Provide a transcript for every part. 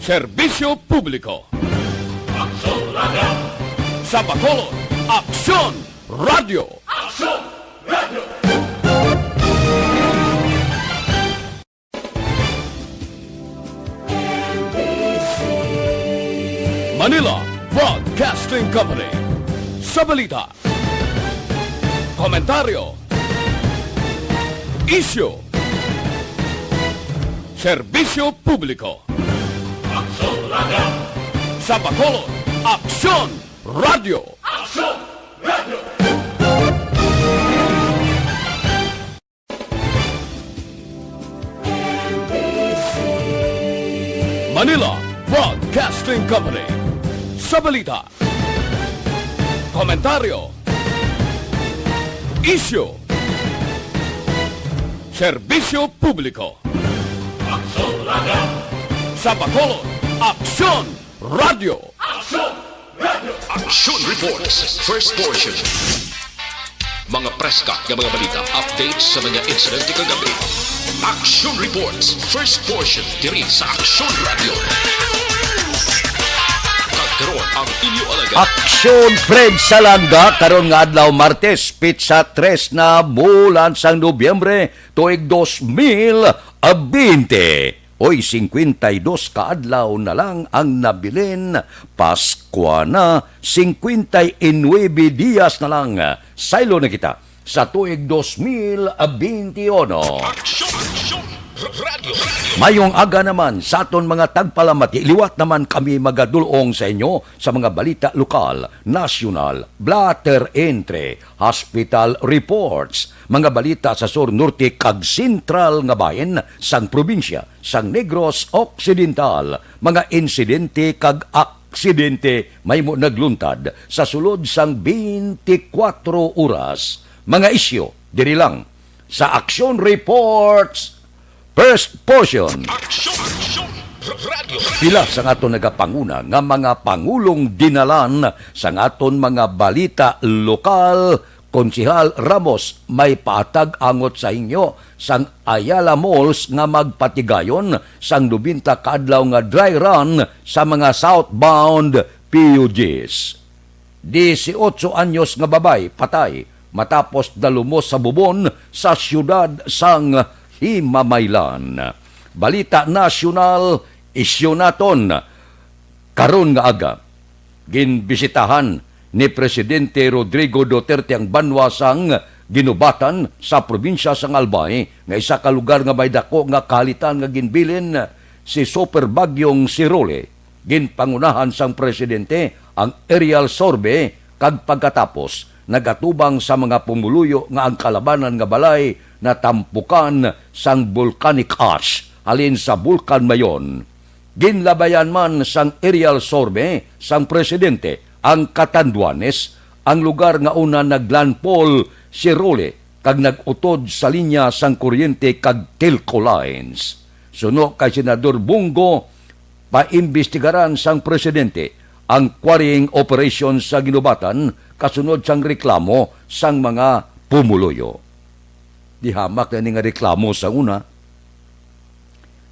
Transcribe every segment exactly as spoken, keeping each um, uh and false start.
Serbisyo publiko. Aksyon Radio. Sa Bacolod, Aksyon Radio. Aksyon Radio. Manila Broadcasting Company. Sa balita, komentaryo, isyu, serbisyo publiko. Aksyon Radio. Sa Bacolod, Aksyon Radio. Aksyon Radio. Manila Broadcasting Company. Sa balita, komentaryo, isyu, serbisyo publiko. Aksyon Radio. Sa Bacolod, Aksyon Radio. Aksyon Radio. Action Reports, first portion. Mga preska nga mga balita, updates sa mga insidente kagabi. Action Reports, first portion, diri sa Action Radio. Kag karon ang inyo alagad. Action Fred Salanga, karon nga adlaw, Martes, pitsa tres na bulan sang Nobyembre, tuig dos mil bente. Oy, singkwenta y dos ka adlaw na lang ang nabilin. Paskwa na, singkwenta y nuebe dias na lang. Saylo na kita sa tuig dos mil bente uno. Aksyon! Aksyon! Radio! Mayong aga naman sa aton mga tagpalamati. Liwat naman kami magadulong sa inyo sa mga balita lokal, nasyonal, blotter entry, hospital reports, mga balita sa sur, norte, kag sentral nga bahin sang probinsya sang Negros Occidental, mga insidente kag aksidente mahimo nagluntad sa sulod sang twenty-four oras. Mga isyu diri lang sa Action Reports, first portion. Action! Action! Radio! Pila sang aton nagapanguna nga mga pangulong dinalan sang aton mga balita lokal, Konsehal Ramos, may paatag angot sa hingyo sang Ayala Malls nga magpatigayon sang nobenta ka adlaw nga dry run sa mga southbound P U Gs. Dieciocho anyos nga babay patay matapos nalumos sa bubon sa siyudad sang Himamaylan. Balita nasyonal, isyu naton karon nga aga. Ginbisitahan ni Presidente Rodrigo Duterte ang banwa sang Guinobatan sa probinsya sang Albay, nga isa ka lugar nga may dako nga kahalitan nga ginbilin si Super Bagyong Sirole. Ginpangunahan sang presidente ang aerial survey kag pagkatapos nagatubang sa mga pumuluyo nga ang kalabanan nga balay natampukan sang volcanic ash halin sa Bulkan Mayon. Ginlabayan man sang aerial survey sang presidente ang Catanduanes, ang lugar nga una naglandfall si Sirole kag nag-utod sa linya sang kuryente kag telco lines. Suno kay Senador Bong Go, paimbestigaran sang presidente ang quarrying operation sa Guinobatan kasunod sang reklamo sang mga pumuluyo. Di hamak na ini nga reklamo sa una,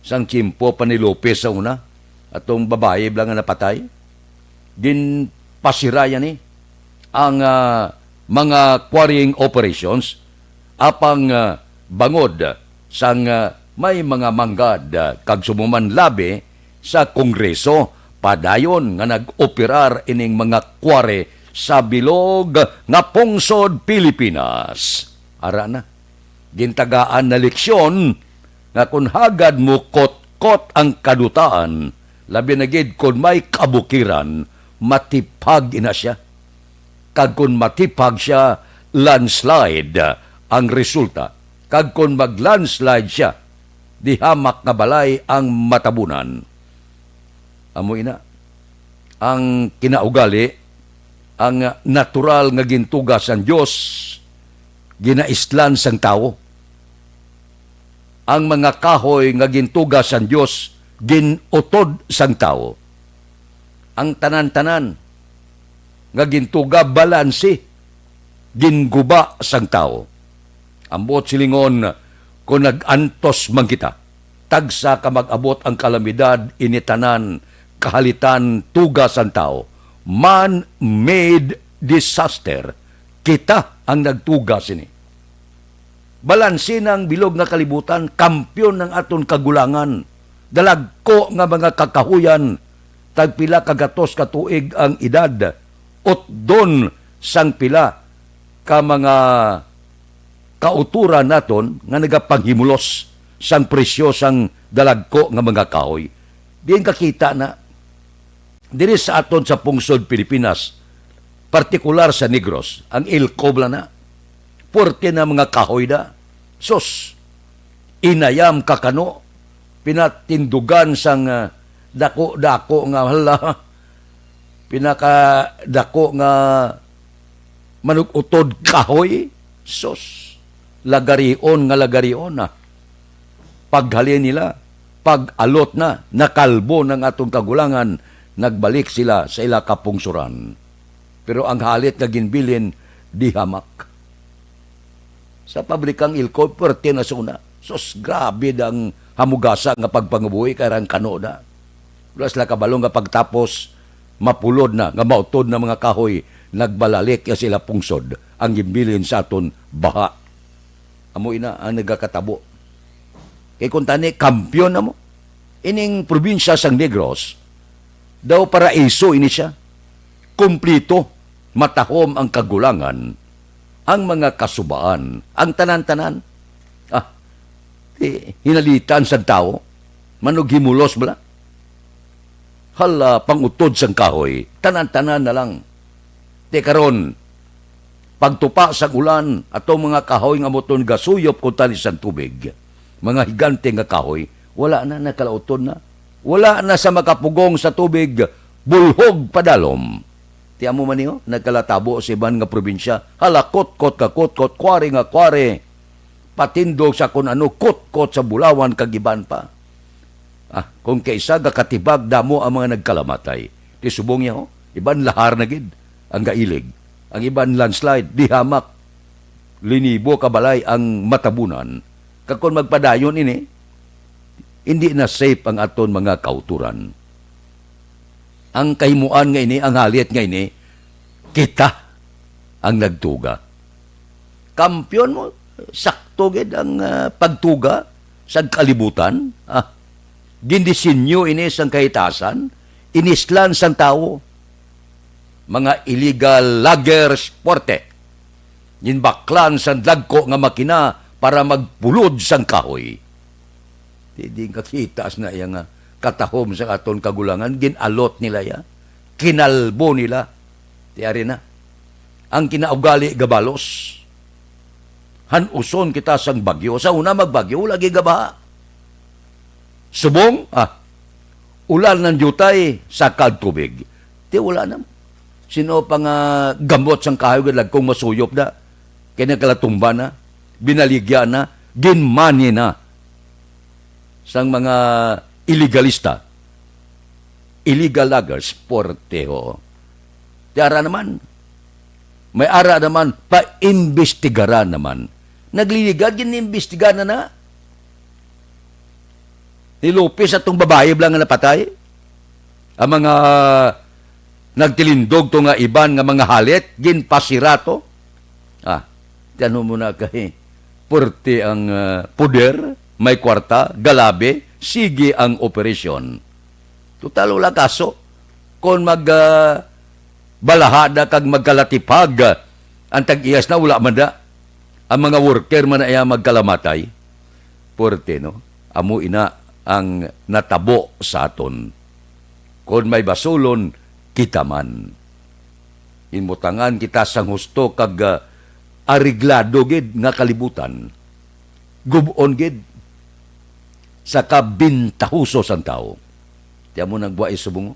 sang tiyempo pa ni Lopez sa una, atong babayi bala nga napatay. Ginpasirayan ni ang, ah, mga quarrying operations, apang, ah, bangod sang, ah, may mga manggad, ah, kag sumuman labi sa Kongreso, padayon nga nag-operar ining mga quarry sa bilog nga pungsod Pilipinas. Ara na, gintagaan na leksyon nga kon hagad mo kot-kot ang kadutaan, labi na gid kon may kabukiran, matiphag ina sia. Kag kon matiphag sia, landslide ang resulta. Kag kon mag-landslide sia, di hamak nga balay ang matabunan. Amo ina ang kinaugali, ang natural nga gintuga sang Dios, ginaislan sang tawo. Ang mga kahoy nga gintuga sang Dios, gin-utod sang tawo. Ang tanan-tanan nga gintuga, balanse, ginguba sang tawo. Ang buot silingon, kon nag-antos man kita, tagsa ka mag-abot ang kalamidad, ini tanan kahalitan tuga sang tawo. Man-made disaster. Kita ang nagtuga sini. Balanse na ang bilog nga kalibutan, kampiyon ang aton kagulangan. Dalagko nga mga kakahuyan, tagpila ka gatos ka tuig ang edad, utdon sang pila ka mga kauturan naton nga nagapanghimulos sang presyo sang dalagko nga mga kahoy. Diin kakita na diri sa aton sa pungsod Pilipinas, partikular sa Negros, ang ilkob lang na. Puwerte na mga kahoy da. Sus, inayam ka kano, pinatindugan sang, ah, dako-dako nga, hala, pinakadako nga manug-utod kahoy. Sus, lagarion nga lagarion na. Paghalin nila, pag-alot na, nakalbo ang aton kagulangan, nagbalik sila sa ila kapungsuran. Pero ang halit nga ginbilin, di hamak. Sa pabrikang ilkob, puwerte na sa una. Sus, grabe ang hamugasa nga pagpangabuhi kay rang kano na. Wala sila kabalo nga pagtapos mapulod na, nga mautod na mga kahoy, nagbalalik ya sila pungsod ang ginbilin sa aton baha. Amo ina ang nagakatabo. Kay kung tani, kampiyon na mo. Ining probinsya sang Negros, daw paraiso ini siya. Kumplito, matahom ang kagulangan, ang mga kasubaan, ang tanan-tanan. Ah, eh, hinalitan sang tawo, manughimulos bala. Hala, pangutod sang kahoy, tanan-tanan na lang. Ti karon, pagtupa sang ulan, atong mga kahoy nga moton gasuyop kuntani sang tubig, mga higante nga kahoy, wala na, nakalauton na. Wala na sa makapugong sa tubig, bulhog padalom. Ti amo man niyo, nagkalatabo sa iban nga probinsya, hala, kutkot ka kutkot, kwari nga kwari, patindog sa kun ano, kutkot sa bulawan kag iban pa. Ah, kung kaisa gakatibag, damo ang mga nagkalamatay. Ti subong niya, ho, iban lahar na gid ang gailig. Ang iban landslide, di hamak. Linibo ka balay ang matabunan. Kag kon magpadayon ini, hindi na safe ang aton mga kauturan. Ang kahimuan nga ini, ang halit nga ini, kita ang nagtuga. Kampiyon mo, sakto gid ang, ah, pagtuga sa kalibutan. Ah, gindisenyo ini sang kahitasan, inislan sang tawo. Mga illegal loggers, puwerte. Ginbaklan sang dagko nga makina para magpulod sang kahoy. Di, di kakita na iya nga katahom sa aton kagulangan, gin-alot nila ya, kinalbo nila. Ti ari na. Ang kinaugali gabalos. Han-uson kita sang bagyo. Sa una magbagyo, lagi gabaha. Subong, ah, ulan ng yutay, sakad tubig. Ti wala na. Sino pa nga gamot sang kahoy nga dagkong masuyop na? Kay nagkalatumba na, binaligya na, ginmani na sang mga iligalista, illegal loggers, puwerte, ho. Ti ara naman, may ara naman, paimbestigaran naman. Nagliligad, ginimbestigaran na na. Ni Lopez atong babayi bala nga napatay. Ang mga nagtilindog to nga iban nga mga halit, ginpasira to. Ah, ti ano mo na kay puwerte ang, ah, poder, may kwarta, galabi, sige ang operasyon. Total, wala kaso. Kon mag, ah, balahada kag magkalatipag, ah, ang tag-iyas na, wala man da. Ang mga worker man na iya magkalamatay. Puwerte, no? Amo ina ang natabo sa aton. Kon may basulon, kita man. Inbutangan kita sang husto kag, ah, areglado gid nga kalibutan. Gub-on gid sa kabintahuso sang tawo. Ti amo nang wa isubong.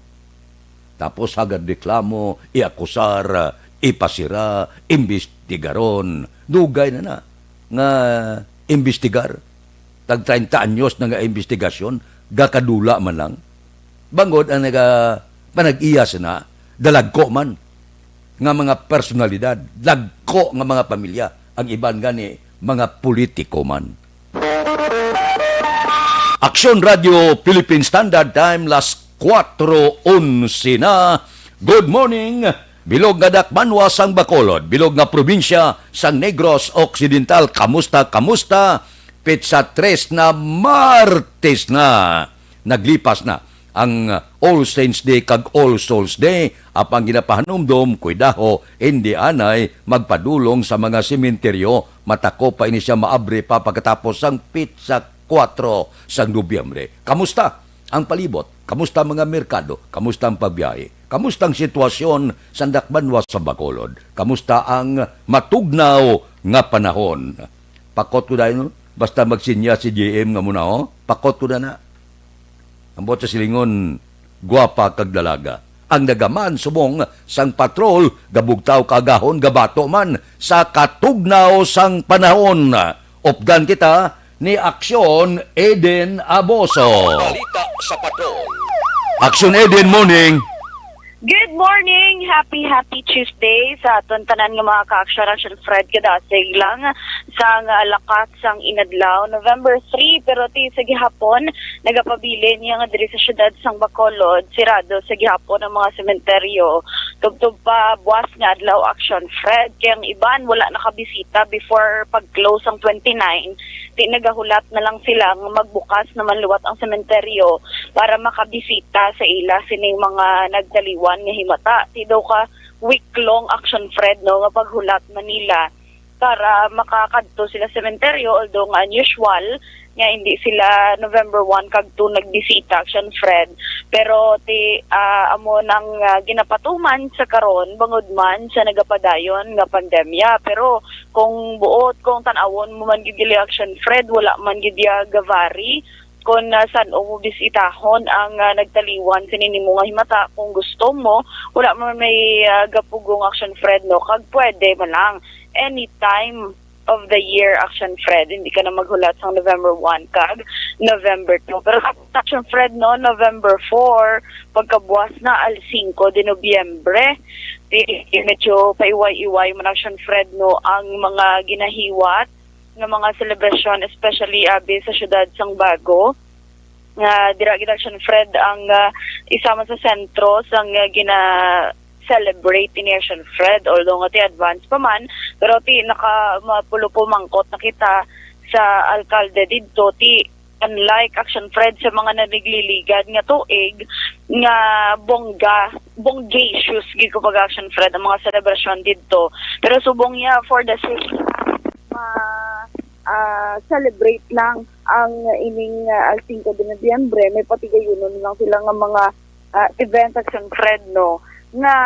Tapos hagad reklamo, iakusar, ipasira, imbestigaron. Dugay na na nga imbestigar. Tag treinta anyos na nga imbestigasyon, gakadula man lang. Bangod ang naga-, panag-iya sina, dalagko man nga mga personalidad, dagko nga mga pamilya, ang iban gani mga politiko man. Aksyon Radio Philippine Standard Time, las kuwatro onse na. Good morning, bilog nga dakbanwa sang Bacolod, bilog nga probinsya sang Negros Occidental. Kamusta, kamusta? Petsa tres na, Martes na. Naglipas na ang All Saints Day kag All Souls Day. Apang ginapahanumdom, kuidaho, hindi anay magpadulong sa mga sementeryo. Matako pa ini siya maabri pa pagkatapos sang petsa kuwatro sang Nobyembre. Kamusta ang palibot? Kamusta ang mga merkado? Kamusta ang pagbiyahe? Kamusta ang sitwasyon sa dakbanwa sa Bacolod? Kamusta ang matugnaw nga panahon? Pakot ko dayon, no? Basta magsinya si J M nga muna, oh. Pakot ko na na. Ang buot sa silingon, gwapa kag dalaga. Ang nagaman subong sang patrol, gabugtaw kagahon, gabato man sa katugnaw sang panahon. Updan kita ni Aksyon Eden Aboso. Balita sa Patrol. Aksyon Eden, morning. Good morning! Happy, happy Tuesday sa aton tanan nga mga ka-Aksyon, Aksyon Fred. Kadasig lang sang, ah, lakat sang inadlaw, November three, pero ti sa gihapon, nagapabilin niya nga diri sa siyudad sang Bacolod, sirado sa gihapon ang mga sementeryo. Tubtob pa buwas nga adlaw, Aksyon Fred, kay ang iban wala nakabisita before pag-close ang twenty-nine. Ti nagahulat na lang sila nga magbukas naman liwat ang sementeryo para makabisita sa ila sining mga nagtaliwan nga himata. Ti daw ka week-long, Aksyon Fred, no, nga paghulat man nila para makakadto sila sementeryo, although nga unusual nga hindi sila November one kag two nagbisita, Aksyon Fred. Pero ti, ah, amo nang, ah, ginapatuman sa karon bangod man sa nagapadayon nga pandemya. Pero kung buot, kung tan-awon mo man gid dili, Aksyon Fred, wala man gid ya gavari kon, ah, san-o mo bisitahon ang, ah, nagtaliwan sini nimo nga himata. Kung gusto mo, wala man may, ah, gapugong, Aksyon Fred, no? Kag pwede man lang anytime of the year, Aksyon Fred. Hindi ka na maghulat sang November one kag November two. Pero Aksyon Fred, no, November four, pagkabuwas na, al singko de Nobyembre, di, medyo paiway-iway man, Aksyon Fred, no, ang mga ginahiwat nga mga selebrasyon, especially abi sa siyudad sang Bago, nga dira gid, Aksyon Fred, ang, ah, isa man sa sentro sang, ah, gina-celebrate ini, Aksyon Fred, although nga ti advance pa man, pero ti naka mapulo-pumangkot na kita sa alkalde didto, ti unlike, Aksyon Fred, sa mga nanigliligad nga tuig nga bongga, bonggacious gid ko pag, Aksyon Fred, ang mga selebrasyon didto. Pero subong niya, for the sake, ma, ah, celebrate lang ang ining, ah, al singko de Nobyembre, may patigayunon lang sila nga mga, ah, event, Aksyon Fred, no, nga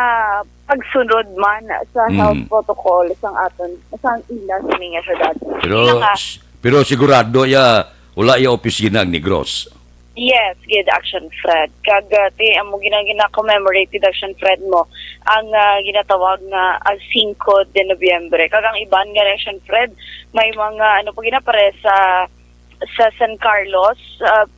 pagsunod man sa health Mm. protocol sang aton, sang ila sini nga syudad. Pero, Sila nga s-, pero sigurado ya, wala ya opisina ang Negros. Yes, gid, Aksyon Fred. Kag, ah, ti, amo gina-, gina-commemorate gid, Aksyon Fred, mo ang, ah, ginatawag nga al singko de Nobyembre. Kag ang iban nga, Aksyon Fred, may mga, ano pa gina, pare sa, sa San Carlos, ah,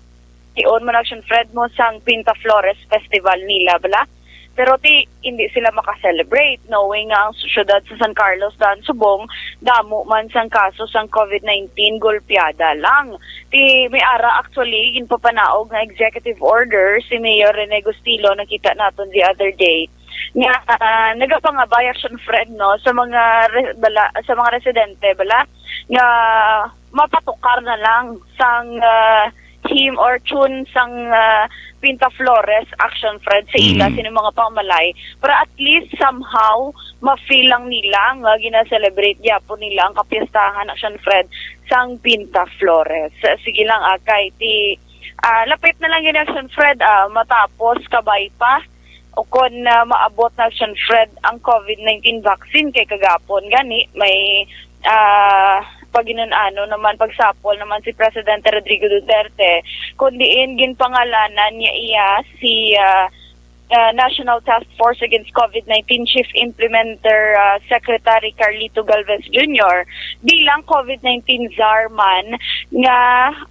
tion man, Aksyon Fred, mo sang Pinta Flores Festival nila, bala. Pero ti, hindi sila maka-celebrate, knowing nga ang syudad sa San Carlos daan subong damo man sang kaso sang COVID nineteen, golpeada lang. Ti may ara, actually, ginpapanaog nga executive order si Mayor Rene Gustilo, nakita naton the other day, nga, ah, nagapangabay, Aksyon Fred, no, sa mga re-, bala, sa mga residente, bala, nga mapatukar na lang sang, ah, hymn or tune sang, ah, Pinta Flores, Aksyon Fred, sa ila Mm. sini mga pangmalay, para at least somehow ma-feel lang nila nga gina-celebrate gyapon nila ang kapiestahan, Aksyon Fred, sang Pinta Flores. Sige lang, ah, kay ti, ah, lapit na lang gid, Aksyon Fred, ah, matapos kabay pa o kon, ah, maabot na, Aksyon Fred, ang COVID nineteen vaccine, kay kagapon gani may, ah, paginun-ano naman, pagsapol naman si Presidente Rodrigo Duterte, kun diin ginpangalanan niya iya si, ah, ah, National Task Force Against COVID nineteen Chief Implementer, ah, Secretary Carlito Galvez Junior bilang COVID nineteen czar man, nga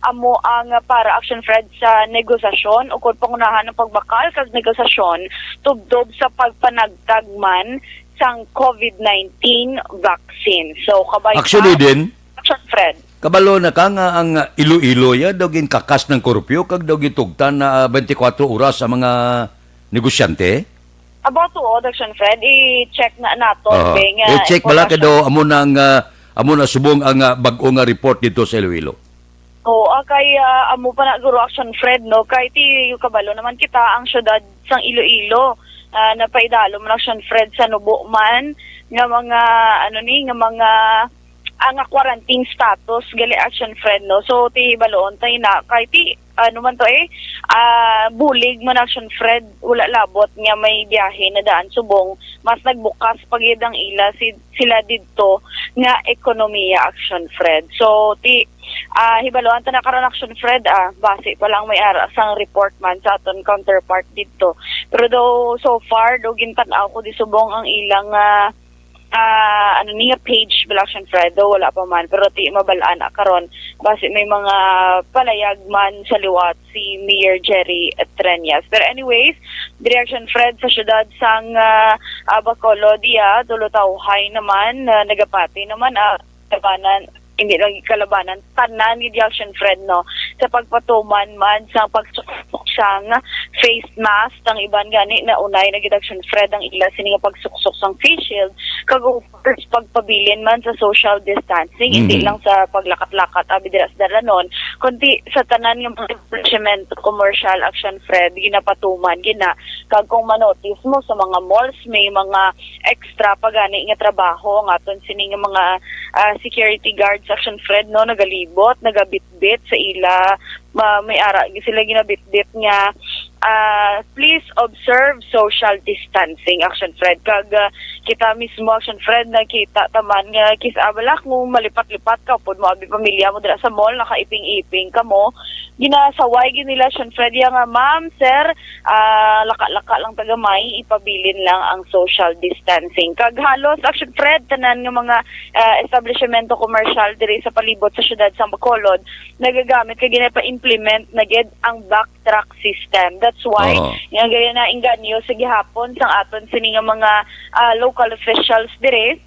amo ang para, Aksyon Fred, sa negosasyon o kon pangunahan ng pagbakal kag negosasyon tubtob sa pagpanagtag man sang COVID nineteen vaccine. So, kabay Aksyon pa, Eden? Aksyon Fred. Kabalo na ka nga ang Iloilo ya daw ginkakas ng kurpyo kag daw gitugtan na, ah, twenty-four oras ang mga negosyante? About to all, Action Fred, i-check na nato, Oo. Be, nga I-check bala kay impormasyon. Daw amo na ang, ah, amo na subong ang, ah, bag-o nga report dito sa Iloilo. Oo, ah, kay, ah, amo pa na guro, Action Fred, no? Kay ti kabalo naman kita ang syudad sang Iloilo, ah, napaidalo man, Action Fred, sa nubo man nga mga, ano ni, nga mga, ah, nga quarantine status gali, Action Fred, no? So, ti baloon tayo na kay ti, ano man to eh, ah, bulig man, Action Fred, wala labot nga may biyahe na daan subong mas nagbukas pa gid ang ila si, sila didto nga ekonomiya, Action Fred. So, ti, ah, hibaluan ta na karon, Action Fred, ah, base pa lang may ara sang report man sa aton counterpart didto. Pero do, so far, do gintan-aw ko di subong ang ilang, ah, ah, ano niya, page bala, Action Fred, do wala pa man. Pero ti mabalaan na karon, base may mga palayag man sa liwat si Mayor Jerry Treñas. Pero anyways, diri, Action Fred, sa syudad sang, ah, ah, Bacolod, iya, Tulutawhay naman, ah, nagapati naman, ah, kalabanan, hindi lang kalabanan, tanan gid, Action Fred, no, sa pagpatuman man sa pagsuksok sang face mask, ang iban gani na unay na gid, Action Fred, ang ila sini nga pagsuksok sang face shield, kag of course, pagpabilin man sa social distancing, hindi Mhm. lang sa paglakat-lakat abi dira sa dalanon, kundi sa tanan nga mga establishment, commercial, Action Fred, ginapatuman gina. Kag kung manotice mo sa mga malls, may mga extra pa gani nga trabaho ang aton sini nga mga, ah, security guards, Action Fred, no, nagalibot, nagabitbit sa ila, ma-, may ara sila ginabitbit nga, ah, "Please observe social distancing," Action Fred. Kag, ah, kita mismo, Action Fred, nakita taman nga kis-a bala kung malipat-lipat ka, upod mo abi pamilya mo dira sa mall, nakaiping-iping ka mo, ginasaway gid nila, Action Fred, ya nga, "Ma'am, sir, ah, laka-laka lang ta gamay, ipabilin lang ang social distancing." Kag halos, Action Fred, tanan nga mga, ah, establishmento komersyal diri sa palibot sa siyudad sa Bacolod, nagagamit kag ginapa-implement na gid ang backtrack system. That's why Oo. nga gaya na inganyo sa gihapon sang aton sini nga mga, ah, local officials diri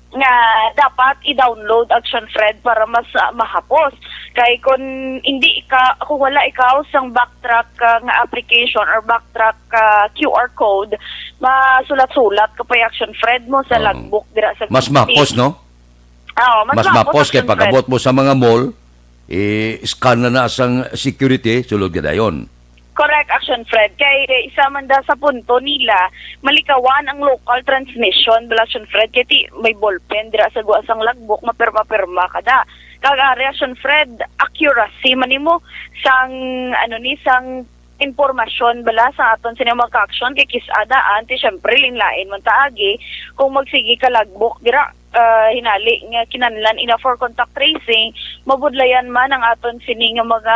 nga dapat i-download, Action Fred, para mas, ah, mahapos. Kay kung hindi ka, kung wala ikaw sang backtrack, ah, nga application or backtrack, ah, Q R code, masulat-sulat ka pa, Action Fred, mo sa Oo. logbook dira sa Mas city. Mapos, no? Oo, mas Mas mapos, mapos kay Action Fred. Pag-abot mo sa mga mall, i-scan na na sang security, sulod ka dayon. Correct, Action Fred. Kay isa man da sa punto nila, malikawan ang local transmission, bala, Action Fred, kay ti may ballpen dira sa gwa sang logbook, mapirma-pirma ka da. Kag ari, Action Fred, accuracy man nimo sang, ano ni, sang impormasyon bala sa aton sini mga ka-action, kay kis-a daan, ti syempre, linlain man ta agi kung magsigi ka logbook dira, ah, hinali nga kinahanglan ina for contact tracing, mabudlayan man ang aton sini nga mga,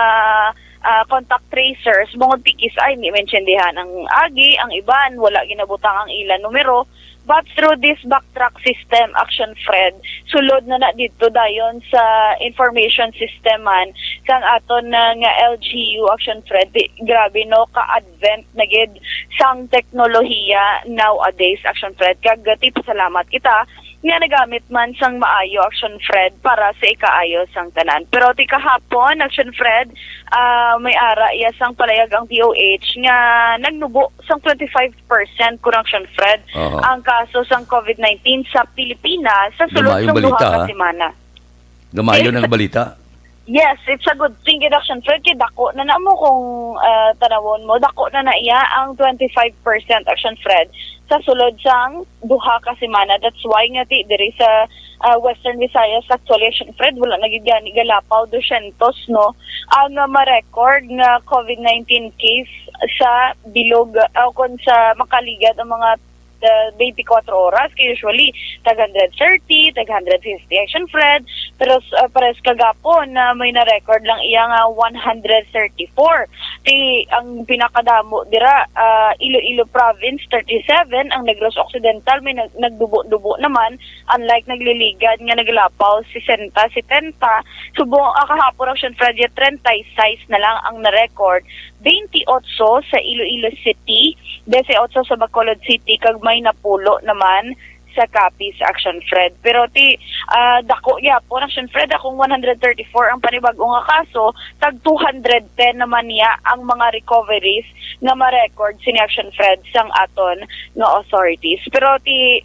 ah, contact tracers, bungod ti kis-a hindi maintindihan ang agi, ang iban wala ginabutang ang ila numero. But through this backtrack system, Action Fred, sulod na na dito dayon sa information system man sang aton na nga L G U, Action Fred, di, grabe, no, ka-advent na gid sang teknolohiya nowadays, Action Fred. Kag, ah, ti pasalamat kita nga nagamit man sang maayo, Action Fred, para sa ikaayo sang tanan. Pero ti kahapon, Action Fred, ah, may ara iya sang palayag ang D O H nga nagnubo sang twenty-five percent, correction, Fred, Aha. ang kaso sang covid nineteen sa Pilipinas sa sulod Gamayon sang duha balita, ka ha? semana. Gamayon ang balita. Yes, it's a good thing gid, Action Fred, kay dako na na mo kung, ah, tanawon mo, dako na na iya ang twenty-five percent, Action Fred, sa sulod sang duha ka semana. That's why nga ti diri sa, ah, Western Visayas, actually, Action Fred, wala na gid gani galapaw dosyentos, no, ang, ah, ma-record nga covid nineteen case sa bilog, ah, o kon sa makaligad ang mga, ah, twenty-four oras. Kay usually, tag hundred thirty, tag hundred fifty, Action Fred. Pero, ah, pares kagapon na may na-record lang iya nga one hundred thirty-four. Ti, ang pinakadamo dira, ah, Iloilo Province, thirty-seven, ang Negros Occidental may nag-, nagdubo-dubo naman, unlike nagliligad nga naglapaw sesenta, setenta. Subong, ah, kahapon, Action Fred, treinta y seis na lang ang na-record, veintiocho sa Iloilo City, dieciocho sa Bacolod City, kag may napulo naman sa Capiz, Action Fred. Pero ti, ah, dako gyapon, Action Fred, akong one hundred thirty-four ang panibag-o nga kaso, tag two hundred ten naman niya ang mga recoveries nga ma-record sini, Action Fred, sang aton nga authorities. Pero ti,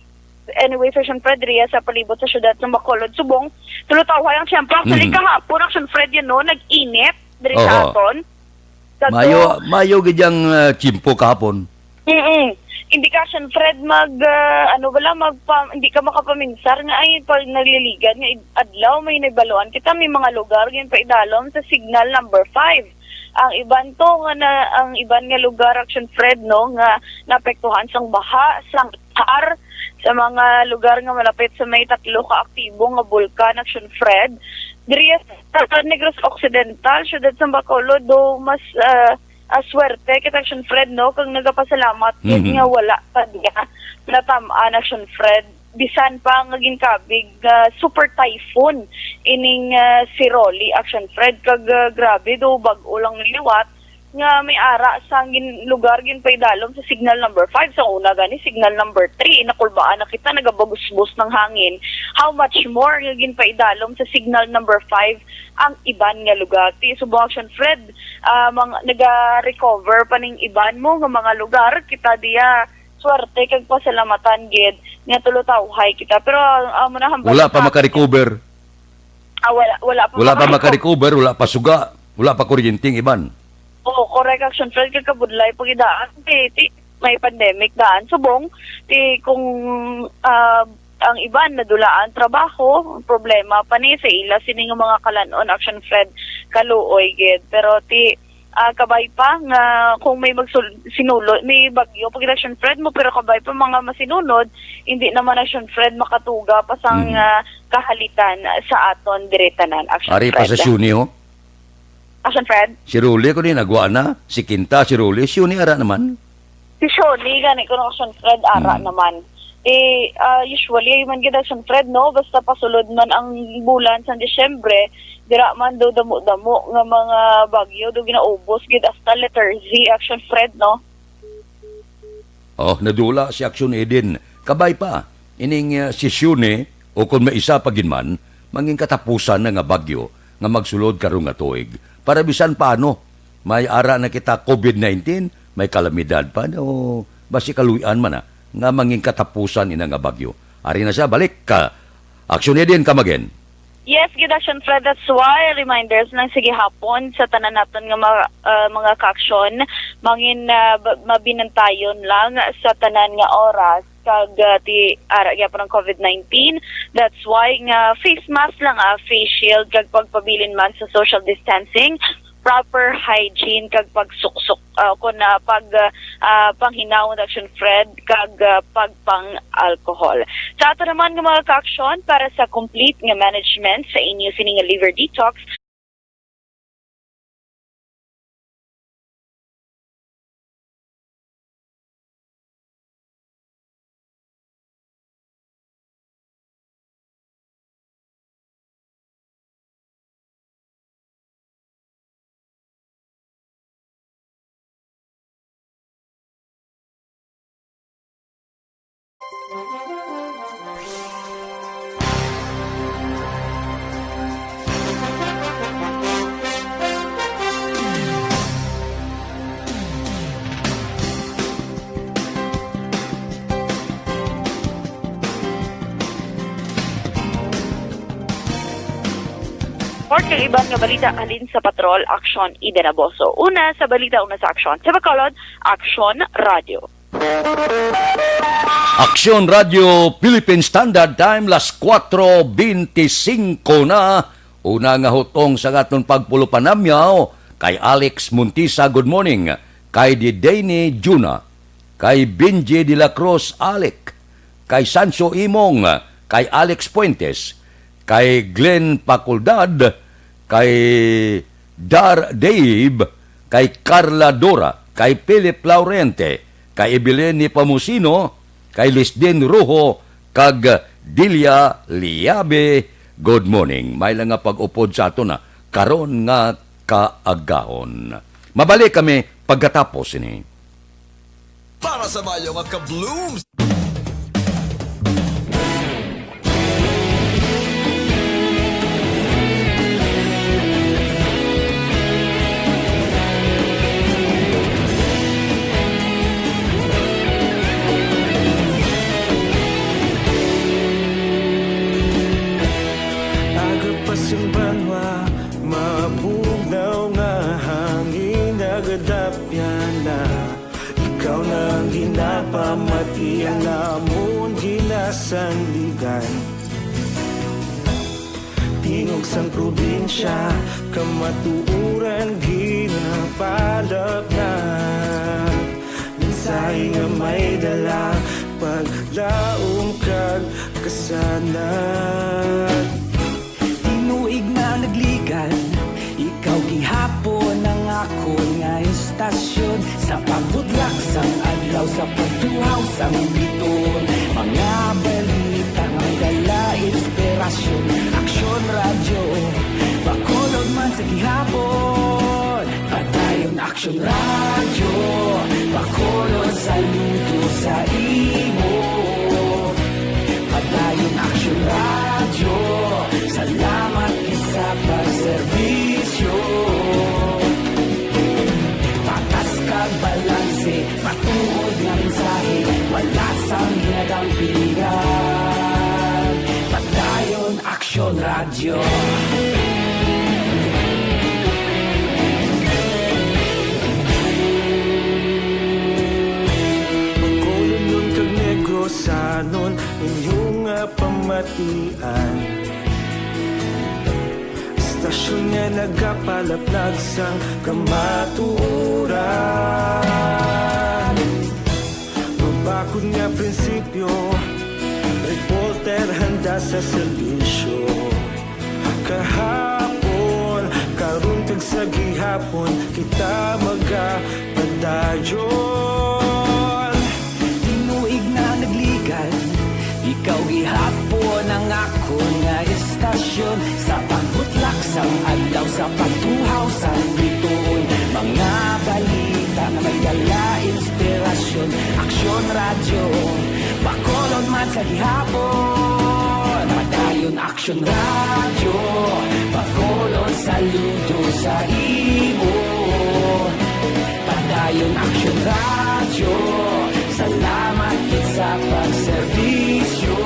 anyway, Action Fred, riya sa palibot sa syudad sa Bacolod, subong, tulutawhay ang tiyempo. Actually, Mhm. kahapon, Action Fred, you know, nag-init diri sa Oo. aton. Sa Mayo, to, mayo gid ang, ah, tiyempo kahapon. Mm-mm. Hindi ka, Action Fred, mag, ah, ano bala, magpa-, hindi ka makapaminsar nga, ay, pag nagliligad nga id-, adlaw, may nabaluan kita, may mga lugar, ginpaidalom sa signal number five. Ang iban to, nga na, ang iban nga lugar, Action Fred, no, nga naapektuhan sang baha, sang tar, sa mga lugar nga malapit sa may tatlo ka aktibo nga bulkan, Action Fred. Diri sa Negros Occidental, syudad sa Bacolod, do mas, ah, ah, swerte kita, Action Fred, no? Kag nagapasalamat gid Mhm. nga wala pa diya natam-an, Action Fred. Bisan pa nga ginkabig nga super typhoon ining, ah, si Rolly, Action Fred. Kag, ah, grabe do, bag-o lang liwat nga may ara sa gin-, lugar ginpaidalom sa signal number five. Sa una gani, signal number three, nakulbaan na kita, nagabagusbos ng hangin. How much more nga ginpaidalom sa signal number five ang iban nga lugar? Ti subong, Action Fred, ah, mang-, naga-recover pa ning iban mo nga mga lugar. Kita diya, swerte kag pasalamatan gid nga tulutawhay kita. Pero, ah, amo na, hambal Wala sa pa akin. makarecover. Ah, wala, wala pa Wala pa makarecover. makarecover, wala pa suga, wala pa kuryente ang iban. Oo, correct, Action Fred, kay kabudlay pa gid daan. Ti, ti, may pandemic daan. Subong, ti, kung, ah, ang iban nadula ang trabaho, ang problema pa ni sa ila sini nga mga kalan-on, Action Fred, kaluoy gid. Pero ti, ah, kabay pa nga kung may magsul-, sinulo-, may bagyo, pag Action Fred mo, pero kabay pa mga masinunod, hindi naman, Action Fred, makatuga pa sang, Mhm. ah, kahalitan sa aton diri tanan, Action Ari pa Fred. sa Siuni, ho? Action Fred? Si Rolly ko ni nagwa na, si Kinta, si Rolly, si Siuni ara naman. Si Siuni, gani ko, Action Fred, ara Mm. naman. Eh, ah, usually, ay man gid, Action Fred, no? Basta pasulod man ang bulan sa Disyembre, dira man do damo-damo nga mga bagyo do ginaubos gid hasta letter Z, Action Fred, no? Oh, nadula si Action Eden. Kabay pa, ining, ah, si Siuni, o kon may isa pa gid man, mangin katapusan na nga bagyo nga magsulod karong nga tuig. Para bisan paano, may ara na kita COVID nineteen, may kalamidad pa, o basi kaluy-an man na, nga mangin katapusan ina nga bagyo. Ari na siya, balik ka. Action Eden, come again. Yes, gid, Action Fred, that's why reminders lang sa gihapon sa tanan naton nga mga, ah, mga ka-action, mangin, ah, ba-, mabinantayon lang sa tanan nga oras, kag, ah, ti ara gyapon ang COVID nineteen. That's why nga face mask lang, ah, face shield, kag pagpabilin man sa social distancing, proper hygiene, kag pagsuksok, ah, kun, ah, pag, ah, ah, panghinawon, Action Fred, kag, ah, pagpang-alcohol. Sa ato naman nga mga ka-action, para sa complete nga management sa inyo sini nga liver detox, Or kag iban nga balita halin sa Patrol, Action, Eden Aboso. Una sa balita, una sa aksyon. Sa Bacolod, Action Radio. Aksyon Radio Philippine Standard Time, las kuwatro bente singko na. Una nga hutong sa aton pagpulupanamyaw kay Alex Montisa, good morning. Kay Didane Juna, kay Benji de la Cruz, Alec, kay Sancho Imong, kay Alex Fuentes, kay Glenn Paculdad, kay Dar Dave, kay Carla Dora, kay Philip Laurente, kay Evelyn Nepomuceno, kay Lisden Rojo, kag Delia Liabe. Good morning. May lang nga pag-upod sa aton na karon nga kaagahon. Mabalik kami pagkatapos ini. Para sa mayo nga ka-blooms. Dapyana, ikaw na ang ginapamati, ang amon ginasandigan. Tingog sang probinsya, kamatuoran ginapalapnap. Mensahe nga may dala, paglaom kag kasanag. Tinuig na nagligan, ikaw gihapon ang akon nga istasyon. Sa pagbudlak sang adlaw, sa pagtuhaw sang bituon, mga balita may dala inspirasyon. Aksyon Radyo, Bacolod man sa gihapon. Padayon Aksyon Radyo, Bacolod, saludo sa imo. Padayon Aksyon Radyo, salamat gid sa pagserbisyo. Patas kag balanse, matuod nga mensahe, wala sang ginadampigan. Padayon Aksyon Radyo. Bacolodnon kag Negrosanon, inyo nga pamatian. Istasyon nga nagapalaplag sang kamatuoran. Mabakod nga prinsipyo, reporter handa sa serbisyo. Kahapon, karon kag sa gihapon, kita magapadayon. Tinuig na nagligan, ikaw gihapon ang akon nga istasyon. Sa pagbutlak sang adlaw, sa pagtuhaw sang bituon, mga balita nga may dala inspirasyon. Aksyon Radyo, Bacolod man sa gihapon. Padayon Aksyon Radyo, Bacolod, saludo sa imo. Padayon Aksyon Radyo, salamat gid sa pagserbisyo.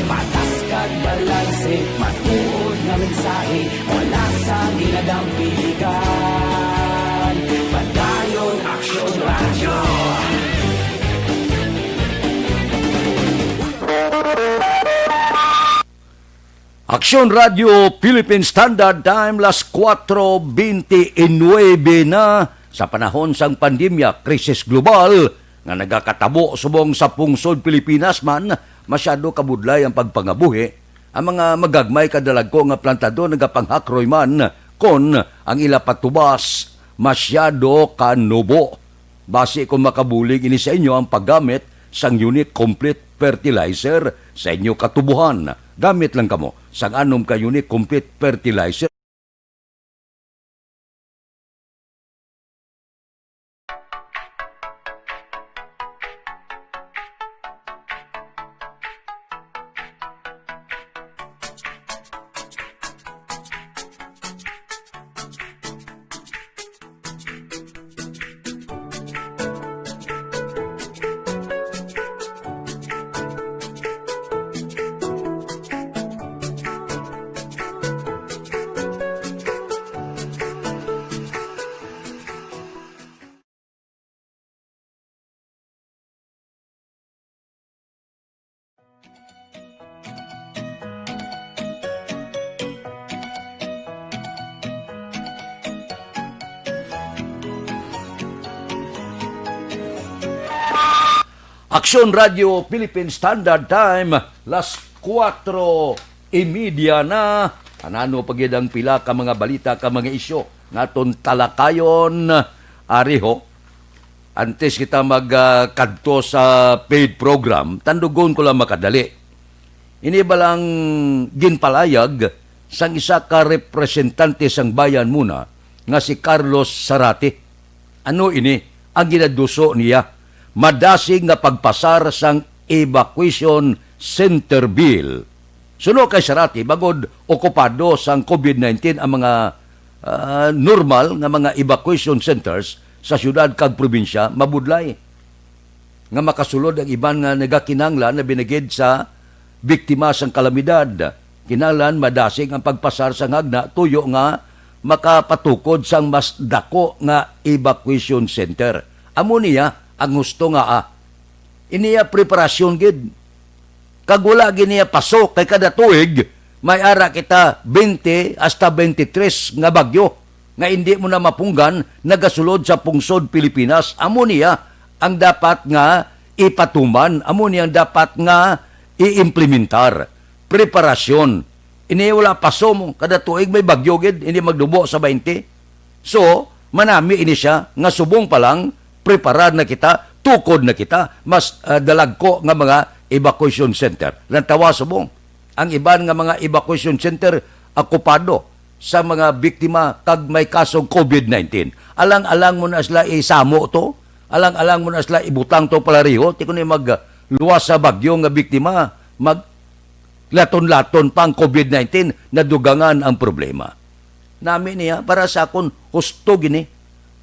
Patas kag balanse, matuod nga mensahe, wala sang ginadampigan. Padayon Aksyon Radyo. Aksyon Radyo Philippine Standard Time, las kuwatro bente y nuebe na. Sa panahon sang pandemya, krisis global nga nagakatabo subong sa pungsod Pilipinas man, masyado kabudlay ang pagpangabuhi. Ang mga magagmay kadalagko nga plantador nagapanghakroy man kon ang ila patubas masyado kanubo. Basi kon makabulig ini sa inyo ang paggamit sang Unique Complete Fertilizer sa inyo katubohan. Gamit lang kamo sang anom ka Unique Complete Fertilizer. Aksyon Radyo Philippine Standard Time, las kuwatro y media na. Anano pa gid ang pila ka mga balita, ka mga isyu nga aton talakayon, ari ho. Antes kita mag, ah, kadto sa paid program, tandugon ko lang makadali. Ini balang ginpalayag sang isa ka representante sang bayan muna nga si Carlos Sarate. Ano ini ang ginaduso niya? Madasig nga pagpasar sang evacuation center bill. Suno kay Sarate, bangod okupado sang covid nineteen ang mga, ah, normal nga mga evacuation centers sa siyudad kag probinsya, mabudlay nga makasulod ang iban nga nagakinahanglan, labi na gid sa biktima sang kalamidad. Kinahanglan madasig ang pagpasar sang hagna tuyo nga makapatukod sang mas dako nga evacuation center. Amo niya ang husto nga, ah, iniya preparasyon gid. Kag wala gid niya paso, kay kada tuig may ara kita twenty hasta twenty-three nga bagyo nga indi mo na mapunggan nagasulod sa pungsod Pilipinas. Amo niya ang dapat nga ipatuman, amo niya ang dapat nga i-implementar. Preparasyon. Ini wala paso mo, kada tuig may bagyo gid, hindi magdubo sa twenty. So, manami ini siya nga subong pa lang, preparar na kita, tukod na kita, mas, ah, dalagko nga mga evacuation center. Lantawa subong, ang iban nga mga evacuation center akupado sa mga biktima kag may kasong covid nineteen. Alang-alang mo na sila isamo to, alang-alang mo na sila ibutang to palariho, ti kuno magluwas sa bagyo nga biktima, mag laton-laton pa ang covid nineteen, nadugangan ang problema. Nami niya, para sa akon, husto gini.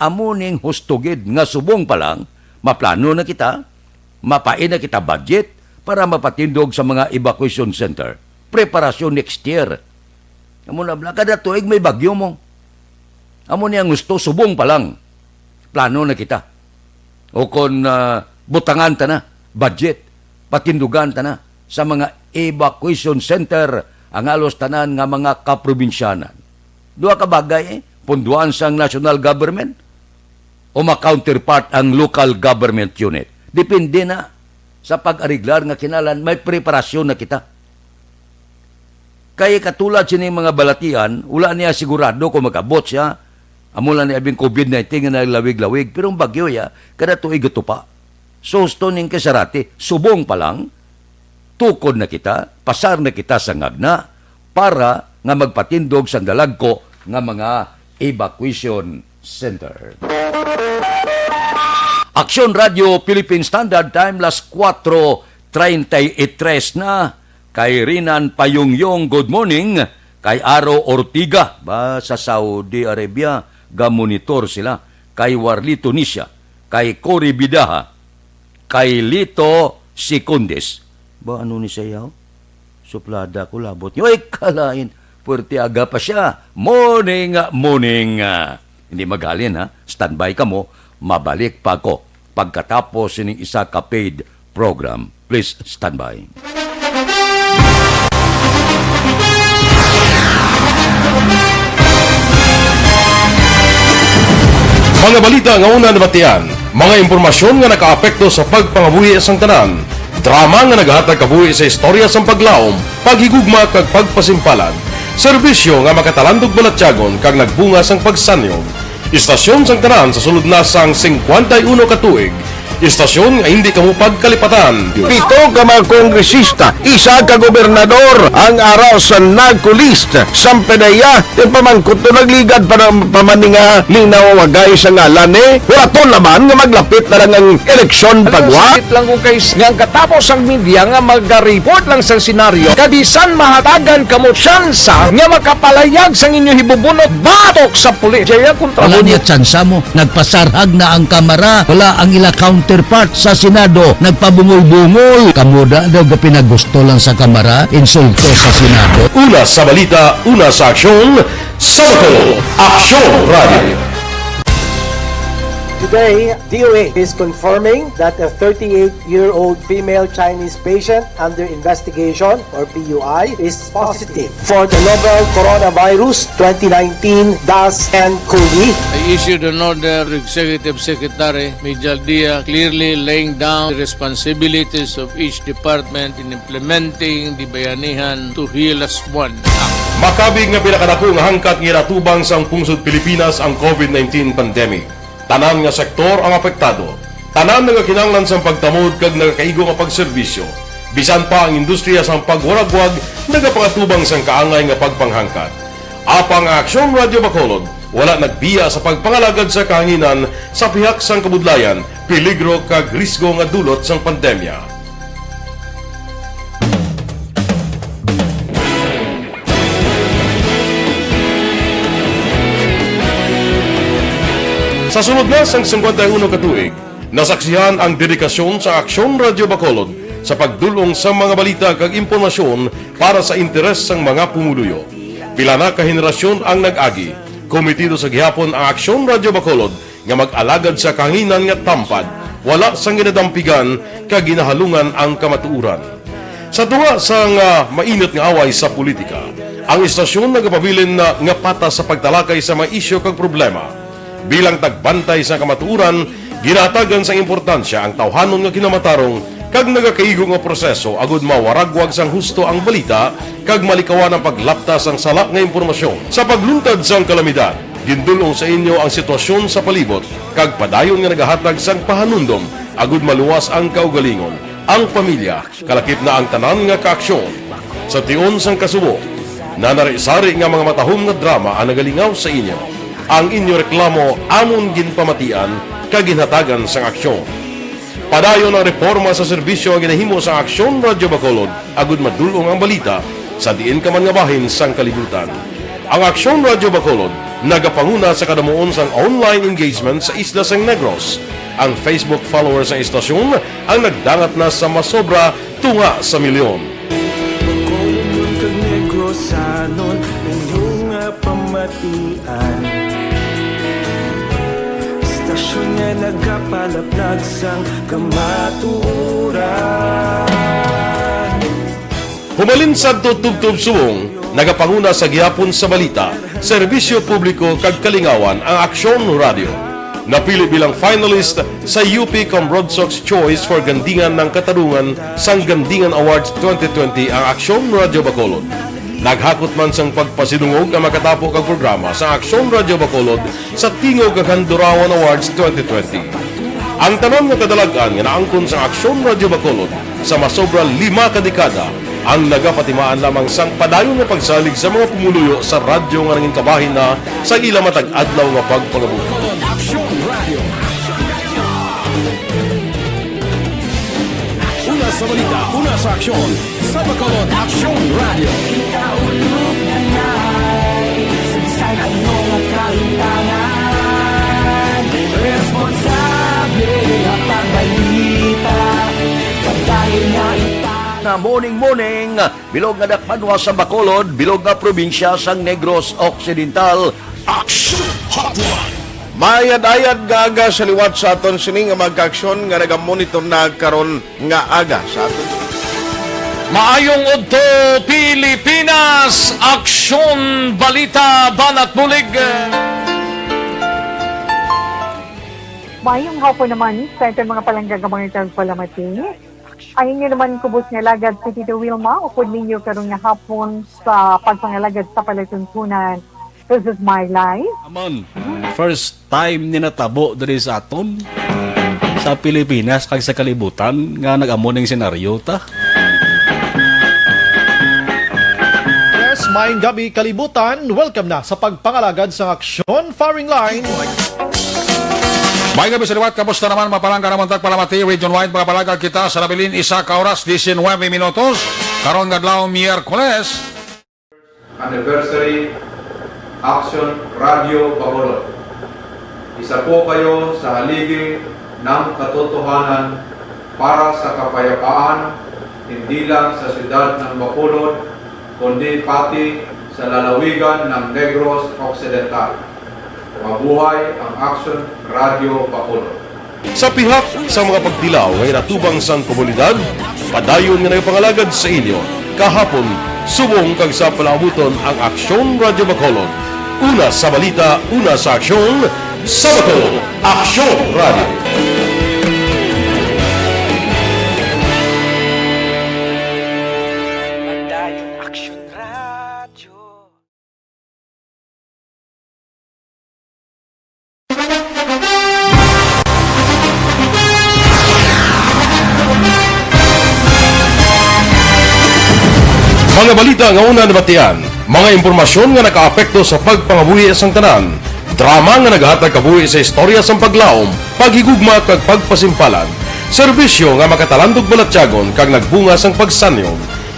Amo ning husto gid nga subong pa lang, maplano na kita, mapain na kita budget para mapatindog sa mga evacuation center. Preparasyon next year. Amo na bala, kada tuig may bagyo mo. Amo ni ang husto, subong pa lang. Plano na kita. O kon, ah, butangan ta na, budget, patindugan ta na sa mga evacuation center ang halos tanan nga mga kaprobinsyanan. Duha ka bagay, eh, punduan sang national government o ma-counterpart ang local government unit. Depende na sa pag-ariglar nga kinalan, may preparasyon na kita. Kay katulad sining mga balatian, wala niya sigurado kung mag-abot siya. Amo lang ni abing covid nineteen nga naglawig-lawig, pero ang bagyo ya, kada tuig gatupa. So, husto ning kasarati, subong pa lang, tukod na kita, pasar na kita sa ngagna para nga magpatindog sang dalagko nga mga evacuation center. Aksyon Radio Philippine Standard Time, las kuwatro treinta y tres na. Kay Rinan Payungyong, good morning. Kay Aro Ortiga, ba, sa Saudi Arabia, gamonitor sila. Kay Warli Tunisia, kay Cory Bidaha, kay Lito Secundis. Ba, ano ni sayaw? Suplada ko labot niyo. Ay, kalain. Puwerte aga pa siya. Morning, morning. Ah, hindi maghalin, ha? Standby ka mo. Mabalik pa ako pagkatapos sining isa ka paid program. Please stand by. Mga balita nga una nabatian, mga impormasyon nga nakaapekto sa pagpangabuhi sang tanan, drama nga nagahatag kabuhi sa istorya sang paglaom, paghigugma kag pagpasimpalan, serbisyo nga makatalandog balatyagon kag nagbunga sang pagsanyog. Istasyon sang tanan sa sulod na sang singkwenta y uno ka tuig. Istasyon nga hindi kamo pagkalipatan. Pito ka mga kongresista, isa ka gobernador ang ara sa NAGCO list. Sang P D E A, yung pamangkot to nagligad pa ng pamaninga, linaw wagay sa ngalan, eh. Wala to naman nga maglapit na lang ang eleksyon. Alam mo, pagwa. Sakit lang ko, guys, nga ang katapos ang media nga maga-report lang sa senaryo, kabisan mahatagan kamo tsansa nga makapalayag sang inyo hibubunot batok sa pulis. Jaya kontra. Wala mo niya tsansa mo. Nagpasarhag na ang Kamara. Wala ang ila counterpart sa Senado. Nagpabungol-bungol. Kamo da daw gapinagusto lang sa Kamara, insulto sa Senado. Una sa balita, una sa aksyon, sa Bacolod, Aksyon Radio. Today, D O A is confirming that a thirty-eight-year-old female Chinese patient under investigation, or P U I, is positive for the novel coronavirus twenty nineteen dash N cov. I issued an order to Executive Secretary Mijal Dia, clearly laying down the responsibilities of each department in implementing the Bayanihan to Heal As One Act. Makabig nga pinakadako nga hangkat nga ginatubang sang pungsod Pilipinas ang covid nineteen pandemic. Tanan nga sektor ang apektado. Tanan nagakinahanglan sang pagtamod kag nagakaigo nga pagserbisyo. Bisan pa ang industriya sang pagwaragwag nagapangatubang sang kaangay nga pagpanghangkat. Apang ang Aksyon Radyo Bacolod wala nagbiya sa pagpangalagad sa kahanginan sa pihak sang kabudlayan, peligro kag risgo nga dulot sang pandemya. Sa sulod na sang singkwenta y uno ka tuig, nasaksihan ang dedikasyon sa Aksyon Radyo Bacolod sa pagdul-ong sa mga balita kag impormasyon para sa interes sang mga pumuluyo. Pila na ka henerasyon ang nag-agi, Komitido sa gihapon ang Aksyon Radyo Bacolod nga mag-alagad sa kahanginan nga tampad, wala sang ginadampigan kag ginahalungan ang kamatuoran. Sa tunga sang, ah, mainit nga away sa politika, ang istasyon nagapabilin na nga patas sa pagtalakay sa mga isyu kag problema. Bilang tagbantay sa kamatuoran, ginahatagan sang importansya ang tawhanon nga kinamatarong kag nagakaigo nga proseso agud mawaragwag sang husto ang balita kag malikawan ang paglapta sang sala nga impormasyon. Sa pagluntad sang kalamidad, gindul-ong sa inyo ang sitwasyon sa palibot kag padayon nga nagahatag sang pahanumdom agud maluwas ang kaugalingon, ang pamilya, kalakip na ang tanan nga kaaksyon. Sa tion sang kasubo, nanari-sari nga mga matahom nga drama ang nagalingaw sa inyo. Ang inyo reklamo amon ginpamatian kag ginhatagan sang aksyon. Padayon ang reporma sa serbisyo nga ginahimo sang Aksyon Radyo Bacolod agud madul-ong ang balita sa diin ka man nga bahin sang kalibutan. Ang Aksyon Radyo Bacolod nagapanguna sa kadamuon sang online engagement sa isla sang Negros. Ang Facebook followers sang istasyon ang nagdangat na sa masobra tunga sa milyon. Bacolod kag Negrosanon, inyo nga pamatian. Istasyon nga nagapalaplag sang kamatuoran. Humalin sadto tubtob subong, nagapanguna sa gihapon sa balita, serbisyo publiko kag kalingawan ang Aksyon Radyo. Napili bilang finalist sa U P Cambrodsoc's Choice for Gandingan ng Katarungan sang Gandingan Awards twenty twenty ang Aksyon Radyo Bacolod. Naghakot man sang pagpasidungog ang makatapo kag programa sa Aksyon Radyo Bacolod sa Tingog kag Handurawan Awards twenty twenty. Ang tanan nga kadalag-an nga naangkon sang Aksyon Radyo Bacolod sa masobra lima ka dekada ang nagapatimaan lamang sang padayon nga pagsalig sa mga pumuluyo sa radyo nga nangin kabahin na sa ila matag adlaw nga pagpangabuhi. Bacolod Aksyon Radio. Una sa balita, una sa aksyon, sa Bacolod Aksyon Radio. Kita ulog na nai, saysay ano nga kalimtangan. Responsable nga pagbalita, pagdayon nga ita- Na morning, morning. Bilog nga dakpanwa sa Bacolod, bilog nga probinsya sang Negros Occidental. Action Hotline. Maayad-ayad nga aga sa liwat sa aton sini nga mga kaaksyon nga nagamonitor na karon nga aga sa aton. Maayong udto, Pilipinas! Aksyon, balita, banat bulig! Maayong hapon naman sa aton mga palangga nga mga tagpalamati. Ang inyo naman kubos nga alagad si Tito Wilma, upod ninyo karon nga hapon sa pagpangalagad sa palatuntunan. This is my life. Amon, first time ni natabo diri sa aton, sa Pilipinas kag sa kalibutan nga nag-amo ning senaryo ta. Yes, maayong gabi, kalibutan. Welcome na sa pagpangalagad sa Aksyon Firing Line. May gabi sa liwat, kamusta naman, mapalangga naman tagpalamati, region wide, mga palangga kita sa nabilin, isa ka oras, diecinuebe minutos. Karon nga adlaw, Miyerkules. Anniversary Action Radio Bacolod. Isa po kayo sa haligi ng katotohanan para sa kapayapaan, hindi lang sa siyudad ng Bacolod, kundi pati sa lalawigan ng Negros Occidental. Mabuhay ang Action Radio Bacolod. Sa pihak sa mga pagtilaw nga ginatubang sang komunidad, padayon nga nagapangalagad sa inyo kahapon, subong kag sa palaabuton ang Aksyon Radyo Bacolod. Una sa balita, una sa aksyon, sa Bacolod, Aksyon Radyo. Padayon Aksyon Radyo. Mga balita nga una nabatian, mga impormasyon nga nakaapekto sa pagpangabuhi sang tanan, drama nga nagahatag kabuhi sa istorya sang paglaom, paghigugma kag pagpasimpalan, serbisyo nga makatalandog balatyagon kag nagbunga sang pagsanyog,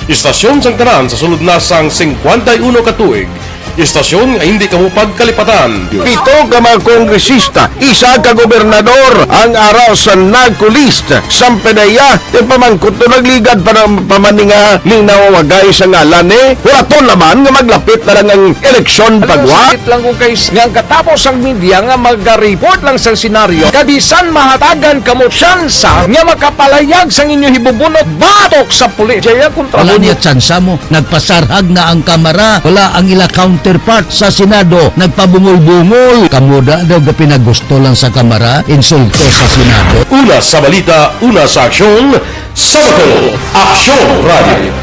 istasyon sang tanan sa sulod na sang singkwenta y uno ka tuig, Istasyon nga hindi kamo pagkalipatan. Pito ka mga kongresista, isa ka gobernador ang ara sa NAGCO list. Sampanaya, ti pamangkot to nagligad pa ng pamaninga ning nawawagay sa ngalan ni Huraton naman nga maglapit na lang ang eleksyon. Alam mo, pagwa. Sakit lang kung kay nga ang katapos ang media nga mag-report lang sa senaryo, kabisan mahatagan kamo tsansa nga makapalayag sang inyo hibubunot batok sa pulis. Jaya kontra. Wala mo niya tsansa mo. Nagpasarhag na ang kamara, wala ang ila counterpart sa Senado. Nagpabungol-bungol. Kamo da daw gapinagusto lang sa kamara, insulto sa Senado. Una sa balita, una sa aksyon, sa Bacolod, Aksyon Radio.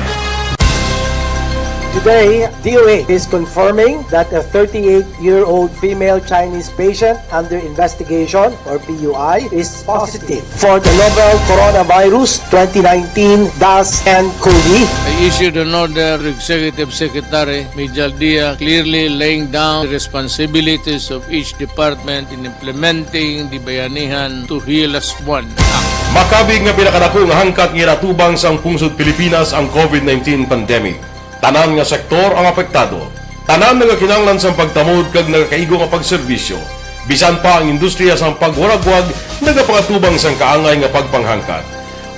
Today, D O A is confirming that a thirty-eight-year-old female Chinese patient under investigation, or P U I, is positive for the novel coronavirus twenty nineteen dash N cov. I issued an order to Executive Secretary Mijal Dia, clearly laying down the responsibilities of each department in implementing the Bayanihan to Heal Us One Act. Makabig nga pinakadako nga hangkat nga ginatubang sang pungsod Pilipinas ang covid nineteen pandemic. Tanan nga sektor ang apektado. Tanan nagakinahanglan sang pagtamod kag nagakaigo nga pagserbisyo. Bisan pa ang industriya sang pagwaragwag nagapangatubang sang kaangay nga pagpanghangkat.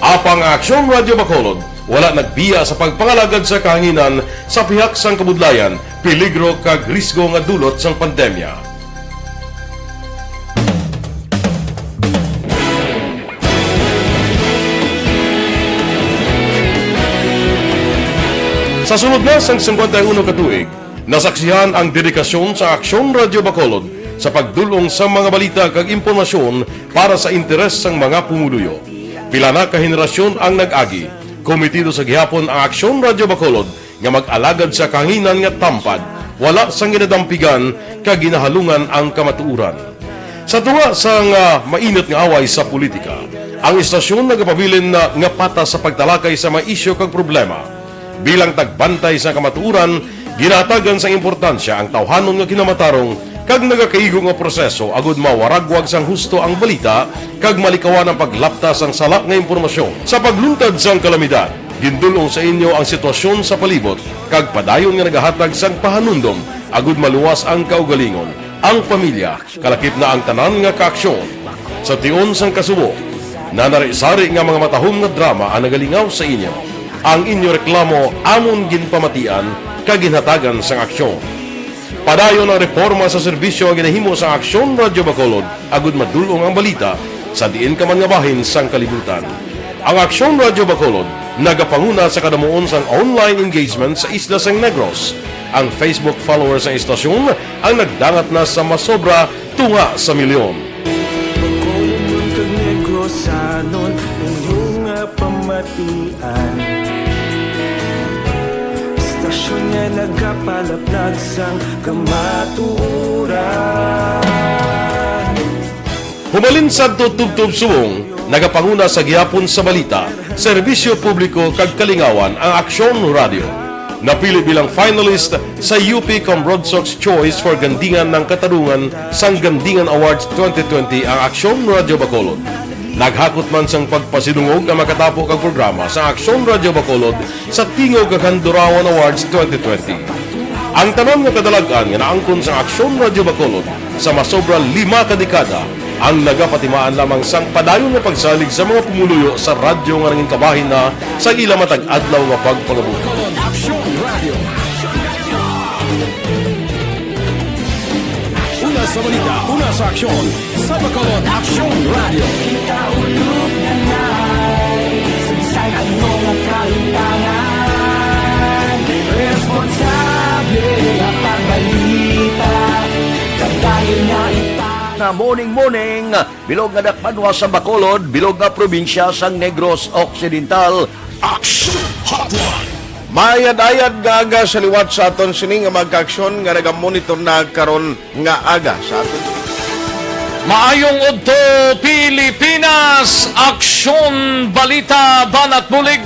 Apang ang Aksyon Radio Bacolod wala nagbiya sa pagpangalagad sa kahanginan sa pihak sang kabudlayan, peligro kag risgo nga dulot sang pandemya. Sa sulod na sang singkwenta y uno ka tuig, nasaksihan ang dedikasyon sa Aksyon Radio Bacolod sa pagdul-ong sa mga balita kag impormasyon para sa interes sang mga pumuluyo. Pila na ka henerasyon ang nag-agi. Komitido sa gihapon ang Aksyon Radio Bacolod nga mag-alagad sa kahanginan nga tampad, wala sang ginadampigan kag ginahalungan ang kamatuoran. Sa tunga sang, ah, mainit nga away sa politika, ang istasyon nagapabilin na nga patas sa pagtalakay sa mga isyu kag problema. Bilang tagbantay sa kamatuoran, ginahatagan sang importansya ang tawhanon nga kinamatarong kag nagakaigo nga proseso agud mawaragwag sang husto ang balita kag malikawan ang paglapta sang sala nga impormasyon. Sa pagluntad sang kalamidad, gindul-ong sa inyo ang sitwasyon sa palibot kag padayon nga nagahatag sang pahanumdom agud maluwas ang kaugalingon, ang pamilya, kalakip na ang tanan nga kaaksyon. Sa tion sang kasubo, nanari-sari nga mga matahom nga drama ang nagalingaw sa inyo. Ang inyo reklamo amon ginpamatian kag ginhatagan sang aksyon. Padayon ang reporma sa serbisyo nga ginahimo sang Aksyon Radyo Bacolod agud madul-ong ang balita sa diin ka man nga bahin sang kalibutan. Ang Aksyon Radyo Bacolod nagapanguna sa kadamuon sang online engagement sa isla sang Negros. Ang Facebook followers sang istasyon ang nagdangat na sa masobra tunga sa milyon. Bacolod kag Negrosanon, inyo nga pamatian. Istasyon nga nagapalaplag sang kamatuoran. Hubalin sadto tubtob subong, nagapanguna sa gihapon sa balita, serbisyo publiko kag kalingawan ang Aksyon Radyo. Napili bilang finalist sa U P Comrodsocs Choice for Gandingan ng Katarungan sang Gandingan Awards twenty twenty ang Aksyon Radyo Bacolod. Naghakot man sang pagpasidungog ang makatapo kag programa sa Aksyon Radyo Bacolod sa Tingog kag Handurawan Awards twenty twenty. Ang tanan nga kadalag-an nga naangkon sang Aksyon Radyo Bacolod sa masobra lima ka dekada ang nagapatimaan lamang sang padayon nga pagsalig sa mga pumuluyo sa radyo nga nangin kabahin na sa ila matag adlaw nga pagpangabuhi. Aksyon Radio. Una sa balita, una sa aksyon, sa Bacolod Aksyon Radio. Kita ulog na nai, sa bisan ano nga kahitangan, responsable nga pagbalita, kadayon nga ita. Na morning, morning. Bilog nga dakbanwa sa Bacolod, bilog nga probinsya sang Negros Occidental. Action Hotline. Mayad-ayad nga aga sa liwat sa aton sini nga magkaaksyon nga nagamonitor na karon nga aga sa aton. Maayong udto, Pilipinas! Aksyon, balita, banat, bulig.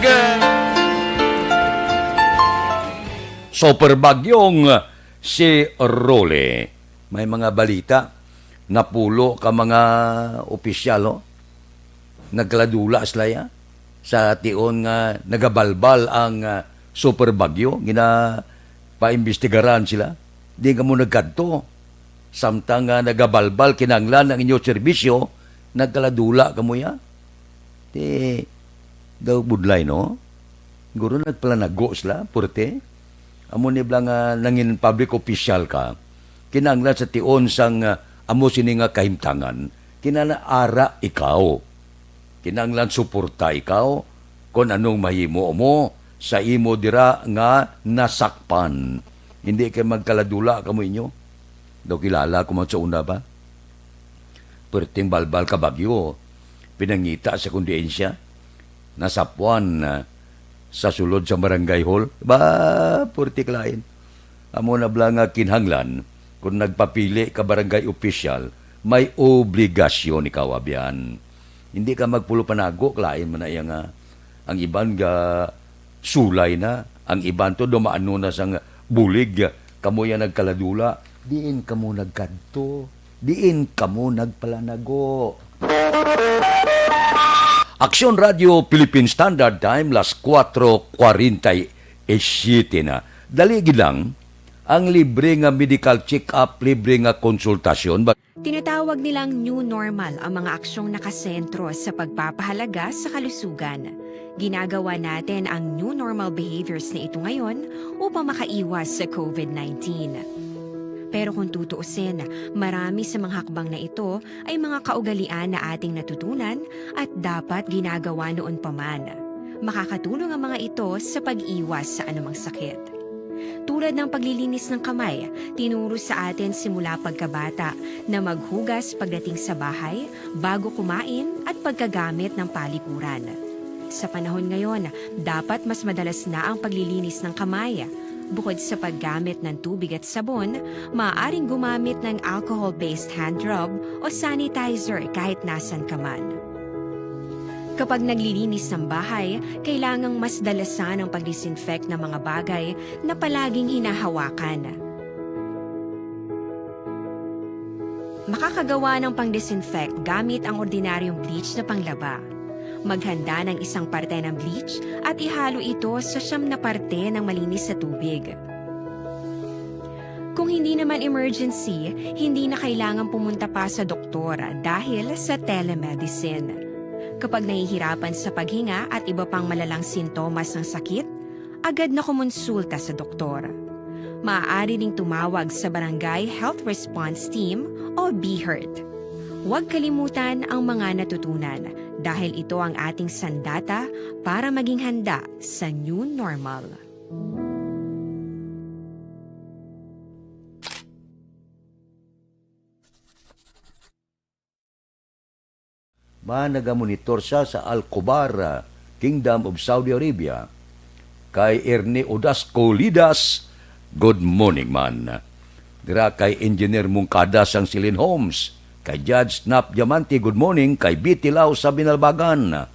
Super Bagyong si Rolly. May mga balita, napulo ka mga opisyal, ho? Nagkaladula sila, ya, sa tion nga nagabalbal ang, ah, super bagyo. Ginapaimbestigaran sila. Di kamo nagkadto. Samtang nga nagabalbal kinahanglan ang inyo serbisyo, nagkaladula kamo ya. Ti, daw budlay, no? Guro nagpalanago sila, purte. Amo ni bala nga nangin public official ka, kinahanglan sa tion sang, ah, amo sini nga kahimtangan, kinahanglan ara ikaw. Kinahanglan suporta ikaw kon anong mahimo mo sa imo dira nga nasakpan. Hindi kay magkaladula kamo inyo. Daw kilala ko man sa una ba? Perting balbal ka bagyo, pinangita sa kondensya, nasapwan, ah, sa sulod sa barangay hall. Ba, purti kalain. Amo na bala nga kinahanglan, kung nagpapili ka barangay official, may obligasyon ikaw, abyan. Hindi ka magpulo panago, kalain man na iya nga ang iban ga sulay na, ang iban to dumaano na sang bulig, kamo ya nagkaladula, diin kamo nagkadto, diin kamo nagpalanago. Aksyon Radio Philippine Standard Time, las kuwatro kwarenta y siyete na. Dali gid lang, ang libre nga medical check-up, libre nga konsultasyon, ba- Tinatawag nilang new normal ang mga aksyong nakasentro sa pagpapahalaga sa kalusugan. Ginagawa natin ang new normal behaviors na ito ngayon upang makaiwas sa covid nineteen. Pero kung tutuusin, marami sa mga hakbang na ito ay mga kaugalian na ating natutunan at dapat ginagawa noon pa man. Makakatulong ang mga ito sa pag-iwas sa anumang sakit. Tulad ng paglilinis ng kamay, tinuro sa atin simula pagkabata na maghugas pagdating sa bahay, bago kumain, at pagkagamit ng palikuran. Sa panahon ngayon, dapat mas madalas na ang paglilinis ng kamay. Bukod sa paggamit ng tubig at sabon, maaaring gumamit ng alcohol-based hand rub o sanitizer kahit nasan ka man. Kapag naglilinis ng bahay, kailangang mas dalasan ang pag-disinfect ng mga bagay na palaging hinahawakan. Makakagawa ng pang-disinfect gamit ang ordinaryong bleach na panglaba. Maghanda ng isang parte ng bleach at ihalo ito sa siyam na parte ng malinis na tubig. Kung hindi naman emergency, hindi na kailangan pumunta pa sa doktor dahil sa telemedicine. Kapag nahihirapan sa paghinga at iba pang malalang sintomas ng sakit, agad na kumonsulta sa doktor. Maaari ring tumawag sa Barangay Health Response Team o BHERT. Huwag kalimutan ang mga natutunan dahil ito ang ating sandata para maging handa sa new normal. Ba, nagamonitor siya sa Al Khobar, ah, Kingdom of Saudi Arabia. Kay Ernie Odasco Lidas, good morning, man. Dira kay Engineer Mungkada sang Silin Homes, kay Judge Snap Diamante, good morning, kay B T Lao sa Binalbagan,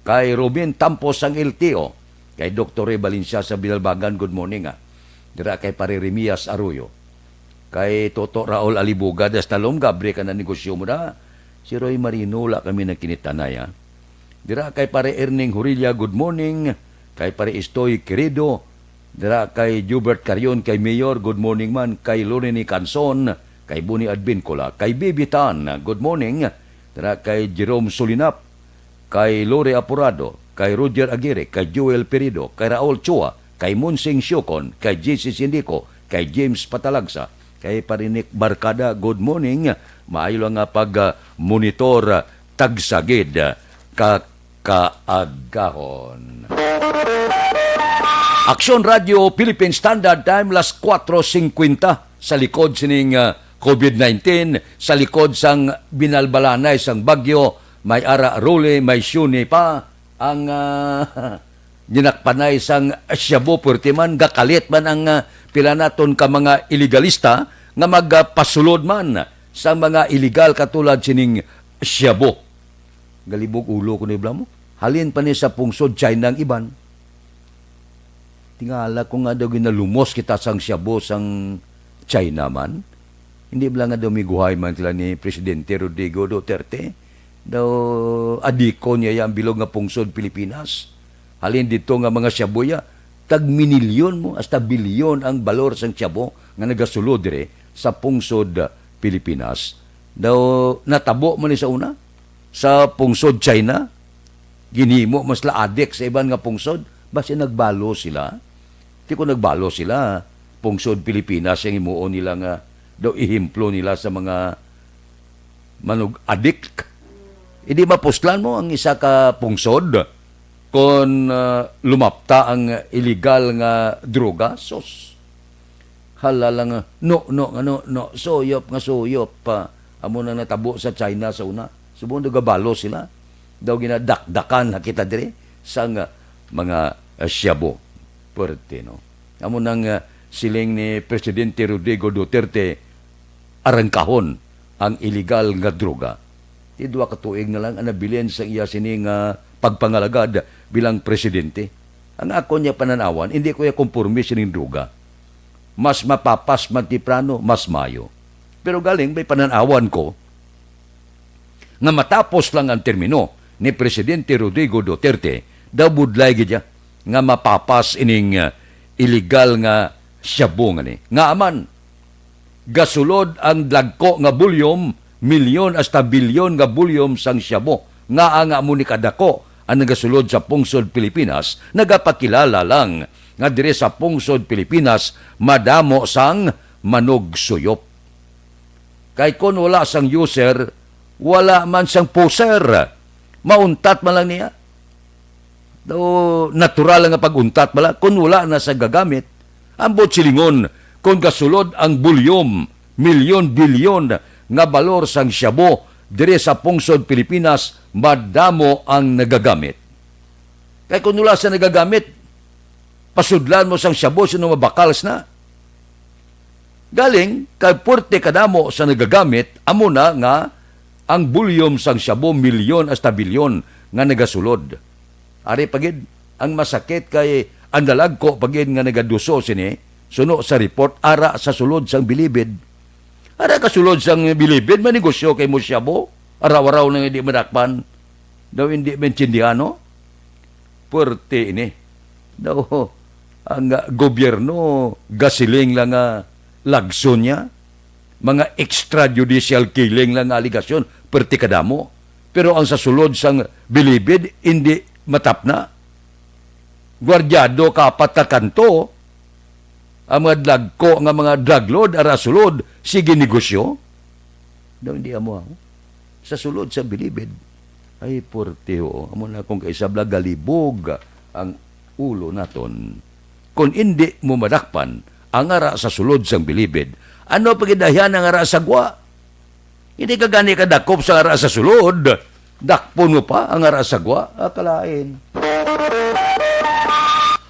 kay Robin Tampos sang L T O, kay Doktor Ray Valencia sa Binalbagan, good morning, ah. Dira kay Pare Remias Arroyo. Kay Toto Raul Alibuga, das talom, gabre ka na negosyo mo da. Si Roy Marino, wala kami nagkinitanay, ha. Dira kay Pare Erning Hurilla, good morning. Kay Pare Estoy Querido. Dira kay Jubert Carion, kay Mayor, good morning man. Kay Lorini Canson, kay Boni Advincula, kay Bibi Tan, good morning. Dira kay Jerome Sulinap, kay Lori Apurado, kay Roger Aguirre, kay Joel Perido, kay Raul Chua, kay Monsing Siocon, kay J C Sindico, kay James Patalagsa, kay Parinik Barkada, good morning. Maayo lang nga pag, ah, monitor, ah, tagsagid, ah, ka kaagahon. Aksyon Radio Philippine Standard Time, las kuwatro singkwenta, sa likod sining, ah, covid nineteen, sa likod sang binalbalanay sang bagyo, may ara Rolly, may Shuni pa ang, ah, ginakpanay sang shabu, pwerte man, gakalit man ang, ah, pila naton ka mga ilegalista nga magapasulod man sa mga illegal katulad sining shabu. Galibog ulo ko ni bala mo. Halin pa ni sa pungsod China ang iban. Tingala ko nga daw ginalumos kita sang shabu sang China man. Hindi bala nga daw miguhay man sila ni Presidente Rodrigo Duterte. Daw adiko niya ya ang bilog nga pungsod Pilipinas. Halin dito nga mga shabu ya, tag minilyon mo, hasta bilyon ang balor sang shabu nga nagasulod diri sa pungsod, ah, Pilipinas. Daw natabo man ni sa una, sa pungsod China, ginhimo man sila adik sa iban nga pungsod, basi nagbalo sila. Ti kung nagbalo sila, pungsod Pilipinas ang himuon nila nga, daw ehemplo nila sa mga manug-adik. Hindi mapuslan mo ang isa ka pungsod kon, ah, lumapta ang iligal nga droga. Sus. Hala lang, ah, no, no, nga no, no, suyop nga suyop pa. Amo nang natabo sa China sa una. Subong nagabalo sila. Daw ginadakdakan na kita diri sang, ah, mga, ah, shabu. Puwerte, no? Amo nang, ah, siling ni Presidente Rodrigo Duterte, arangkahon ang iligal nga droga. Ti duha ka tuig na lang ang nabilin sa iya sini nga pagpangalagad bilang presidente. Ang akon niya pananawan, hindi ko iya komporme sining droga. Mas mapapas man temprano, mas mayo. Pero galing may pananawan ko nga matapos lang ang termino ni Presidente Rodrigo Duterte, daw budlay gid siya nga mapapas ining, ah, iligal nga shabu nga ni. Nga man, gasulod ang dagko nga bulyom, milyon hasta bilyon nga bulyom sang shabu. Ngaa nga amo ni kadako ang nagasulod sa pungsod Pilipinas, nagapakilala lang nga diri sa pungsod Pilipinas madamo sang manugsuyop. Kay kon wala sang user, wala man sang poser. Mauntat man lang niya. Daw natural nga pag-untat bala kon wala na sa gagamit. Ambot silingon, kon gasulod ang bulyom, milyon-bilyon nga balor sang shabu diri sa pungsod Pilipinas, madamo ang nagagamit. Kay kon wala sa nagagamit, pasudlan mo sang shabu sino mabakal na. Galing kay puwerte kadamo sa nagagamit, amo na nga ang bulyom sang shabu milyon hasta bilyon nga nagasulod. Ari pa gid ang masakit kay ang dalagko pa gid nga nagaduso sini, suno sa report, ara sa sulod sang bilibid. Ara ka sulod sang bilibid, manegosyo kay mo shabu, araw-araw na nga di madakpan. Daw hindi maintindihan, no? Puwerte ini. Daw, ang, ah, gobyerno, gasiling lang nga lagson niya. Mga extrajudicial killing lang nga aligasyon, puwerte kadamo. Pero ang sa sulod sang bilibid, hindi matapna. Gwardyado ka apat ka kanto, ang mga dagko nga mga drug lord, ara sulod, sige negosyo. Daw hindi amo, ha? Sa sulod sa bilibid. Ay, puwerte, oo. Amo na kung kaisabla, galibog ang ulo naton. Kung hindi mo madakpan ang ara sa sulod sang bilibid, ano pa gid ang ara sa gwa? Hindi ka gani kadakop sa ara sa sulod, dakpon mo pa ang ara sa gwa. Ah, kalain.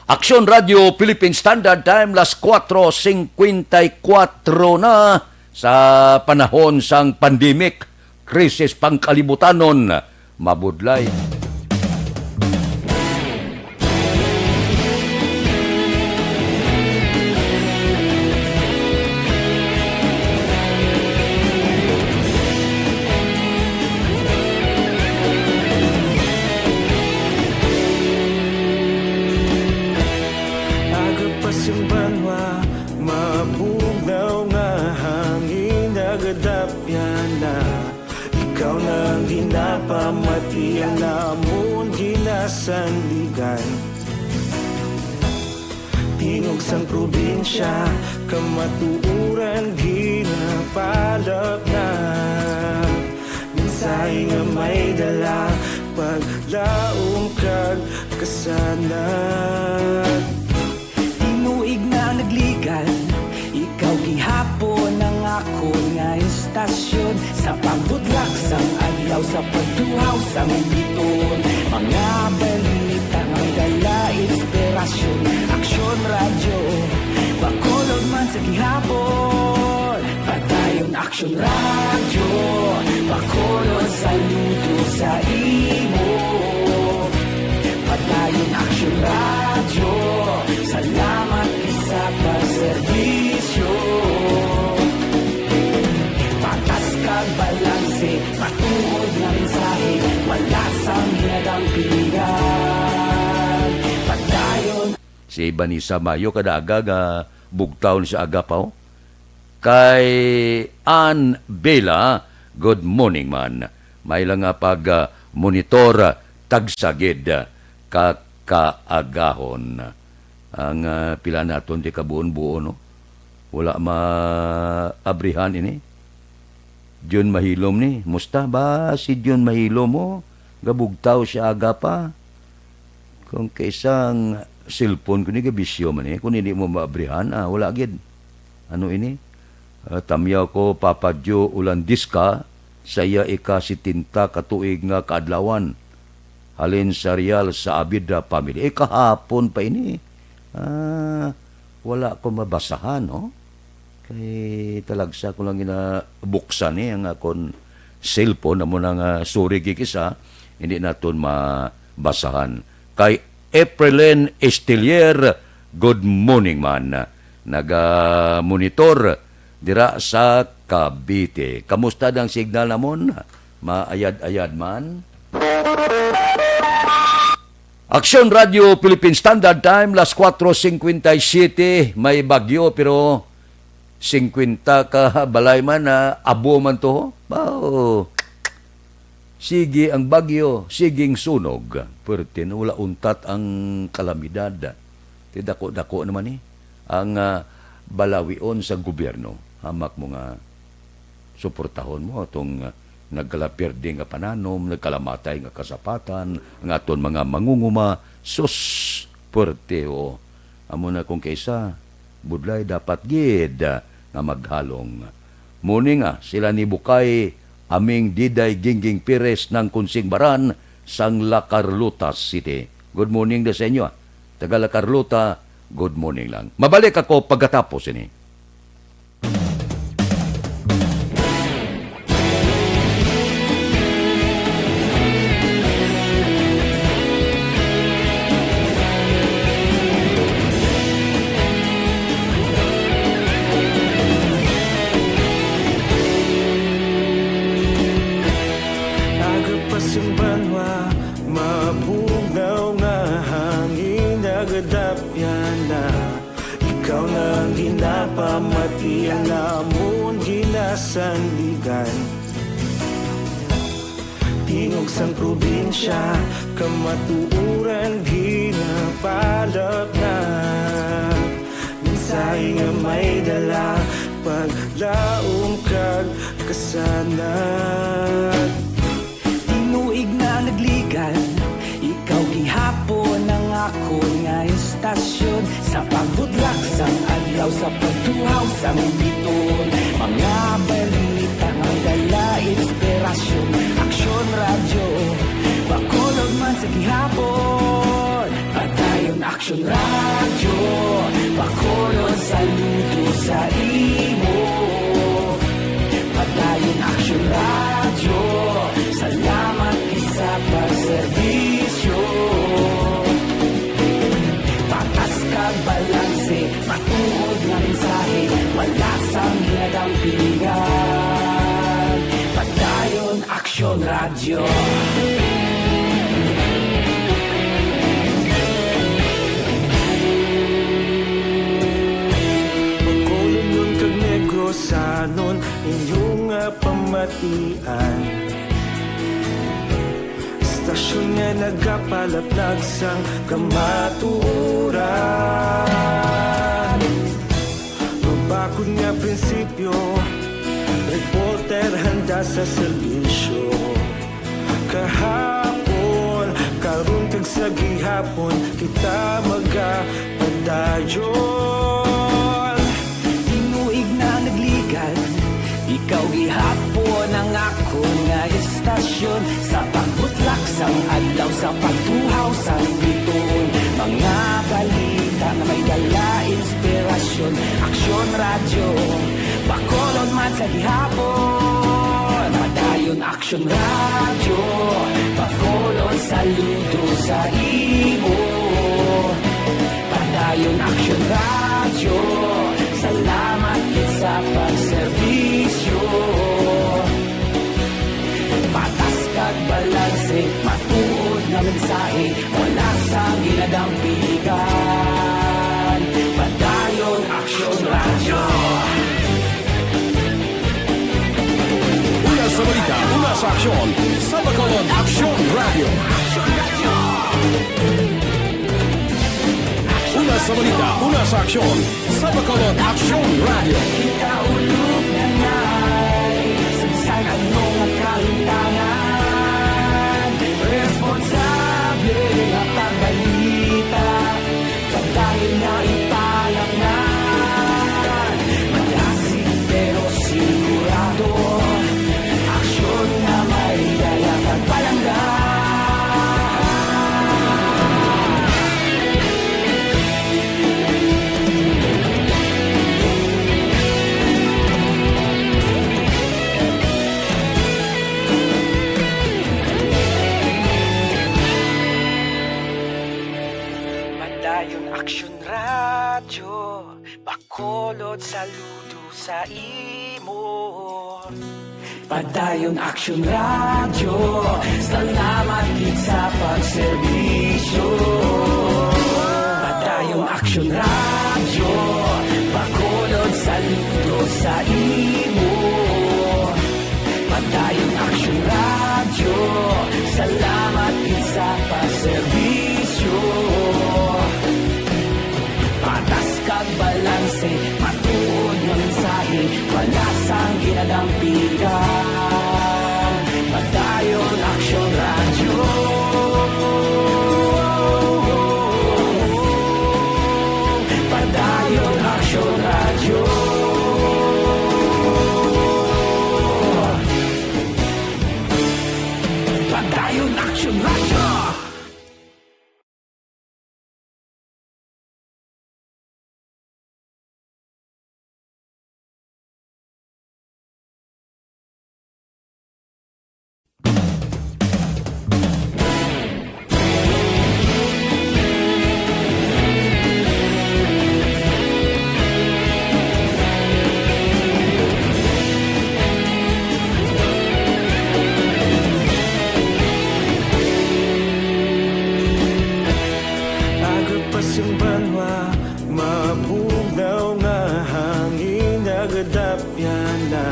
Aksyon Radio Philippine Standard Time, las kuwatro singkwenta y kuwatro na sa panahon sang pandemic, krisis pangkalibutanon, mabudlay. Aga pa sing banwa, mabugnaw nga hangin nagadapyan na. Ikaw na ang ginapamati, ang namon ginasandigan. Tingog sang probinsya, kamatuoran ginapalapnag. Mensahe nga may dala, paglaom kag kasanag. Tinuig na nagligan, ikaw gihapon ang akon nga istasyon. Sa pagbudlak sang adlaw, sa pagtuhaw sang biton, mga balita nga dala inspirasyon. Aksyon Radyo, Bacolod man sa gihapon. Padayon Aksyon Radyo, Bacolod, saludo sa imo. Padayon Aksyon Radyo, salamat gid sa pagserbisyo. Patas kag balanse, matuod nga mensahe, wala sang ginadampigan. Padayon. Si Vanessa Mayo, kada aga nga bugtaw ni sa aga pa, oh. Kay Ann Bela, good morning, man. May lang nga pag, ah, monitor, ah, tagsagid, ah, ka kaagahon. Ang, ah, pila naton di kabuon-buon, no? Wala maabrihan ini. Jun Mahilom ni. Musta ba si Jun Mahilom mo? Gabugtaw siya aga pa. Kung kaisa ang cellphone ko ni gabisyo man eh. Kung hindi mo maabrihan, ah, wala gid. Ano ini? Ah, tamyaw ko, Papa Joe Ulandiska, sa iya ika-setenta ka tuig nga kaadlawan. Halin sa Real sa Abida family. Eh, kahapon pa ini. Ah, wala ko mabasahan, no? Kay talagsa ko lang ginabuksan ni ang akon cellphone, amo na nga, sorry, gikisa, hindi naton mabasahan. Kay Eprelyn Estilier, good morning, man. Naga-monitor dira sa Cavite. Kamusta ang signal namon? Maayad-ayad man? Aksyon Radio Philippine Standard Time, las cuatro cincuenta y siete, may bagyo, pero cincuenta ka balay man, ah, abo man to. Wow. Sige ang bagyo, sige ang sunog. Pwerte na, wala untat ang kalamidad. Ti dako-dako naman ni ang, ah, balawion sa gobyerno. Hamak mo nga suportahon mo atong, ah, nagkalapirdi nga pananom, nagkalamatay nga kasapatan, nga aton mga mangunguma, sus, puwerte, o. Amo na kung kaisa, budlay dapat gid, ah, nga maghalong. Muni nga, sila ni Bukay, Aming Diday Gingging Pires ng Kunsing Baran sang La Carlota City. Good morning da sa inyo, ah. Taga La Carlota, good morning lang. Mabalik ako pagkatapos ini. Aga pa sing banwa, mabugnaw nga hangin nagadapyan na. Ikaw na ang ginapamati, ang amon ginasandigan. Tingog sang probinsya, kamatuoran ginapalapnap. Mensahe nga may dala, paglaom kag kasanag. Tinuig na nagligad, ikaw gihapon ang akon nga estasyon. Sa pagbutlak sang adlaw, sa pagtuhaw sang biton, mga balita nga dala inspirasyon. Aksyon Radyo, Bacolod man sa gihapon. Padayon Aksyon Radyo, Bacolod, saludo sa imo. Padayon Aksyon Radyo, salamat gid sa pagserbisyo. Patas kag balanse, matuod nga mensahe, wala sang ginadampingan. Padayon Aksyon Radyo. Bacolodnon kag Negrosanon, inyo nga pamatian. Estasyon nga nagapalaplag sang kamatuoran. Mabakod nga prinsipyo, reporter handa sa serbisyo. Kahapon, karon kag sa gihapon, kita magapadayon. Tinuig na nagligad, ikaw gihapon ang akon nga estasyon. Sa pagbutlak sang adlaw, sa pagtuhaw sang biton, mga balita nga may dala inspirasyon. Aksyon Radyo, Bacolod man sa gihapon. Padayon Aksyon Radyo, Bacolod, saludo sa imo. Padayon Aksyon Radyo, salamat gid sa pagserbisyo. Patas kag balanse, matuod nga mensahe, wala sang ginadampigan. Una sa balita, una sa aksyon, sa Bacolod Aksyon Radio. Una sa balita, una sa aksyon, sa Bacolod Aksyon Radio. Kita ulog na nai, sagsag ang mga kahintangan. Responsable nga pagbalita, pagdahil nga ipalangnan. Malasig pero sigurado, aksyon nga may dala kag palangga. Padayon Aksyon Radyo, Bacolod, saludo sa imo. Padayon Aksyon Radyo, salamat gid sa pagserbisyo. Padayon Aksyon Radyo, Bacolod, saludo sa imo. Padayon Aksyon Radyo, salamat gid sa pagserbisyo. Patas kag balanse, matuod nga mensahe, wala sang ginadampigan. Padayon Aksyon Radyo. Padayon Aksyon Radyo. Padayon Aksyon Radyo. Aga pa sing banwa, mabugnaw nga hangin nagadapyan na.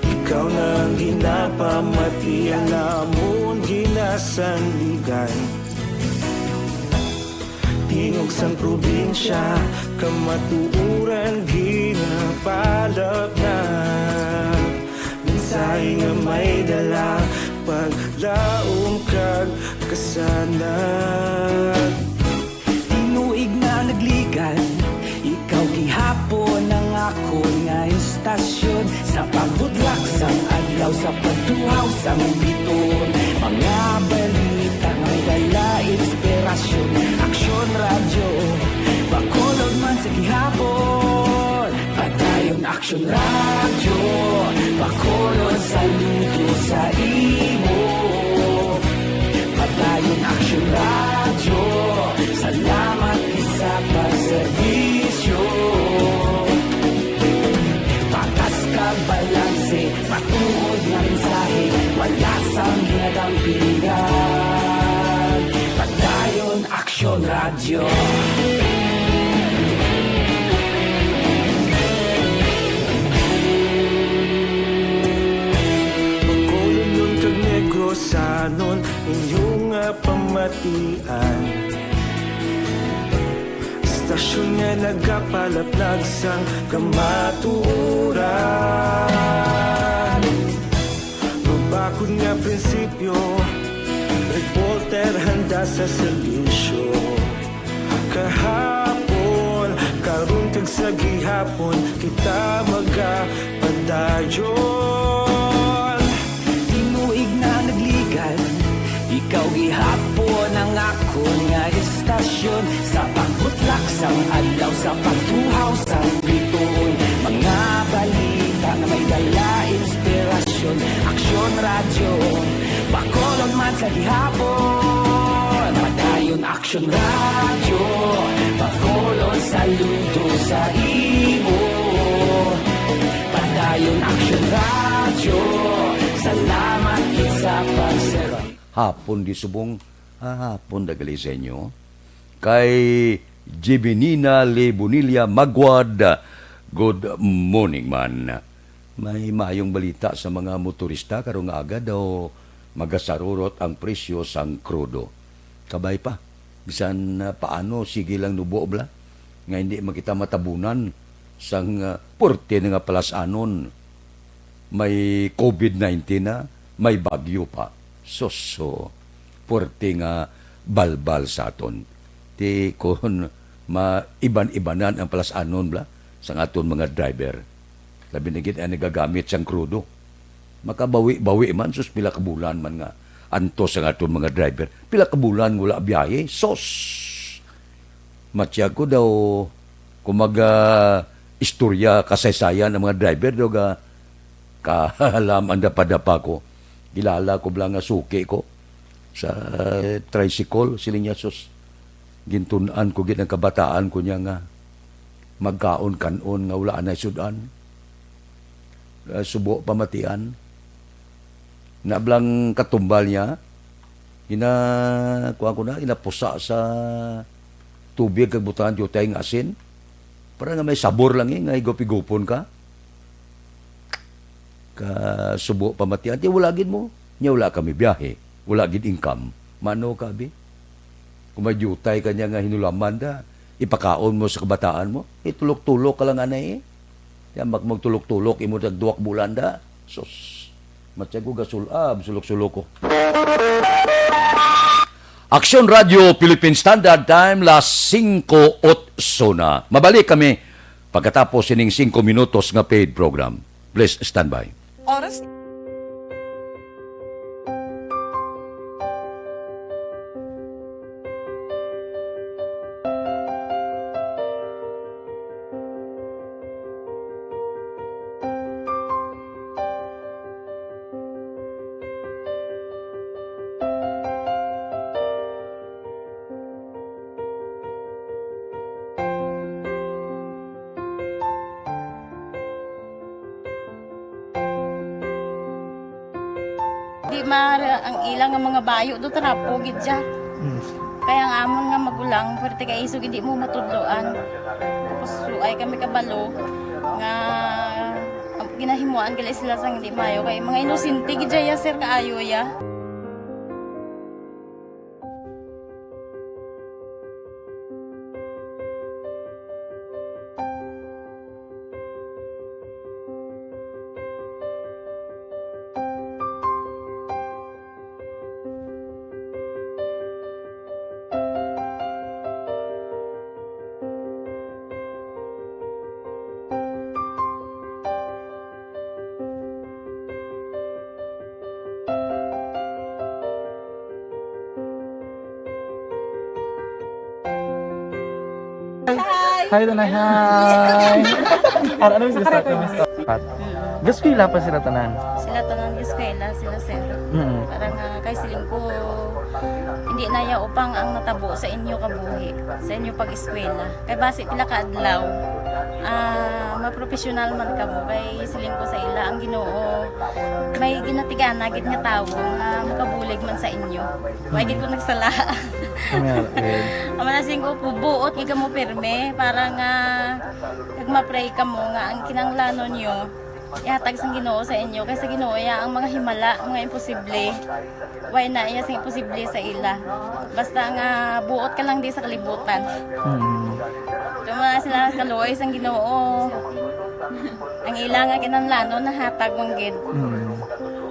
Ikaw na ang ginapamati, ang amon ginasandigan. Tingog sang probinsya, kamatuoran ginapalapnag. Mensahe nga may dala, paglaom kag kasanag. Tinuig na nagligan, ikaw gihapon ang akon nga istasyon. Sa pagbutlak sang adlaw, sa pagtuhaw sang biton, mga balita nga may dala inspirasyon. Aksyon Radyo, Bacolod man sa gihapon. Padayon Aksyon Radyo, Bacolod, saludo sa imo. Padayon Aksyon Radyo, salamat gid sa pagserbisyo. Patas kag balanse, matuod nga mensahe, wala sang ginadampigan. Padayon Aksyon Radyo. Bacolodnon kag Negrosanon, inyo nga pamatian. Istasyon nga nagapalaplag sang kamatuoran. Mabakod nga prinsipyo, reporter handa sa serbisyo. Kahapon, karon kag sa gihapon, kita magapadayon. Tinuig na nagligan, ikaw gihapon ang akon nga istasyon. Sa pagbutlak sang adlaw, sa pagtuhaw sang bituon, mga balita nga may dala inspirasyon. Aksyon Radyo, Bacolod man sa gihapon. Padayon Aksyon Radyo, Bacolod, saludo sa imo. Padayon Aksyon Radyo, salamat gid sa pagserbi. Hapon di subong, ah, hapon dagali sa inyo. Kay Jimenina Lee Bonilla Magwad, Good morning, man. May maayong balita sa mga motorista karong aga, daw magasarurot ang presyo sang krudo. Kabay pa, bisan, ah, paano, sige lang nubo bala nga hindi man kita matabunan sang, ah, puwerte na nga palas-anon. May covid nineteen na, may bagyo pa. Sus, so, puwerte nga balbal sa aton. Ti kon maiban-ibanan ang palas-anon bala sang aton mga driver. Labi na gid ang nagagamit sang krudo. Makabawi-bawi man, sus, pila ka bulan man nga antos ang aton mga driver. Pila ka bulan wala biyahe, sus! Matya ko daw, kung mag, ah, istorya, kasaysayan ang mga driver, daw ga, kahalam ang dapadapa ko. Kilala ko bala nga suki ko sa tricycle, siling niya, "Sus, gintun-an ko gid ang kabataan ko niya nga magkaon-kanon nga wala anay sud-an." Ah, subo pamatian. Na bala ang katumbal niya, gina-, kuwan ko na, ginapusa sa tubig kag butangan diutay nga asin. Para nga may sabor lang, eh, nga higop-higupon ka. Kasubo pamatian, ti wala gid mo. Nya wala kami biyahe, wala gid income. Mano ka, abi? Kung may diutay ka niya nga hinulaman da, ipakaon mo sa kabataan mo, itulok-tulok ka lang anay, eh. Yan, mag-, magtulok-tulok, imo nagduwak bulan da. Sus, matyago gasul-ab, sulok-sulok ko. Aksyon Radio Philippine Standard Time, las singko otso na. Mabalik kami pagkatapos sining singko minutos nga paid program. Please stand by. Oras. Di ma-, ang ila nga mga bayo do trapo gid siya. Mm. Kaya ang amon nga magulang, pwerte kay isog hindi mo matudloan. Tapos suay kami kabalo nga, ang ginahimuan gali sila sang hindi maayo kay mga inosente gid siya, sir, kaayo ya. Hi. Hi, Tanay. Hi. Ar-, ano yung gusto? Pat. Gaskwela pa sila tanan? Sila tanan gaskwela, sila, sir. Mm. Parang, ah, kay siling ko, hindi na ya upang ang natabo sa inyo kabuhi, sa inyo pag-eskwela. Kay basi pila ka adlaw, ah, mapropesyonal man kamo. Kay siling ko sa ila, ang Ginoo may ginatigana gid nga tawo nga makabulig man sa inyo. Wa gid ko nagsala. Kami, okay. Ang mga sing ko, buot gid kamo pirme para nga kag ma-pray kamo nga ang kinahanglanon nyo ihatag sang Ginoo sa inyo, kay sa Ginoo ya ang mga himala, mga imposible. Way na iya sing imposible sa ila. Basta nga buot ka lang di sa kalibutan. Mm. Kamo na sila kaluoy sang Ginoo. Ang ila nga kinahanglanon nahatag man gid. Mm.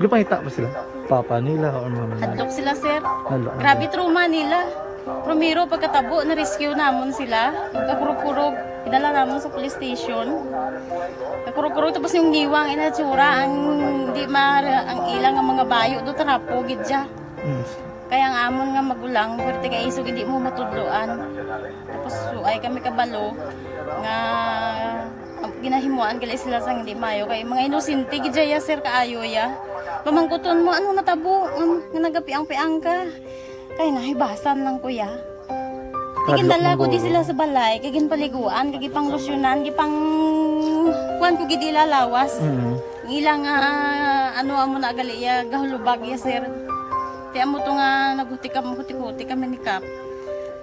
Gipangita ba sila? Papa nila or mama nila? Hadlok sila, sir. Hadlok. Grabe trauma nila. Primero, pagkatabo, na-rescue namon sila. Kakurog-kurog, idala namon sa police station. Kakurog-kurog, tapos yung niwang inatsura, ang di ma-, ang ilang nga mga bayo do trapo gid siya. Mm. Kaya ang amon nga magulang, pwerte kay isog hindi mo matudloan. Tapos suay kami kabalo nga ang ginahimuan gali sila sang hindi maayo kay mga inosente gid ya, sir, kaayo ya. Pamangkuton mo, ano natabo? Um, nga nagapiang-piang ka. Kay nahibasan lang ko ya. Ti ginadala ko di sila sa balay, kay ginpaliguan, kay gipanglusyonan, gipang kuan ko gid ila lawas. Mm. Ang ila nga, ano, amo na gali ya, gahulubag ya, sir. Ti amo to nga naghuti kam-, huti-huti kami ni Kap.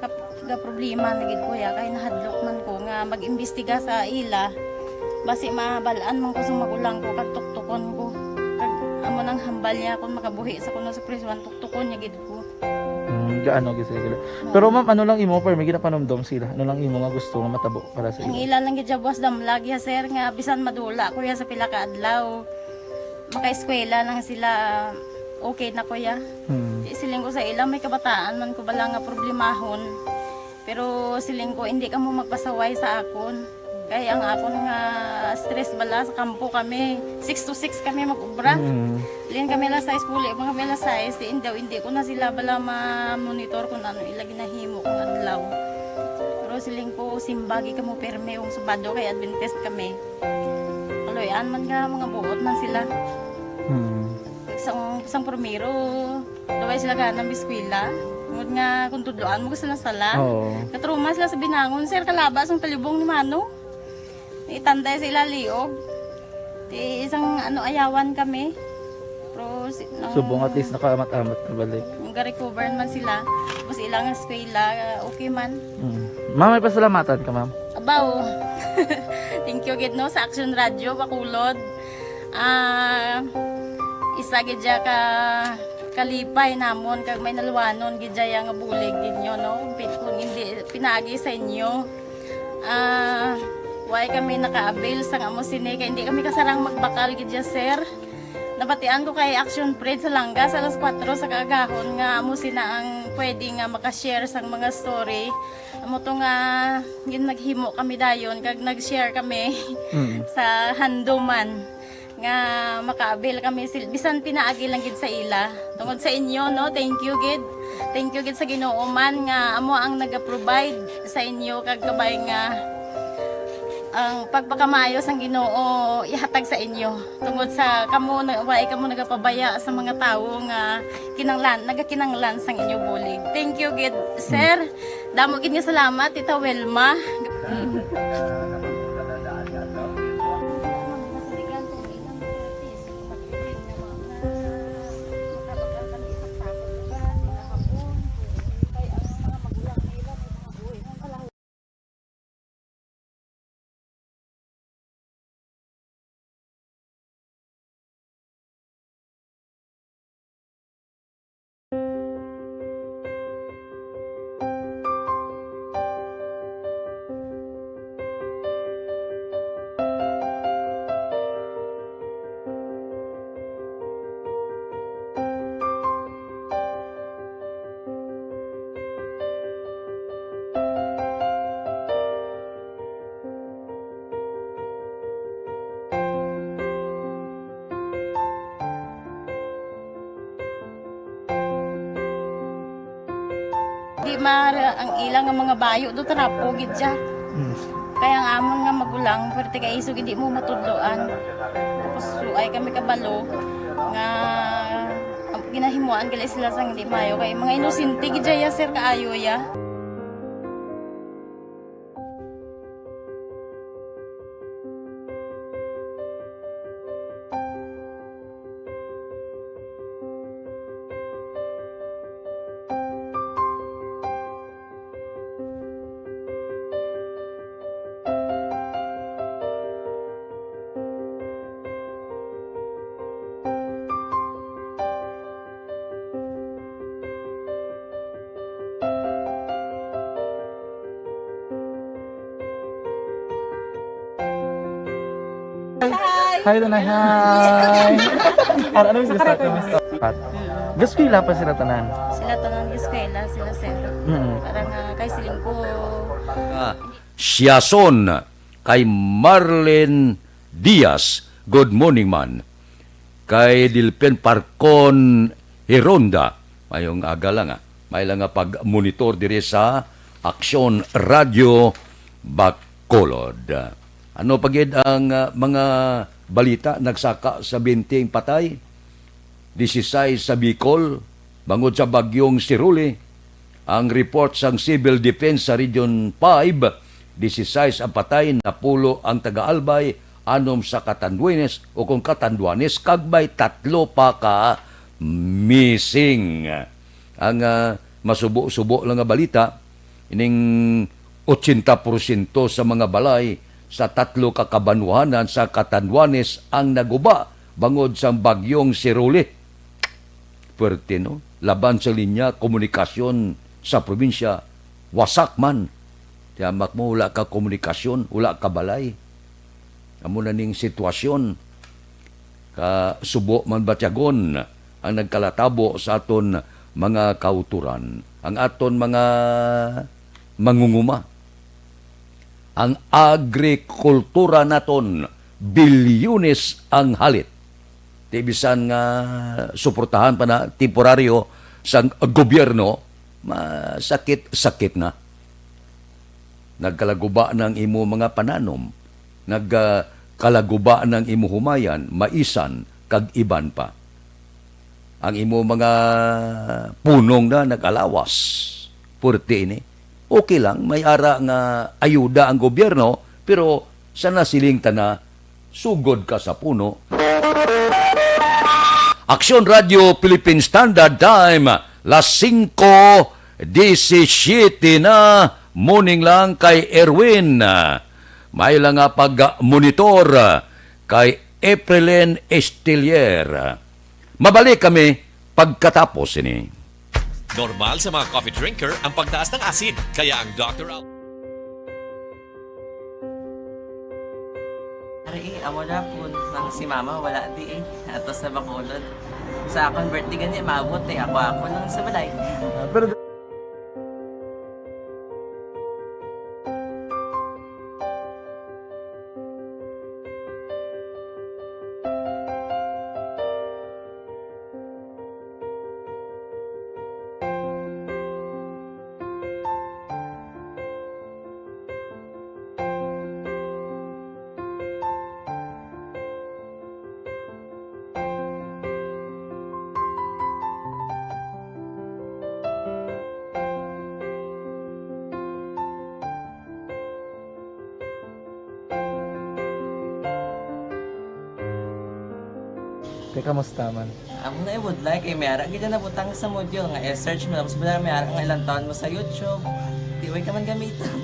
Kap-, ga problema na gid ko ya, kay nahadlok man ko nga mag-imbestiga sa ila. Basi mabal-an man ko sa magulang ko, kag tuktukon ko. Kag amo nang hambal niya, kung makabuhi sa kuno sa prisuhan, tuktukon niya gid ko. Hmm, gaano gid sila gila. Pero ma'am, ano lang imo, permi ginapanumdom sila? Ano lang imo nga gusto nga matabo para sa Ang ila? Ila lang gid siya buwas damlag ya, sir, nga bisan madula ko ya sa pila ka adlaw, makaeskwela lang sila, okay na ko ya. Hmm. Di siling ko sa ila, may kabataan man ko bala nga problemahon. Pero siling ko, hindi kamo magpasaway sa akon. Kay ang akon nga stress bala sa kampo kami, six to six kami mag-ubra. Mm. Lin kami alas sais, puli pa kami alas sais, si indaw, hindi ko na sila bala ma-monitor kung ano ila ginahimo kung adlaw. Pero siling ko, simbagi kamo pirme kung Sabado kay Adventist kami. Kaluy-an man nga mga buot man sila. Mm. Sang, sang primero, daway sila gana mag-eskwela. Tungod nga kung tudloan mo sila sala. Oo. Katruma sila sa binangon, sir, kalaba sang talibong ni Mano. Itanday sa ila liog. Ti isang ano, ayawan kami. Pero si, nang Subong at least nakaamat-amat na balik. Nang ga-recover man sila. Tapos ilang eskwela, okay man. Mm. Ma'am, may pasalamatan ka, ma'am? Abaw. Thank you gid, no, sa Action Radio Bacolod. Ah, isa gid siya ka kalipay namon kag may naluwanon gid siya nga bulig gid nyo, no? Pi-, kung hindi pinaagi sa inyo, ah, why kami naka-avail sang amo sini, kay hindi kami kasarang magbakal gid siya, sir. Nabatian ko kay Action Fred sa Langga sa alas kuwatro sa kaagahon nga amo sina ang pwede nga maka-share sang mga story. Amo to nga gin-, naghimo kami dayon kag nag-share kami Mm. sa handuman nga maka-avail kami sil-, bisan pinaagi lang gid sa ila. Tungod sa inyo, no? Thank you gid. Thank you gid sa Ginoo man nga amo ang naga-provide sa inyo kag kabay nga ang pagpakamaayo sang Ginoo ihatag sa inyo. Tungod sa kamo na, wa kamo nagapabaya sa mga tawo nga kinanglan, nagakinanglan sang inyo bulig. Thank you gid, sir. Damo gid nga salamat, Tita Wilma. Di mara ang ila nga mga bayo do, trapo gid siya. Mm. Kaya ang amon nga magulang, pwerte kay isog hindi mo matudloan. Tapos suay kami kabalo nga ginahimuan gali sila sang hindi maayo. Kay mga inosente gid siya, sir, kaayo ya. Hi! Hi, Tanay. Hi! Ar-, ano yung sila sa akin? Pat. Gaskwela pa sila tanan? Sila tanan, gaskwela, sila, sir. Mm. Parang, ah, kay siling ko. Ah, Siason, kay Marlene Diaz, good morning man. Kay Dilpen Parcon Hironda, mayong aga lang, ah. May lang nga pag-monitor diri sa Aksyon Radio Bacolod. Ano pa gid ang, ah, mga balita? Nagsaka sa bente ang patay, disisais sa Bicol, bangod sa bagyong Siruli. Ang report sang Civil Defense sa Region five, disisais ang patay, napulo ang taga-Albay, anom sa Catanduanes o kung Catanduanes, kag may tatlo pa ka missing. Ang, ah, masubo-subo lang nga balita, ining ochenta porsyento sa mga balay sa tatlo ka kabanwahanan sa Catanduanes ang naguba bangod sang bagyong Siruli. Puwerte, no? Laban sa linya komunikasyon sa probinsya, wasak man. Tiyamak mo, wala ka komunikasyon, wala ka balay. Amo na ning sitwasyon. Ka subo man batyagon ang nagkalatabo sa aton mga kautoran, ang aton mga mangunguma. Ang agrikultura naton, bilyones ang halit. Ti bisan nga suportahan pa na temporaryo sang gobyerno, masakit-sakit na. Nagkalaguba na ang imo mga pananom, nagkalaguba na ang imo humayan, maisan, kag iban pa. Ang imo mga punong na nag-alawas, puwerte ini. Okay lang, may ara nga ayuda ang gobyerno, pero sa nasiling ta na, sugod ka sa puno. Aksyon Radio Philippine Standard Time, las singko disisiete na, morning lang kay Erwin. May lang nga pag-monitor kay Eprelin Estilier. Mabalik kami pagkatapos sini. Normal sa mga coffee drinker ang pagtaas ng asid, kaya ang Doctor Al- Ari, eh, amo na po nang si mama wala di eh. Ato sa Bacolod. Sa akong birthday gani, maabot eh. Ako, ako lang sa balay. Ah, pero Te, kamusta man? Amo na, eh, would like, eh, may ara gid na nabutang sa module nga, eh, search mo, tapos wala, may ara nga ilang taon mo sa YouTube. Di, way ka man gamiton.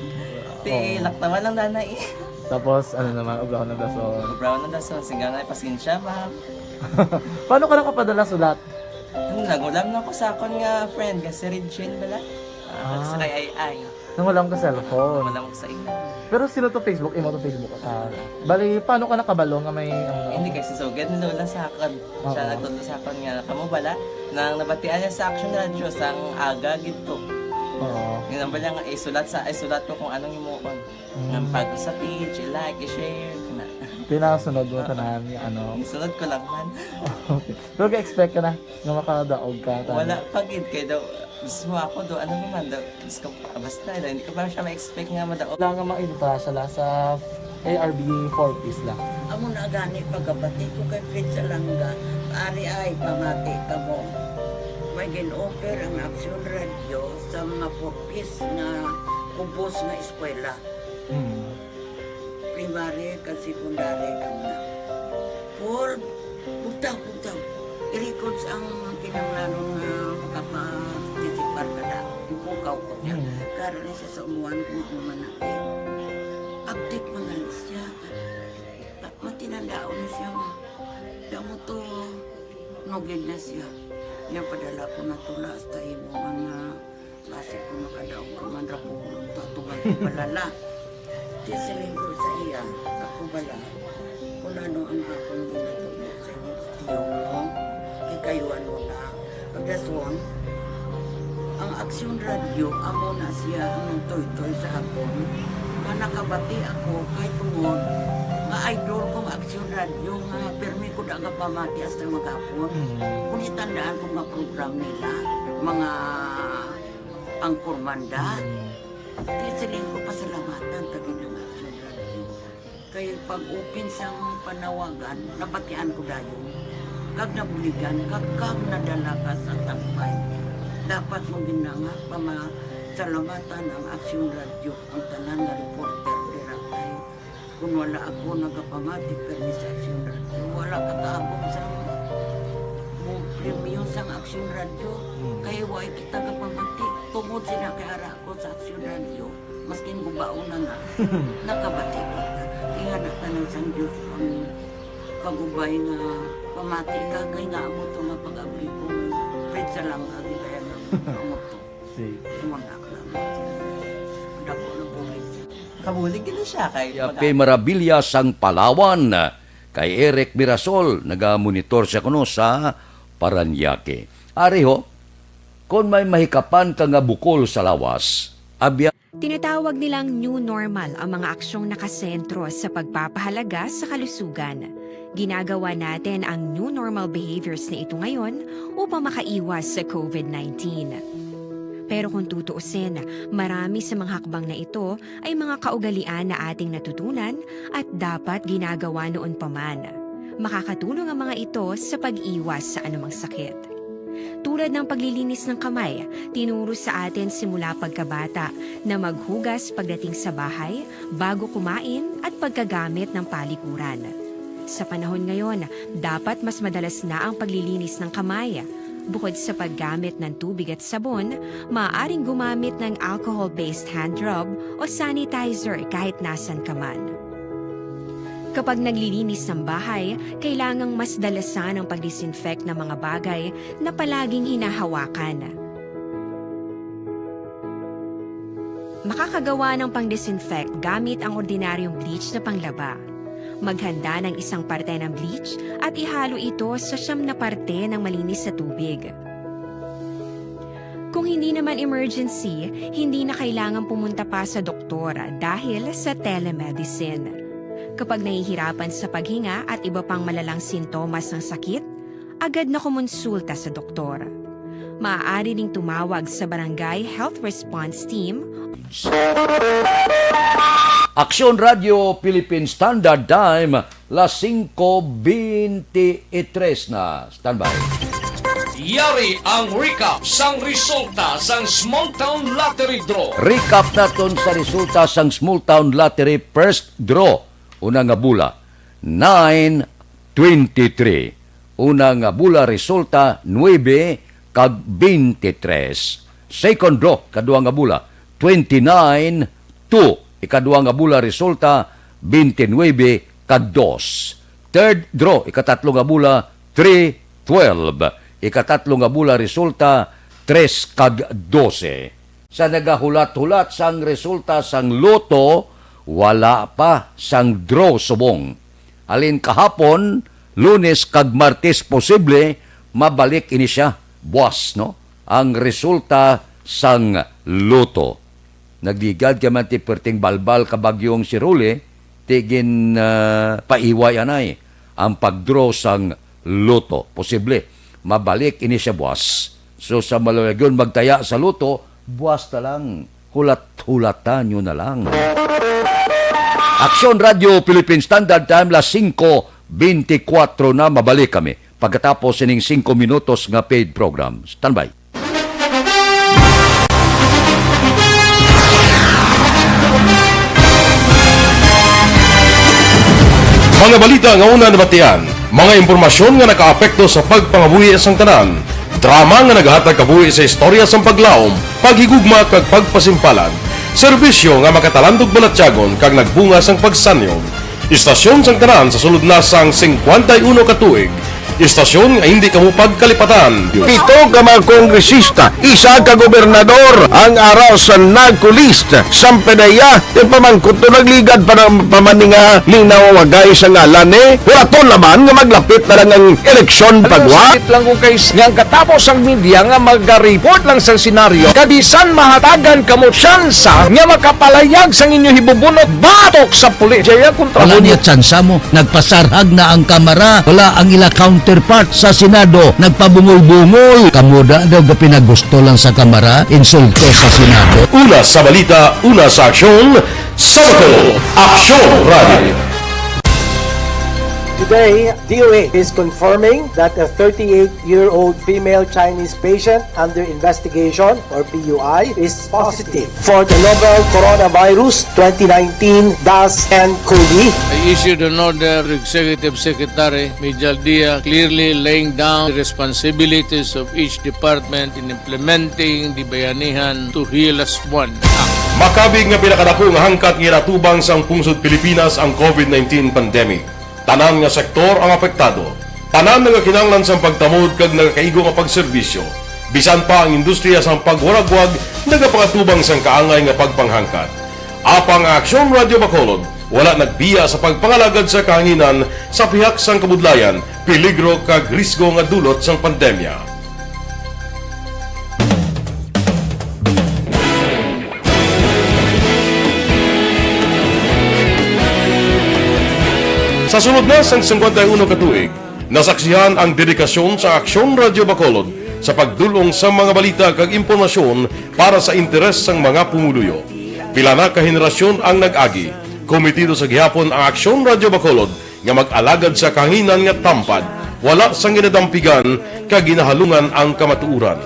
Ti, oo, laktawan lang na, eh. Tapos, ano naman, ubrahon ng dason. Ubrahon ng dason, singgaw na, pasensya, ma'am. Paano ka nakapadala sulat? Ano, nagulam lang ko sa akon nga friend, nga si Regine bala. Ah, ah, sa kay Ai Ai. Nangulam ka cellphone. Nangulam ko sa ila. Pero sino to Facebook? Imo to Facebook? Ah, bali, paano ka nakabalo nga may, ano? Hindi, kay si Sugad ni Lola sa akon. Siya, oo, nagtudlo sa akon nga, kamo bala, nang nabatian niya sa Action Radio, sang aga gid to. Oo. Yun ang bala nga, isulat sa, isulat ko kung anong himuon. Mm. Nga pag sa page, i-like, i-share, na. Pinasunod mo, oo, tanan, nga ano. Isunod ko lang man. Okay. Pero ga-expect ka na nga makadaog ka, tanan? Wala pa gid, kay daw, mismo ako do, ano naman do, Diyos ko, ah, basta, hindi ko pa siya ma-expect nga madaog. Wala nga mainta siya la sa A R B four Ps la. Amo na gani pagkabati ko kay Fred Salanga, ari ay pamati kamo. May gin-offer ang Action Radio sa mga four Ps nga ubos nga eskwela. Hmm. Primary kag secondary kag na. Paul, bugtaw, bugtaw. I-records ang kinahanglanon nga makaparticipar ka na. Ipukaw ko niya. Mm. Karon ni siya sa umuan kung ano man natin. Update man gani siya. Pa-, matinandaon na siya nga. Daw mo to, nugid na siya. Niya padala ko na tula hasta imo nga Basi kung makadaog ka man ra, pulong to, atuman ko palala. Di siling ko sa iya, ako bala, kung ano ang akong ginatubod sa imong tiyo mo, kay kayuan mo na. Pagdason, ang Aksyon Radio, amo na siya ang nagtoytoy sa akon, nga nakabati ako, kay tungod, nga idol kong Aksyon Radio, nga pirmi ko da nga pamati hasta magapon. Mm. Kung itandaan ko nga program nila, mga Anchorman da. Mm. Kaya siling ko, pasalamatan ta gid ang Action Radio. Kay pag-open sang panawagan, nabatian ko dayon. Kag nabuligan, kag, kag nadala ka sa tampay. Dapat mo gid na nga pamasalamatan ang Action Radio, ang tanan nga reporter dira kay Kung wala ako nagapamati permi sa Aksyon Radio, wala ka kaabot sa mo premyo sang Aksyon Radio. Hmm. Kay wa kita kapamati. Tug Mo sila kay ara ko sa Aksyon Radio, maskin gubaon na nga, nakabati kita. Ingana ka na sang Diyos ang kagubay nga pamati ka, kay nga amo to nga pag-abri ko, pizza lang ang gibaya nga panguto. Sige. Imo na lang. Dako na bulig. Kabulig gid siya kay Yape maga- Marabilya sang Palawan, kay Eric Mirasol, nagamonitor siya kuno sa Parañaque. Ari ho, kon may mahikapan ka nga bukol sa lawas, abya Tinatawag nilang new normal ang mga aksyong nakasentro sa pagpapahalaga sa kalusugan. Ginagawa natin ang new normal behaviors na ito ngayon upang makaiwas sa covid nineteen. Pero kung tutuusin, marami sa mga hakbang na ito ay mga kaugalian na ating natutunan at dapat ginagawa noon pa man. Makakatulong ang mga ito sa pag-iwas sa anumang sakit. Tulad ng paglilinis ng kamay, tinuro sa atin simula pagkabata na maghugas pagdating sa bahay, bago kumain, at pagkagamit ng palikuran. Sa panahon ngayon, dapat mas madalas na ang paglilinis ng kamay. Bukod sa paggamit ng tubig at sabon, maaaring gumamit ng alcohol-based hand rub o sanitizer kahit nasan ka man. Kapag naglilinis ng bahay, kailangang mas dalasan ang pag-disinfect ng mga bagay na palaging hinahawakan. Makakagawa ng pang-disinfect gamit ang ordinaryong bleach na panglaba. Maghanda ng isang parte ng bleach at ihalo ito sa siyam na parte ng malinis na tubig. Kung hindi naman emergency, hindi na kailangan pumunta pa sa doktor dahil sa telemedicine. Kapag nahihirapan sa paghinga at iba pang malalang sintomas ng sakit, agad na kumonsulta sa doktor. Maaari ring tumawag sa Barangay Health Response Team. Aksyon Radio Philippine Standard Time, las singko bente-tres na. Standby. Yari ang recap sang resulta sang Small Town Lottery Draw. Recap naton sa resulta sang Small Town Lottery First Draw. Una nga bula, nine twenty-three. Una nga bula resulta, nuebe kag bente-tres. Second draw, kadua nga bula, twenty-nine two. Ikadua nga bula resulta, bente-nuebe kag dos. Third draw, ikatatlo nga bula, three twelve. Ikatatlo nga bula resulta, tres kag dose. Sa nagahulat-hulat sang resulta sang Lotto, wala pa sang draw subong. Halin kahapon, Lunes kag Martes, posible mabalik ini sia buas, no? Ang resulta sang Lotto. Nagligad kay man ti perting balbal ka bagyong si Rolly, ti gin, ah, paiway anay ang pag-draw sang Lotto. Posible mabalik ini sia buas. So, sa maluyagon magtaya sa Lotto, buas na lang. Hulat-hulatan nyo na lang. Aksyon Radio Philippine Standard Time, las singko bente-kuwatro na. Mabalik kami pagkatapos sining singko minutos nga paid program. Standby. Mga balita nga una nabatian, mga impormasyon nga nakaapekto sa pagpangabuhi sang tanan, drama nga nagahatag kabuhi sa istorya sang paglaom, paghigugma kag pagpasimpalan, serbisyo nga makatalandog balatyagon kag nagbunga sang pagsanyog. Istasyon sang tanan sa sulod na sang singkwenta y uno ka tuig. Istasyon nga hindi kamo pagkalipatan. Pito ka mga kongresista, isa ka gobernador ang ara sa NAGCO list. Sampedeya, yung pamangkot to nagligad pa ng pamaninga, linaw wagay sa ngalan eh. Hulaton naman nga maglapit na lang ang eleksyon pagwa. Sakit lang ko kay nga ang katapos ang media nga maga-report lang sa senaryo. Kabisan mahatagan kamo tsansa nga makapalayag sang inyo hibubunot batok sa pulis. Jaya kontra Wala mo niya tsansa mo. Nagpasarhag na ang Kamara. Wala ang ila counterpart sa Senado. Nagpabungol-bungol. Kamo da daw gapinagusto lang sa Kamara. Insulto sa Senado. Una sa balita, una sa aksyon, sa Bato, Aksyon Radio. Today, D O H is confirming that a thirty-eight-year-old female Chinese patient under investigation, or P U I, is positive for the novel coronavirus twenty nineteen dash N COVID. I issued an order to Executive Secretary Mijal Dia, clearly laying down the responsibilities of each department in implementing the Bayanihan to Heal as One Act. Makabig nga pinakadako nga hangkat nga ginatubang sang pungsod Pilipinas ang COVID nineteen pandemic. Tanan nga sektor ang apektado. Tanan nagakinahanglan sang pagtamod kag nagakaigo nga pagserbisyo. Bisan pa ang industriya sang pagwaragwag nagapangatubang sang kaangay nga pagpanghangkat. Apang ang Aksyon Radyo Bacolod wala nagbiya sa pagpangalagad sa kahanginan sa pihak sang kabudlayan, peligro kag risgo nga dulot sang pandemya. Sa sulod na sang singkwenta y uno ka tuig, nasaksihan ang dedikasyon sa Aksyon Radyo Bacolod sa pagdul-ong sa mga balita kag impormasyon para sa interes sang mga pumuluyo. Pila na ka henerasyon ang nag-agi, komitido sa gihapon ang Aksyon Radyo Bacolod nga mag-alagad sa kahanginan nga tampad, wala sang ginadampigan kag ginahalungan ang kamatuoran.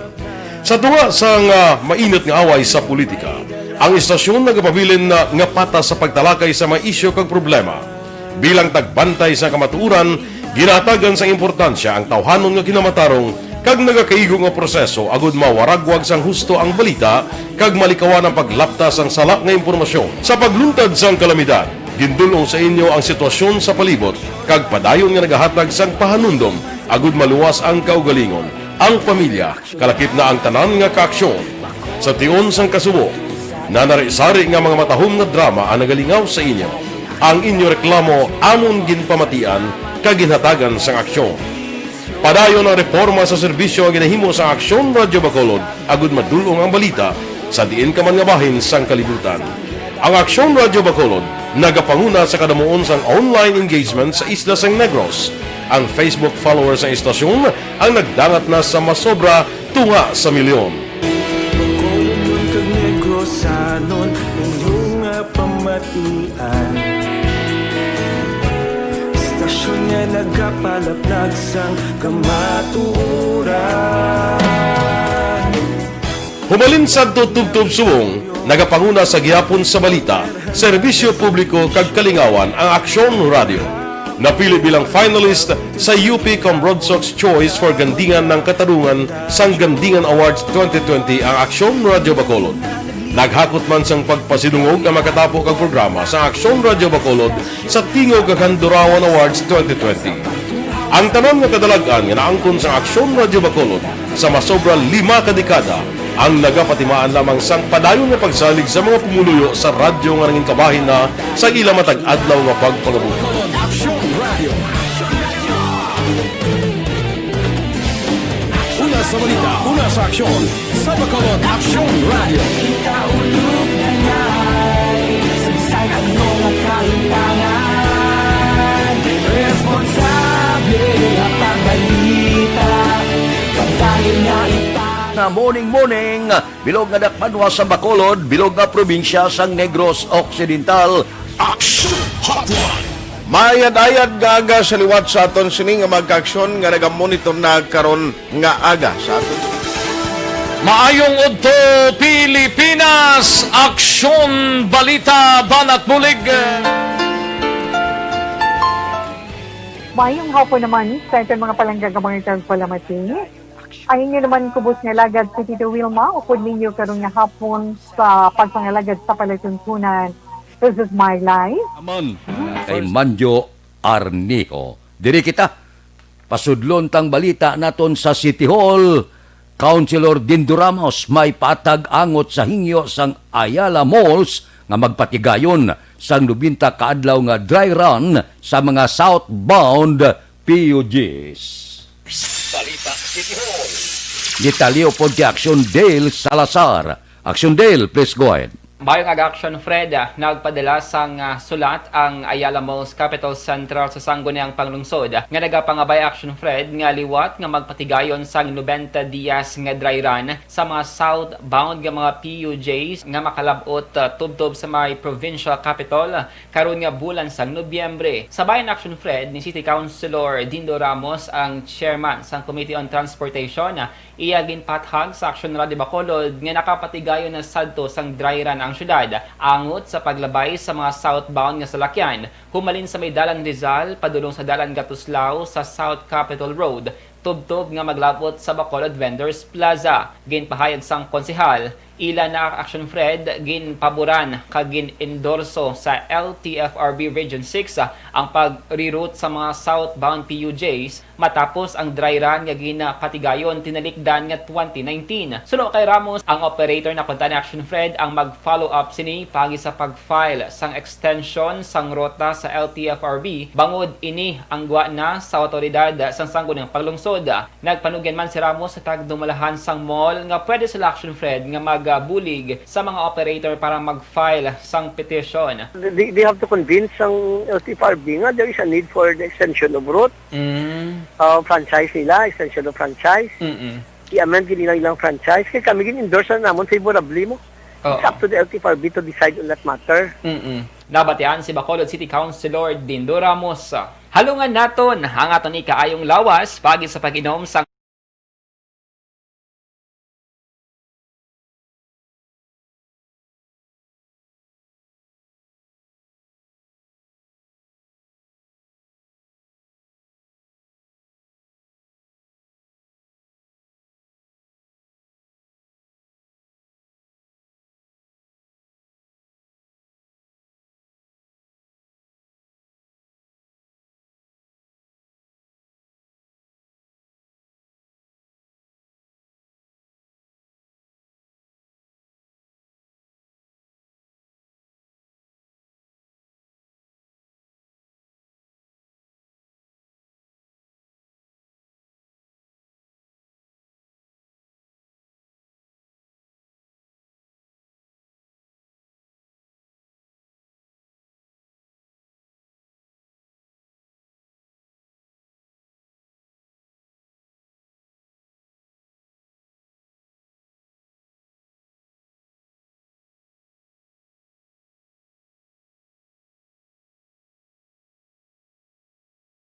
Sa tunga sang, ah, mainit nga away sa politika, ang istasyon nagapabilin na nga patas sa pagtalakay sa mga isyu kag problema. Bilang tagbantay sa kamatuoran, ginahatagan sang importansya ang tawhanon nga kinamatarong kag nagakaigo nga proseso agud mawaragwag sang husto ang balita kag malikawan ang paglapta sang sala nga impormasyon. Sa pagluntad sang kalamidad, gindul-ong sa inyo ang sitwasyon sa palibot kag padayon nga nagahatag sang pahanumdom agud maluwas ang kaugalingon, ang pamilya, kalakip na ang tanan nga kaaksyon. Sa tion sang kasubo, nanari-sari nga mga matahom nga drama ang nagalingaw sa inyo. Ang inyo reklamo amon ginpamatian kag ginhatagan sang aksyon. Padayon ang reporma sa serbisyo nga ginahimo sa Aksyon Radyo Bacolod agud madul-ong ang balita sa diin ka man nga bahin sang kalibutan. Ang Aksyon Radyo Bacolod nagapanguna sa kadamuon sang online engagement sa isla sang Negros. Ang Facebook followers sang istasyon ang nagdangat na sa masobra tunga sa milyon. Bacolodnon kag Negrosanon, inyo nga pamatian. Istasyon nga nagapalaplag sang kamatuoran. Humalin sadto tubtob subong, nagapanguna sa gihapon sa balita, serbisyo publiko kag kalingawan ang Aksyon Radio. Napili bilang finalist sa U P Cambronsox Choice for Gandingan ng Katarungan sang Gandingan Awards twenty twenty ang Aksyon Radio Bacolod. Naghakot man sang pagpasidungog ang makatapo kag programa sa Aksyon Radio Bacolod sa Tingog kag Handurawan Awards twenty twenty. Ang tanan nga kadalag-an nga naangkon sang Aksyon Radio Bacolod sa masobra lima ka dekada ang nagapatimaan lamang sang padayon nga pagsalig sa mga pumuluyo sa radyo nga nangin kabahin na sa ila matag adlaw nga pagpangabuhi. Una sa balita, una sa aksyon, sa Bacolod Aksyon Radio. Kita ulog na ngay, saysay ano nga kailangan, responsable nga pagbalita, pagdayon nga ita- Na morning, morning, bilog nga dakbanwa sa Bacolod, bilog nga probinsya sang Negros Occidental. Action Hotline. Maayad-ayad nga aga sa liwat sa aton sini nga mga kaaksyon nga nagamonitor na karon nga aga sa aton. Maayong udto, Pilipinas! Aksyon, balita, banat bulig. Maayong hapon naman sa aton mga palangga nga mga tagpalamati. Ang inyo naman kubos nga alagad si Tito Wilma, upod ninyo karon nga hapon sa pagpangalagad sa palatuntunan. This is my life. Naman, ah, kay Manjo Arnico. Diri kita. Pasudlon tang balita naton sa City Hall. Councilor Dindo Ramos may patag angot sa hingyo sang Ayala Malls nga magpatigayon sang nobenta ka adlaw nga dry run sa mga southbound P U Gs. Balita City Hall. Detalye pod kay Action Dale Salazar. Action Dale, please go ahead. Mayong aga, Action Fred. Nagpadala sang, ah, sulat ang Ayala Malls Capitol Central sa Sangguniang Panglungsod nga nagapangabay, Action Fred, nga liwat nga magpatigayon sang nobenta dias nga dry run sa mga southbound nga mga P U Js nga makalab-ot, ah, tubtob sa may provincial capitol karon nga bulan sang Nobyembre. Sa Bayan Action Fred, ni City Councilor Dindo Ramos ang chairman sang Committee on Transportation. Iya ginpathag sa Action Radio Bacolod nga nakapatigayon na sadto sang dry run ang syudad angot sa paglabay sa mga southbound nga salakyan humalin sa may Dalan Rizal padulong sa Dalan Gatuslao sa South Capitol Road, tubtob nga maglabot sa Bacolod Vendors Plaza. Ginpahayag sang konsehal, ila na, Action Fred, ginpaboran kag gin-endorso sa L T F R B Region six ang pag-reroute sa mga southbound P U Js matapos ang dry run nga ginapatigayon tinalikdan nga twenty nineteen. Suno kay Ramos, ang operator na kuntani, Action Fred, ang mag-follow up sini paagi sa pag-file sang extension sang rota sa L T F R B, bangod ini ang gwa na sa awtoridad sang Sangguniang Panglungsod. Nagpanugyan man si Ramos sa tagdumalahan sang mall nga pwede sila, Action Fred, nga magabulig sa mga operator para mag-file sang petition. They, they have to convince ang L T F R B nga there is a need for the extension of route. Mm. Uh, franchise nila, extension of franchise. Mm-mm. I-amend gid nila ilang franchise. Kay kami gin-endorse na namon, favorably mo. Oo. It's up to the L T F R B to decide on that matter. Mm-mm. Nabatian si Bacolod City Councilor Dindo Ramos. Halungan naton ang aton ikaayong lawas paagi sa pag-inom sang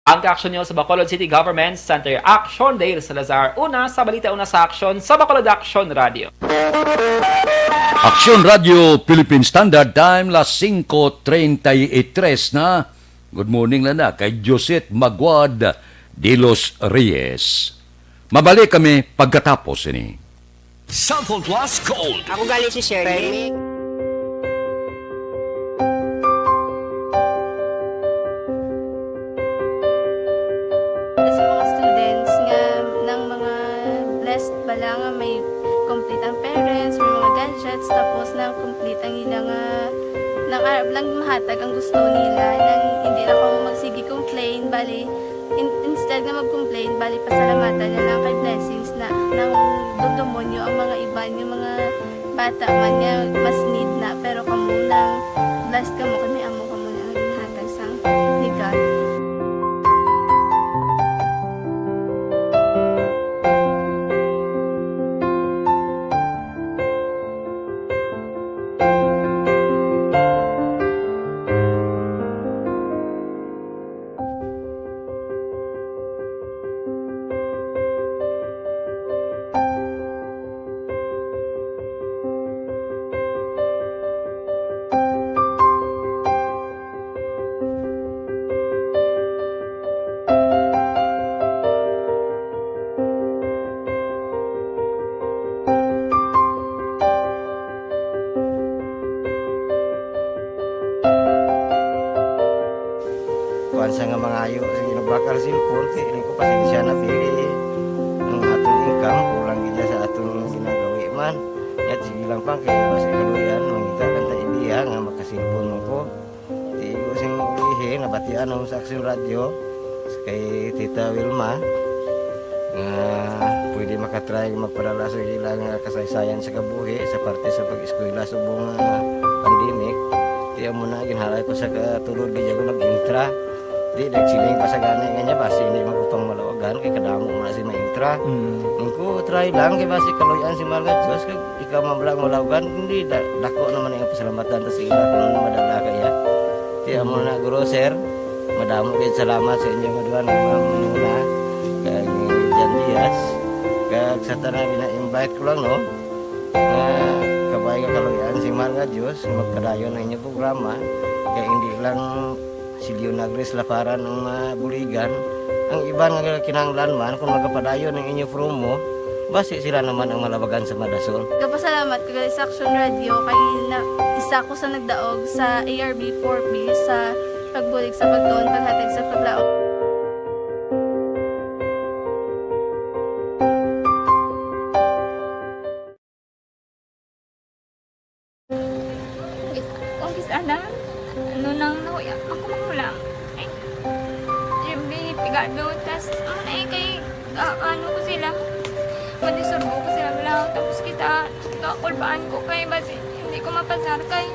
Ang kaaksyon niyo sa Bacolod City Government Center. Action, Dale Salazar. Una sa balita, una sa aksyon sa Bacolod Action Radio. Action Radio Philippine Standard Time, las singko treinta y tres na. Good morning na na kay Josette Maguad de los Reyes. Mabalik kami pagkatapos ini. Cellphone Plus Gold. Ako gali si Shirley. Sa mga students nga nang mga blessed bala nga may complete ang parents, may mga gadgets, tapos na complete ang ila nga nang arab lang mahatag ang gusto nila, nang hindi na ko magsige complain, bali, In-, instead nga mag-complain, bali pasalamatan na lang kay blessings na nang dumdumon nyo ang mga iban, yung mga bata man nga mas need na, pero kamo nang blessed kamo kay may amo kamo na nga ginhatag sang ni God. Kuwan sa nga mangayo, sige, nagbakal cellphone, kay ini ko pasensya na, pili ang atong income, kulang gid sa atong ginagawi man. Yat, sige lang pang, kay basi kaluyan, mangita lang ta idea nga makasilpon man ko. Di ko sing ulihi, nabatian mo sa Action Radio, kay Tita Wilma, nga Pwede makatry magpadala sa ilang, ah, kasaysayan sa kabuhi sa parte sa pag-eskwela subong nga pandemic. Kaya mo na, ginhalay ko sa katulod, gid ako nag-intra. Di, nagsiling pa sa gani nga niya, basi hindi man ko pang malawagan, kay kadamo man si maintra. Mm. Ang ko, try lang, kay basi kaluyan si Mahal nga Diyos, kag ikaw man lang malawagan, hindi, da-, dako naman ang pasalamatan ta sa ila kung ano madala kaya. Kaya mo na, guro, sir, madamo kayo salamat sa inyong aduan, ni Ma'am Nuna, kag ni Jan Diaz, kag sa tanan gina-invite ko lang, no, nga kabay nga kaluyan si Mahal nga Diyos, magpadayon ang inyong programa, kay hindi lang si Leonagris Laparan ang mabuligan. Ang iban nga kinahanglan man, kung magapadayon ang inyo promo, basi sila naman ang malabagan sa madason. Kapasalamat ko kay sa Action Radio kay na, isa ko sa nagdaog sa A R B four B sa pagbulig sa pagtuon, paghatag sa paglaom. Kung kis-, ana, ano nang nahuya, ako manghulam. Ay, yung pigado, tas, ano na eh, kay, ah, ano ko sila, manisurbo ko sila lang, tapos kita, kakulbaan ko kay, basi, hindi ko mapasar kay.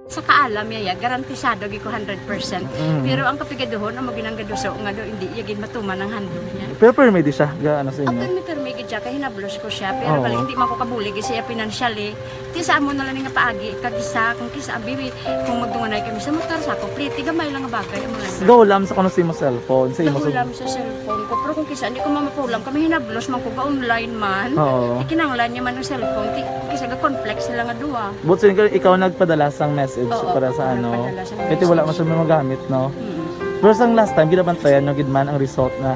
Sa kaalam niya, ya, garantisado gyud ko hundred percent. Mm. Pero ang kapigaduhon, amo ginang gaduso nga do, hindi iya gid matuman ang handog niya. Pero permi di siya, ga, ano sa inyo? Ang permi, permi gid siya, kay hinablos ko siya. Pero Oo. Bali, hindi man ko kabulig siya financially. Ti sa amo na lang nga paagi, kag isa, kung kisa, abi, kung magdunganay kami sa motor, sa ako, pliti, gamay lang nga bagay, ang mga Gahulam sa kuno sa imo cellphone, sa imo sa Gahulam sa cellphone ko. Pero kung kisa, hindi ko mamapahulam, kami hinablos man ko, ga-online man. Oo. Ikinanglan niya man ang cellphone, ti, kung kisa, ga-conflict sila nga duha. But since ikaw nagpadala sang message Oo, para sa ako ano, nagpadala sang eh, ti wala message. Man siya magamit, no? Mm. Pero sang last time, ginabantayan nyo gid man ang result na?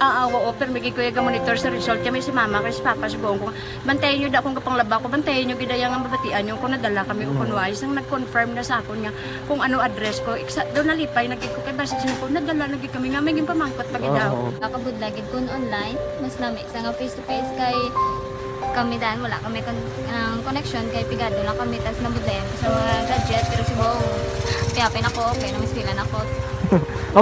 Ah, ah, oo, pero may gid ko yung monitor sa result. Kami si mama, kay si papa, si buong ko. Bantayan nyo da akong gapanglaba ko, bantayan nyo gid ang mabatian nyo kung nadala kami o Mm. kung wala. Isang nag-confirm na sa akon nga kung ano address ko. Iksa, daw nalipay na gid ko kay basta siya ko, nadala na gid kami nga may ginpamangkot pa gid daw. Oo. Nakabudlay gid kun online, mas nami sa nga face to face kay kami dan wala kami kon-, ang connection kay pigado lang kami tas nabudlayan ko sa mga gadget pero si Bong piyapin ako, okay na mas pila na ako.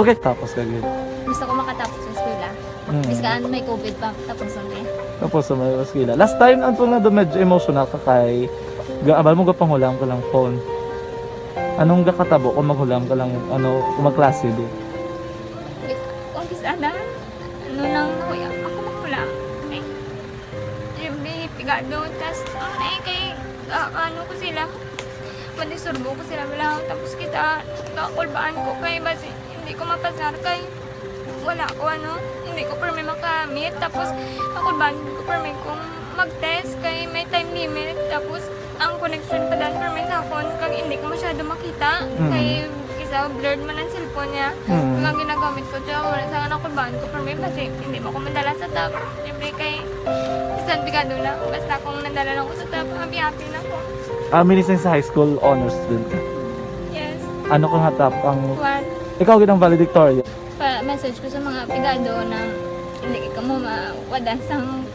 Okay, tapos ka gid. Gusto ko makatapos sa eskwela. Mm. Bis ka may covid pa tapos ang day. Tapos sa may eskwela. Last time ang tunga do medyo emotional ka kay ga-, abal mo gapanghulam ka lang phone. Anong gakatabo kung maghulam ka lang, ano, kung magklase di? Kung kis-, ana, ano lang, nahuya, ako maghulam. Eh, yung may pigado, tas, ano na eh, kay, ah, ano ko sila, manisurbo ko sila lang, tapos kita, kakulbaan ko kay, basi, hindi ko mapasar kay, wala ko, ano, hindi ko permi makamit, tapos, kakulbaan ko permi kung mag-test kay may time limit, tapos, ang connection pa dan permi sa akon, kag hindi ko masyado makita, Mm. kay isa blurred man ang cellphone niya. Mm. Kag ang ginagamit ko siya, wala sa anak ko, ban ko permi, kasi hindi mo ko madala sa top. Siyempre kay, isang pigado lang, basta kung nadala lang ko sa top, happy-happy na ko. Ah, minising sa high school, honor student ka? Yes. Ano ka nga top? Ang One. Ikaw gid ang valedictorian. Pa-message ko sa mga pigado na hindi ka mo mawadan sang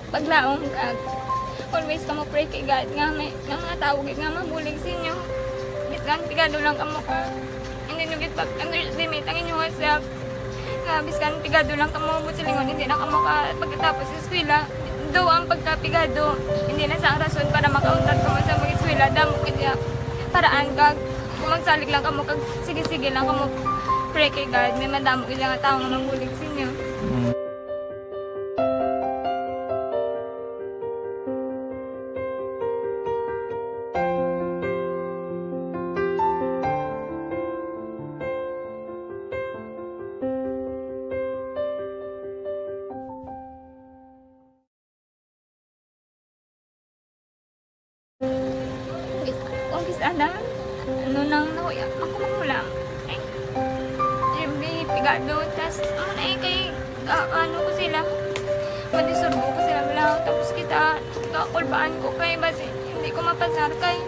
paglaom kag always ka mo pray kay God nga may, nga mga tawo gid nga mabulig sa inyo. Bisan pigado lang kamo ka, hindi nyo gid pag-underestimate ang inyong self. Nga, biskan pigado lang kamo mo silingon, hindi na kamo ka pagkatapos sa eskwela. Do ang pagkapigado, hindi na sa rason para makauntat kamo sa mag-eskwela. Damo gid ya paraan kag kung magsalig lang kamo kag sige-sige lang kamo pray kay God, may madamo gid nga tawo nga magbulig sa inyo. Mm. Kung kis-, ana, ano nang nahuya, ako man wala. Ay, may pigado, tas, ano na eh, kay, ah, ano ko sila, madisurbo ko sila, wala. Tapos kita, kakulbaan ko kay, basi, hindi ko mapasar kay.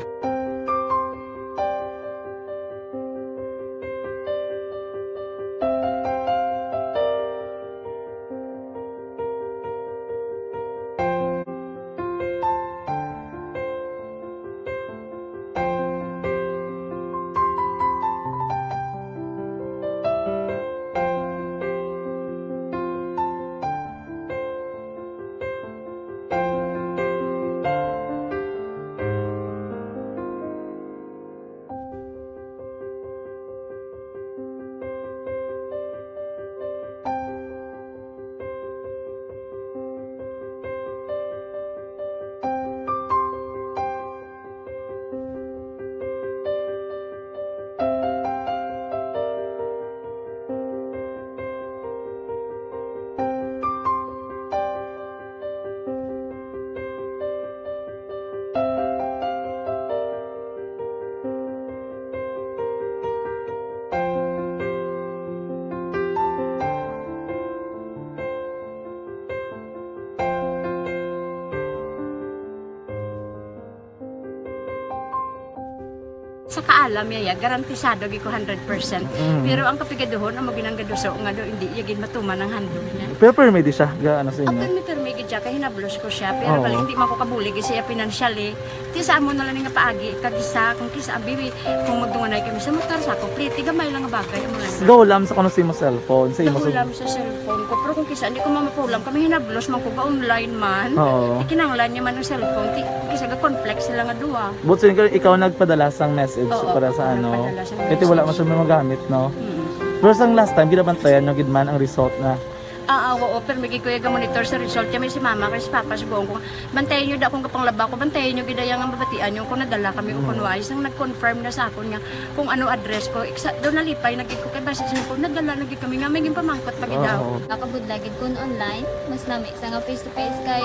Sa kaalam niya, ya, garantisado gid ko hundred percent. Mm. Pero ang kapigaduhon, amo ginang gaduso nga do, hindi iya gid matuman ang handog niya. Pero pirmi di siya, ga, ano sa inyo? Pirmi, pirmi gid siya, kay hinablos ko siya. Pero Oo. lang, hindi man ko kabulig siya financially. Ti sa amo na lang nga paagi, kag isa, kung kisa, abi, kung magdunganay kami sa motor, sa ako, pliti, gamay lang nga bagay, amo lang. Gahulam sa kuno sa imo cellphone, sa imo Gahulam sa cellphone ko, pero kung kisa, hindi ko mamapahulam, kami hinablos man ko, ga-online man. Oo. Ti kinahanglan niya man ang cellphone, ti, kung kisa, ga-conflict sila nga duha. But sin-, ikaw nagpadala sang message Oo, para sa ako ano? nagpadala sang Kasi wala message. man siya magamit, no? Mm. Pero sang last time, ginabantayan nyo gid man ang result na. Ah, ah, oo, pero may gid ko yung monitor sa result. Kami si mama, kay si papa, sugoon ko, bantayan nyo da kung kapanglaba ko, bantayan nyo gid ang mabatian nyo kung nadala kami o Mm. kung wala. Isang nag-confirm na sa akon nga kung ano address ko. Iksa, doon nalipay na gid ko kay basi sa ko, nadala na gid kami nga may ginpamangkot pa gid daw. Oo. Nakabudla gid kun online, mas nami sa nga face to face kay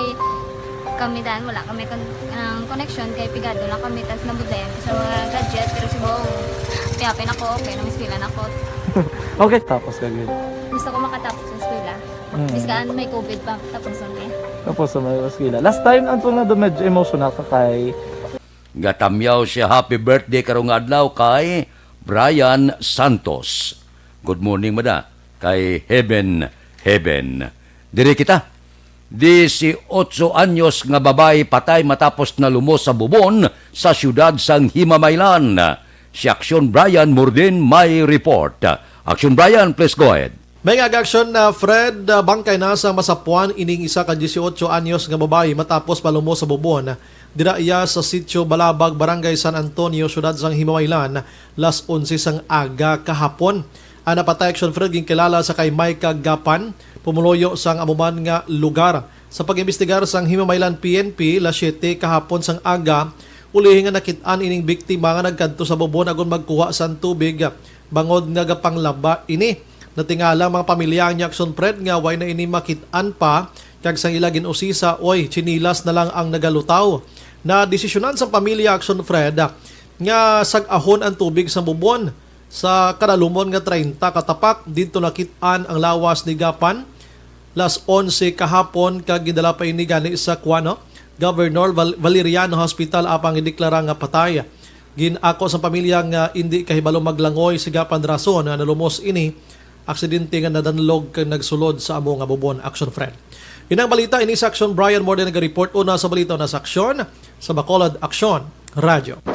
kami dan wala kami kon-, ang connection kay pigado lang kami tas nabudlayan ko sa mga gadget pero subong piyapin ako, okay nang eskwela na ko. Okay, tapos ka gid. Gusto ko makatapos sa eskwela. Mm. Biskan may covid pa, tapos ang eh. Tapos sa mga eskwela. Last time, ang tunod medyo emotional ka kay Gatamyaw siya happy birthday karong adlaw kay Brian Santos. Good morning, mada, kay Heaven, Heaven. Diri kita. Dieciocho anyos nga babay patay matapos nalumos sa bubon sa siyudad sang Himamaylan. Si Aksyon Brian Murdin may report. Aksyon Brian, please go ahead. May nga aksyon na Fred, ah, bangkay na sa masapuan ining isa ka dieciocho anyos nga babayi matapos malumos sa bubon. Dira iya sa Sitio Balabag, Barangay San Antonio, Siyudad sang Himamaylan, las onse sang aga kahapon. Ang napatay aksyon Fred ginkilala sa kay Micah Gapan, pumuluyo sang amo man nga lugar. Sa pag-imbestigar sang Himamaylan P N P, las siyete kahapon sang aga, ulihi nga nakit-an ining biktima nga nagkadto sa bubon agon magkuha sang tubig, bangod nga gapanglaba ini. Natingala ang mga pamilya ang aksyon Fred nga way na ini makit-an pa, kag sang ila gin-usisa, oy, tsinilas na lang ang nagalutaw. Nadesisyonan sang pamilya aksyon Fred nga sag-ahon ang tubig sa bubon. Sa kadalumon nga treinta ka tapak, didto nakit-an ang lawas ni Gapan. Las onse kahapon, kag gindala pa ini gani sa kuan, no? Governor Val-, Valeriano Hospital, apang gideklara nga patay. Gin-ako sa pamilya nga indi kahibalo maglangoy si Gapan rason nga nalumos ini aksidente nga nadanlog kag nagsulod sa amo nga bubon. Action, Fred. Inang balita ini sa Action, Brian Morde nagareport. Una sa balita na sa Action, sa Bacolod, Action Radio.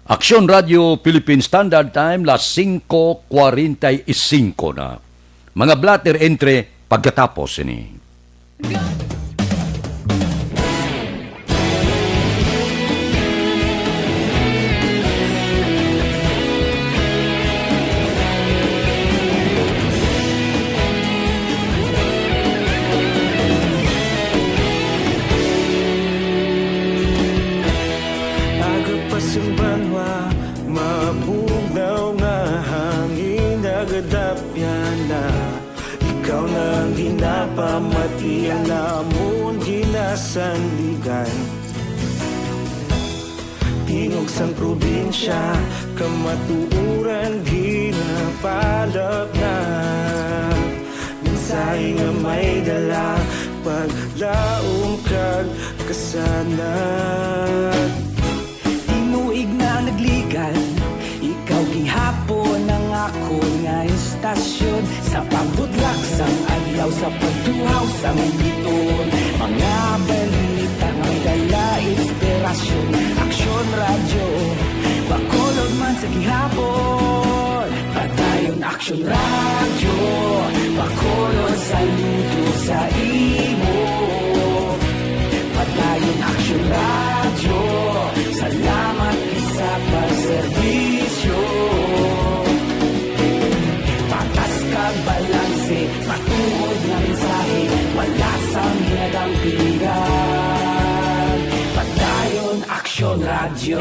Aksyon Radio Philippine Standard Time, las singko kwarenta y singko na. Mga blotter entry pagkatapos sini. Aga pa sang banwa, mabugnaw nga hangin nagadapyan na. Ikaw na ang ginapamati, ang amon ginasandigan. Tingog sang probinsya, kamatuoran ginapalap na. Mensahe nga may dala, paglaom kag kasanag. Tinuig na nagligad, ikaw gihapon ang akon nga istasyon. Sa pagbutlak sang adlaw, sa pagtuhaw sang biton, mga balita nga may dala inspirasyon. Aksyon Radyo, Bacolod man sa gihapon. Padayon Aksyon Radyo, Bacolod, saludo sa imo. Padayon Aksyon Radyo, salamat gid sa pagserbisyo. Patas kag balanse, matuod nga mensahe, wala sang ginadampigan. Padayon Aksyon Radyo.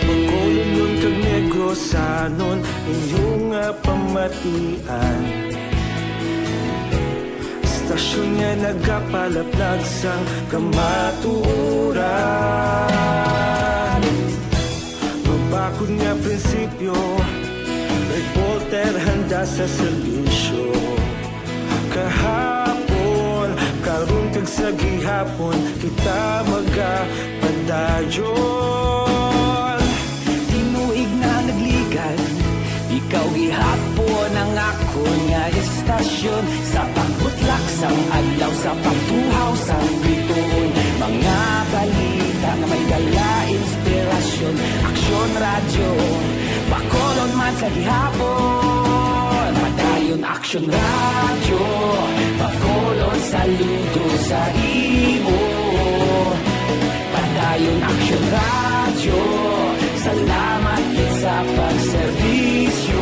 Bacolodnon kag Negrosanon, inyo nga pamatian. Istasyon nga nagapalaplag sang kamatuoran. Mabakod nga prinsipyo, reporter handa sa serbisyo. Kahapon, karon kag sa gihapon, kita magapadayon. Tinuig na nagligad, ikaw gihapon ang akon nga istasyon. Sa pagbutlak sang adlaw, sa pagtuhaw sang bituon, mga balita nga may dala inspirasyon. Aksyon Radyo, Bacolod man sa gihapon. Padayon Aksyon Radyo, Bacolod, saludo sa imo. Padayon Aksyon Radyo, salamat gid sa pagserbisyo.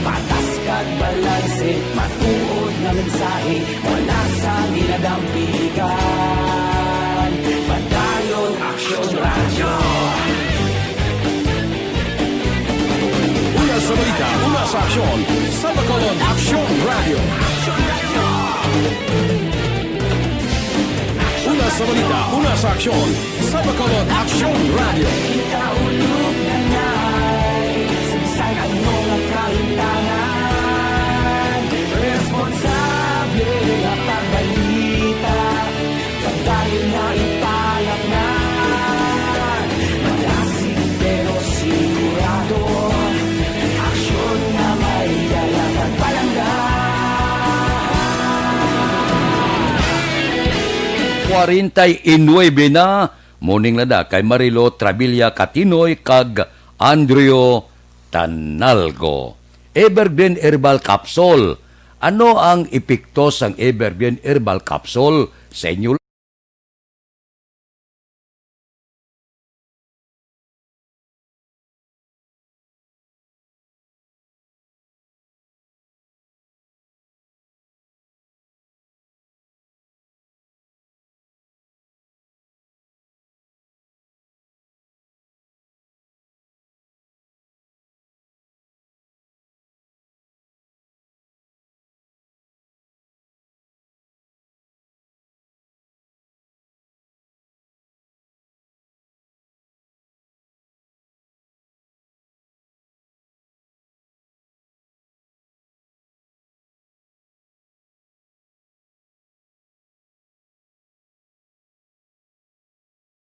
Patas kag balanse, matuod nga mensahe, wala sang ginadampigan. Padayon Aksyon Radyo. Una sa balita, una sa aksyon, sa Bacolod Aksyon Radyo. Una sa balita, una sa aksyon, sa Bacolod Aksyon Radyo. Kita ulog na ngay, sa bisan ano nga kahintangan, responsable nga pagbalita. Padayon na ipalapnan, malasig pero sigurado. Aksyon nga may dala kag palangga. Kwarenta y nuebe na, morning na da kay Marilo Travilla Catinoy kag Andrew Tanalgo. Evergreen Herbal Capsule. Ano ang epekto sang Evergreen Herbal Capsule sa inyo?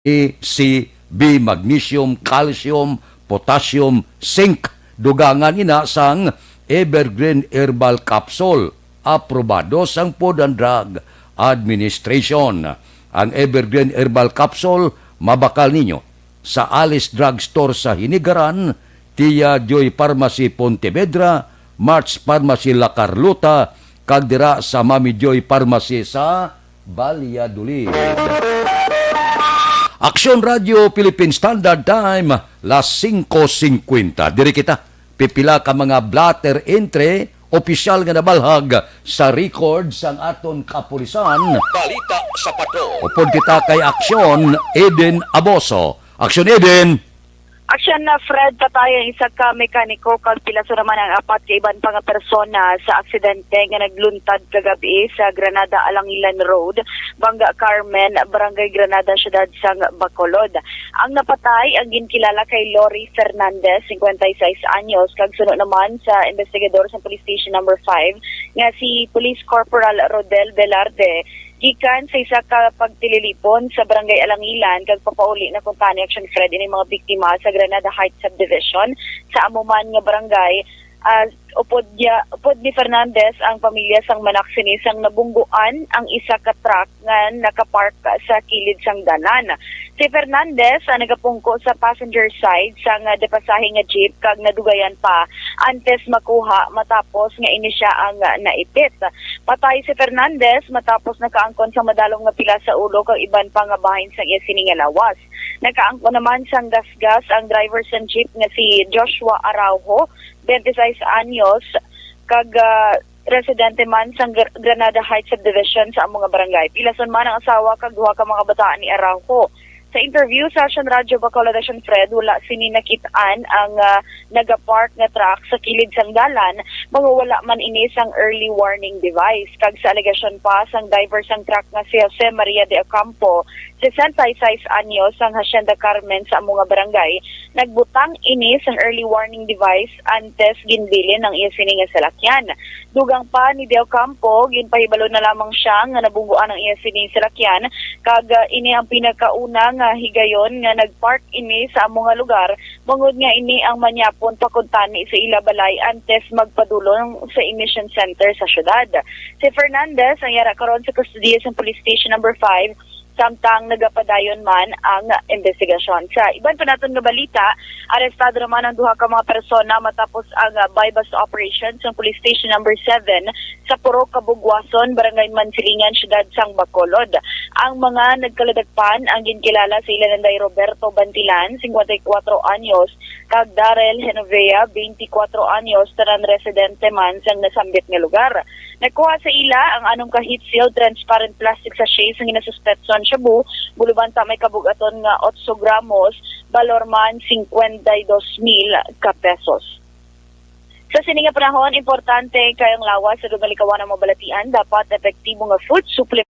E C B, magnesium, calcium, potassium, zinc. Dugangan ina sang Evergreen Herbal Capsule. aprobado sang Food and Drug Administration. Ang Evergreen Herbal Capsule mabakal ninyo sa Alice Drug Store sa Hinigaran, Tia Joy Pharmacy Pontevedra, March Pharmacy La Carlota, kag dira sa Mami Joy Pharmacy sa Valladolid. Aksyon Radio Philippine Standard Time, las singko singkwenta. Diri kita, pipila ka mga blotter entry, opisyal nga nabalhag sa record sang aton kapulisan. Balita sa Patrol. Upod kita kay Aksyon Eden Aboso. Aksyon Eden. Aksyon na, Fred, patay ang isa ka mekaniko kag pilason naman ang apat ka iban pa nga persona sa aksidente nga nagluntad kagab-i sa Granada Alangilan Road, Bangga Carmen, Barangay Granada, Siyudad sang Bacolod. Ang napatay ang ginkilala kay Lori Fernandez, singkwenta y seis anyos, kag suno naman sa investigador sa Police Station Number Five nga si Police Corporal Rodel Velarde, gikan sa isa ka pagtililipon sa Barangay Alangilan kag papauli na kuntani, Action Fred, ini mga biktima sa Granada Heights Subdivision sa amo man nga barangay. Ah, upod niya, upod ni Fernandez ang pamilya sang manak sini sang nabungguan ang isa ka truck nga nakapark sa kilid sang dalan. Si Fernandez ang nagapungko sa passenger side sang, ah, depasahe nga jeep kag nadugayan pa antes makuha matapos nga ini sia ang, ah, naipit. Patay si Fernandez matapos nakaangkon sang madalom nga pila sa ulo kag iban pa nga bahin sang iya sini nga lawas. Nakaangkon naman sang gasgas ang driver sang jeep nga si Joshua Araujo, twenty-six anyos, kag, ah, residente man sang Gr-, Granada Heights Subdivision sa amo nga barangay. Pilason man ang asawa kag duha ka mga bataan ni Araujo. Sa interview sa Action Radio Bacolod, Action Fred, wala sini nakit-an ang, ah, nagapark nga truck sa kilid sang dalan, mga wala man ini sang early warning device. Kag sa alegasyon pa sang driver sang truck nga si Jose Maria de Ocampo, sesenta y seis anyos, sang Hacienda Carmen sa amo nga barangay, nagbutang ini sang early warning device antes ginbilin ang iya sini nga salakyan. Dugang pa ni De Ocampo, ginpahibalo na lamang siya nga nabungguan ang iya sini salakyan, kag, ah, ini ang pinakauna nga higayon nga nagpark ini sa amo nga lugar, bangod nga ini ang manyapon pakuntani sa ila balay antes magpadulong sa emission center sa syudad. Si Fernandez ang yara karon sa kustodiya sa Police Station Number Five, samtang nagapadayon man ang investigasyon. Sa iban pa naton nga balita, arestado naman ang duha ka mga persona matapos ang, ah, buy-bust operation sa Police Station Number Seven sa Purok Kabugwason, Barangay Mansilingan, Siyudad sang Bacolod. Ang mga nagkaladagpan ang ginkilala sa ila nanday Roberto Bantilan, singkwenta y kuwatro anyos, kag Darrell Genovea, twenty-kuwatro anyos, tanan residente man sang nasambit nga lugar. Nakuha sa ila ang anom ka heat-sealed transparent plastic sachet sang ginasuspetson shabu, bulubanta may kabug-aton nga otso gramos, balor man singkwenta y dos mil ka pesos. Sa sini nga panahon, importante kay ang lawas sa dumalikawan ang mabalatian, dapat epektibo nga food supplement.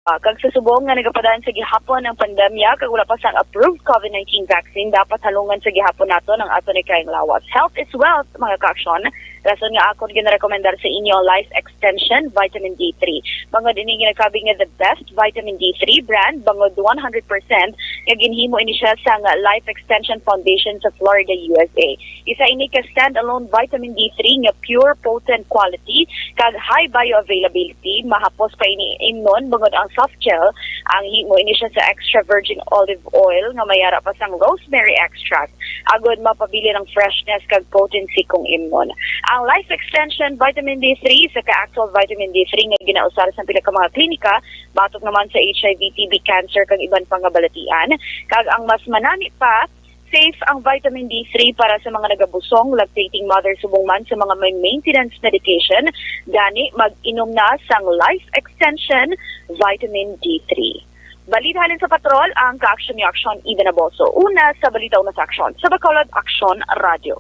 Ah, kag sa subong nga nagapadayon sa gihapon ang pandemya kag wala pa sang approved COVID nineteen vaccine, dapat halungan sa gihapon naton ang aton ikayang lawas. Health is wealth, mga ka-aksyon. Rason nga akon ginarekomendar sa inyo ang Life Extension Vitamin D three. Bangod ini ginakabig nga the best vitamin D three brand, bangod one hundred percent nga ginhimo ini siya sang Life Extension Foundation sa Florida, U S A. Isa ini ka standalone vitamin D three nga pure, potent quality kag high bioavailability. Mahapos pa ini imnon bangod ang soft gel, ang himo ini siya sa extra virgin olive oil nga may ara pa sang rosemary extract, agod mapabilin ang freshness kag potency kung imnon. Ang Life Extension Vitamin D three, isa ka actual vitamin D three nga ginausar sa pila ka mga klinika, batok naman sa H I V, T B, cancer, kag iban pa nga balatian. Kag ang mas manami pa, Safe ang vitamin D three para sa mga nagabusong, lactating mother, subong man sa mga may maintenance medication. Gani, mag-inom na sang Life Extension Vitamin D three. Balita halin sa Patrol, ang ka-aksyon ni Aksyon Ida Naboso. Una sa balita, una sa aksyon. Sa Bacolod, Aksyon Radio.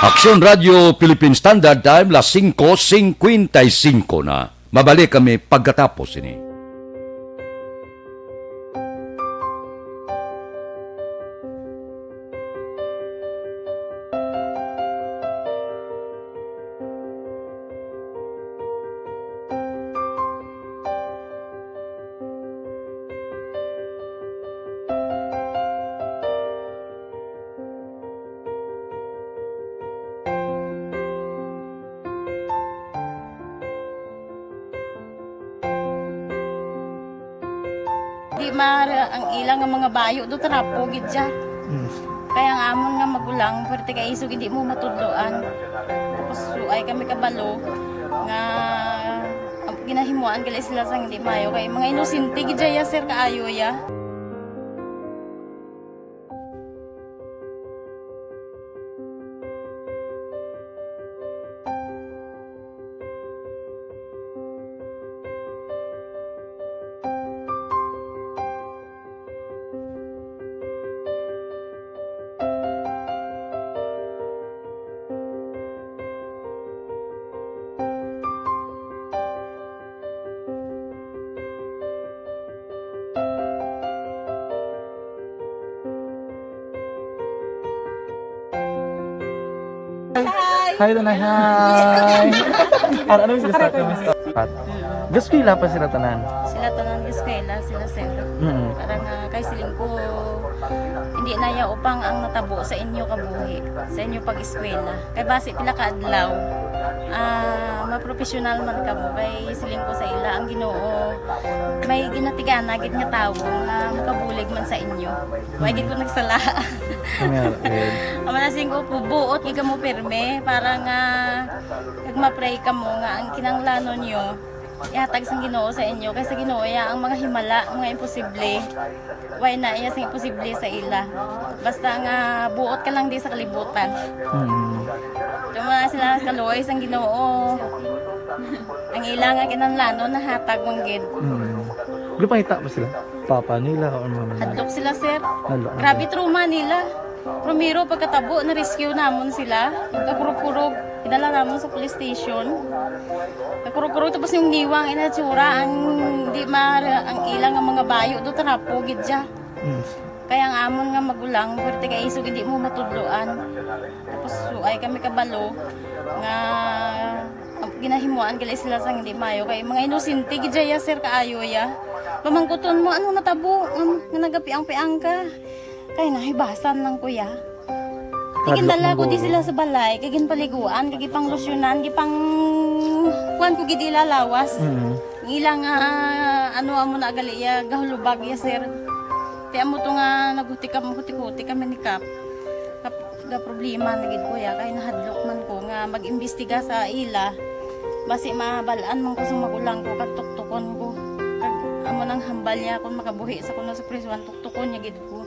Aksyon Radio Philippine Standard Time, las singko singkwenta y singko na. Mabalik kami pagkatapos ini. Di ma-, ang ila nga mga bayo do trapo gid siya. Mm. Kaya ang amon nga magulang, pwerte kay isog hindi mo matudloan. Tapos suay kami kabalo nga ginahimuan gali sila sang hindi maayo. Kay mga inosente gid siya, sir, kaayo ya. Hi. Hi, Tanay. Hi. Ano, ano yung gusto? Pat. Gaeskwela pa sila tanan? Sila tanan gaeskwela, sila sir. Mm. Para nga kay siling ko, hindi na ya upang ang natabo sa inyo kabuhi, sa inyo pag-eskwela. Kay basi pila ka adlaw, ah, mapropesyonal man kamo. Kay siling ko sa ila, ang Ginoo may ginatigana gid nga tawo nga makabulig man sa inyo. Wa gid ko nagsala. Amen. Amen. Ang mga siling ko, buot gid kamo pirme para nga kag ma-pray kamo nga ang kinahanglanon nyo ihatag sang Ginoo sa inyo, kay sa Ginoo iya ang mga himala, mga imposible. Way na iya sing imposible sa ila. Basta nga buot ka lang di sa kalibutan. Mm. Kamo na sila kaluoy sang Ginoo. Ang ila nga kinahanglanon nahatag man gid. Mm. Gipangita ba sila? Papa nila or mama nila? Hadlok sila, sir. Hadlok. Grabe trauma nila. Primero, pagkatabo, na-rescue namon sila. Kakurog-kurog, idala namon sa police station. Kakurog-kurog, tapos yung niwang inatsura, ang di ma-, ang ilang nga mga bayo do, trapo gid siya. Mm. Kaya ang amon nga magulang, pwerte kay isog hindi mo matudloan. Tapos suay kami kabalo nga ginahimuan gali sila sang hindi maayo. Kay mga inosente gid siya, sir, kaayo ya. Pamangkuton mo, ano natabo? Um, nga nagapiang-piang ka? Kay nahibasan lang ko ya. Kay ginadala ko di sila sa balay, kay ginpaliguan, kay gipanglusyonan, gipang kuan ko gid ila lawas. Mm. Ang ila nga, ano, amo na gali ya, gahulubag ya, sir. Ti amo to nga naghuti kam-, huti-huti kami ni Kap. Kap-, ga problema na gid ko ya, kay nahadlok man ko nga mag-imbestiga sa ila. Basi mabal-an man ko sa magulang ko, kag tuktukon ko. Kag amo nang hambal niya, kung makabuhi sa kuno sa prisuan, tuktukon niya gid ko.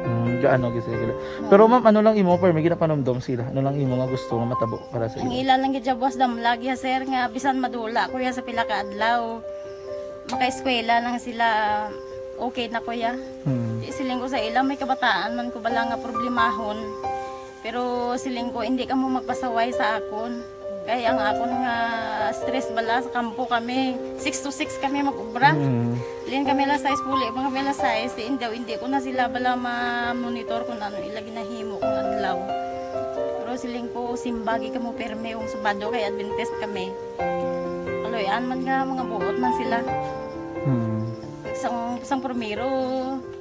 Mm, gaano gid sila gila. Pero ma'am, ano lang imo, pero may ginapanumdom sila? Ano lang imo nga gusto nga matabo para sa ila? Ang ila lang gid siya buwas damlag ya, sir, nga bisan madula ko ya sa pila ka adlaw, makaeskwela lang sila, okay na ko ya. Hmm. Di siling ko sa ila, may kabataan man ko bala nga problemahon. Pero siling ko, hindi kamo magpasaway sa akon. Kay ang akon nga stress bala sa kampo kami, six to six kami mag-ubra. Mm. Lin kami alas sais, puli pa kami alas sais. Diin daw, hindi ko na sila bala ma-monitor kung ano ila ginahimo kung adlaw. Pero siling ko, simba gid kamo pirme kung Sabado kay Adventist kami. Kaluy-an man nga mga buot man sila. Mm. Sang, sang primero,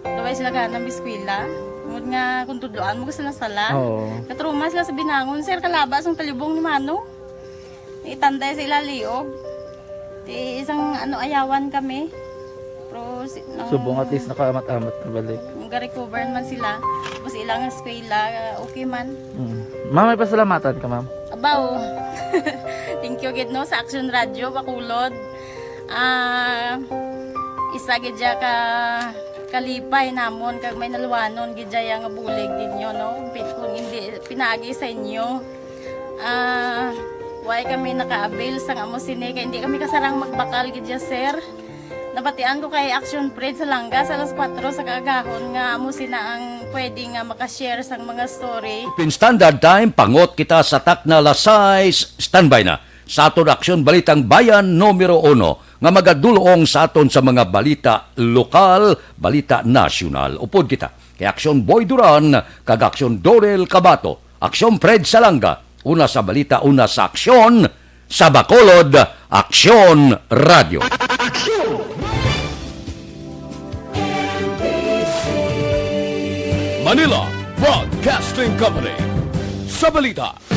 Daway sila gana mag-eskwela. Tungod nga kung tudloan mo, gusto na sala. Oo. Natrauma sila sa binangon, sir, kalaba sang talibong ni Manong. Itanday sa ila liog. Ti isang, ano, ayawan kami. Pero si, nang Subong at least nakaamat-amat na balik. Nag-recover man sila. Tapos ilang eskwela, okay man. Mm. Ma'am, may pasalamatan ka, ma'am? Abaw. Thank you gid, no, sa Action Radio, Bacolod. Ah, isa gid siya ka kalipay namon kag may naluwanon gid dya nga bulig ninyo, no? Pi-, kung hindi pinaagi sa inyo, ah, why kami naka-avail sang amo sini, kay hindi kami kasarang magbakal gid dya, sir. Nabatian ko kay Action Fred Salanga sa alas kuwatro sa kaagahon nga amo sina ang pwede nga makashare sang mga story. Philippine Standard Time, pangot kita sa takna alas sais, standby na sa aton Aksyon Balitang Bayan numero uno nga magadulong sa aton sa mga balita lokal, balita nasyonal. Upod kita kay Aksyon Boy Duran kag Aksyon Dorel Cabato, Aksyon Fred Salanga, una sa balita, una sa aksyon, sa Bacolod, Aksyon Radio. Manila Broadcasting Company, sa balita.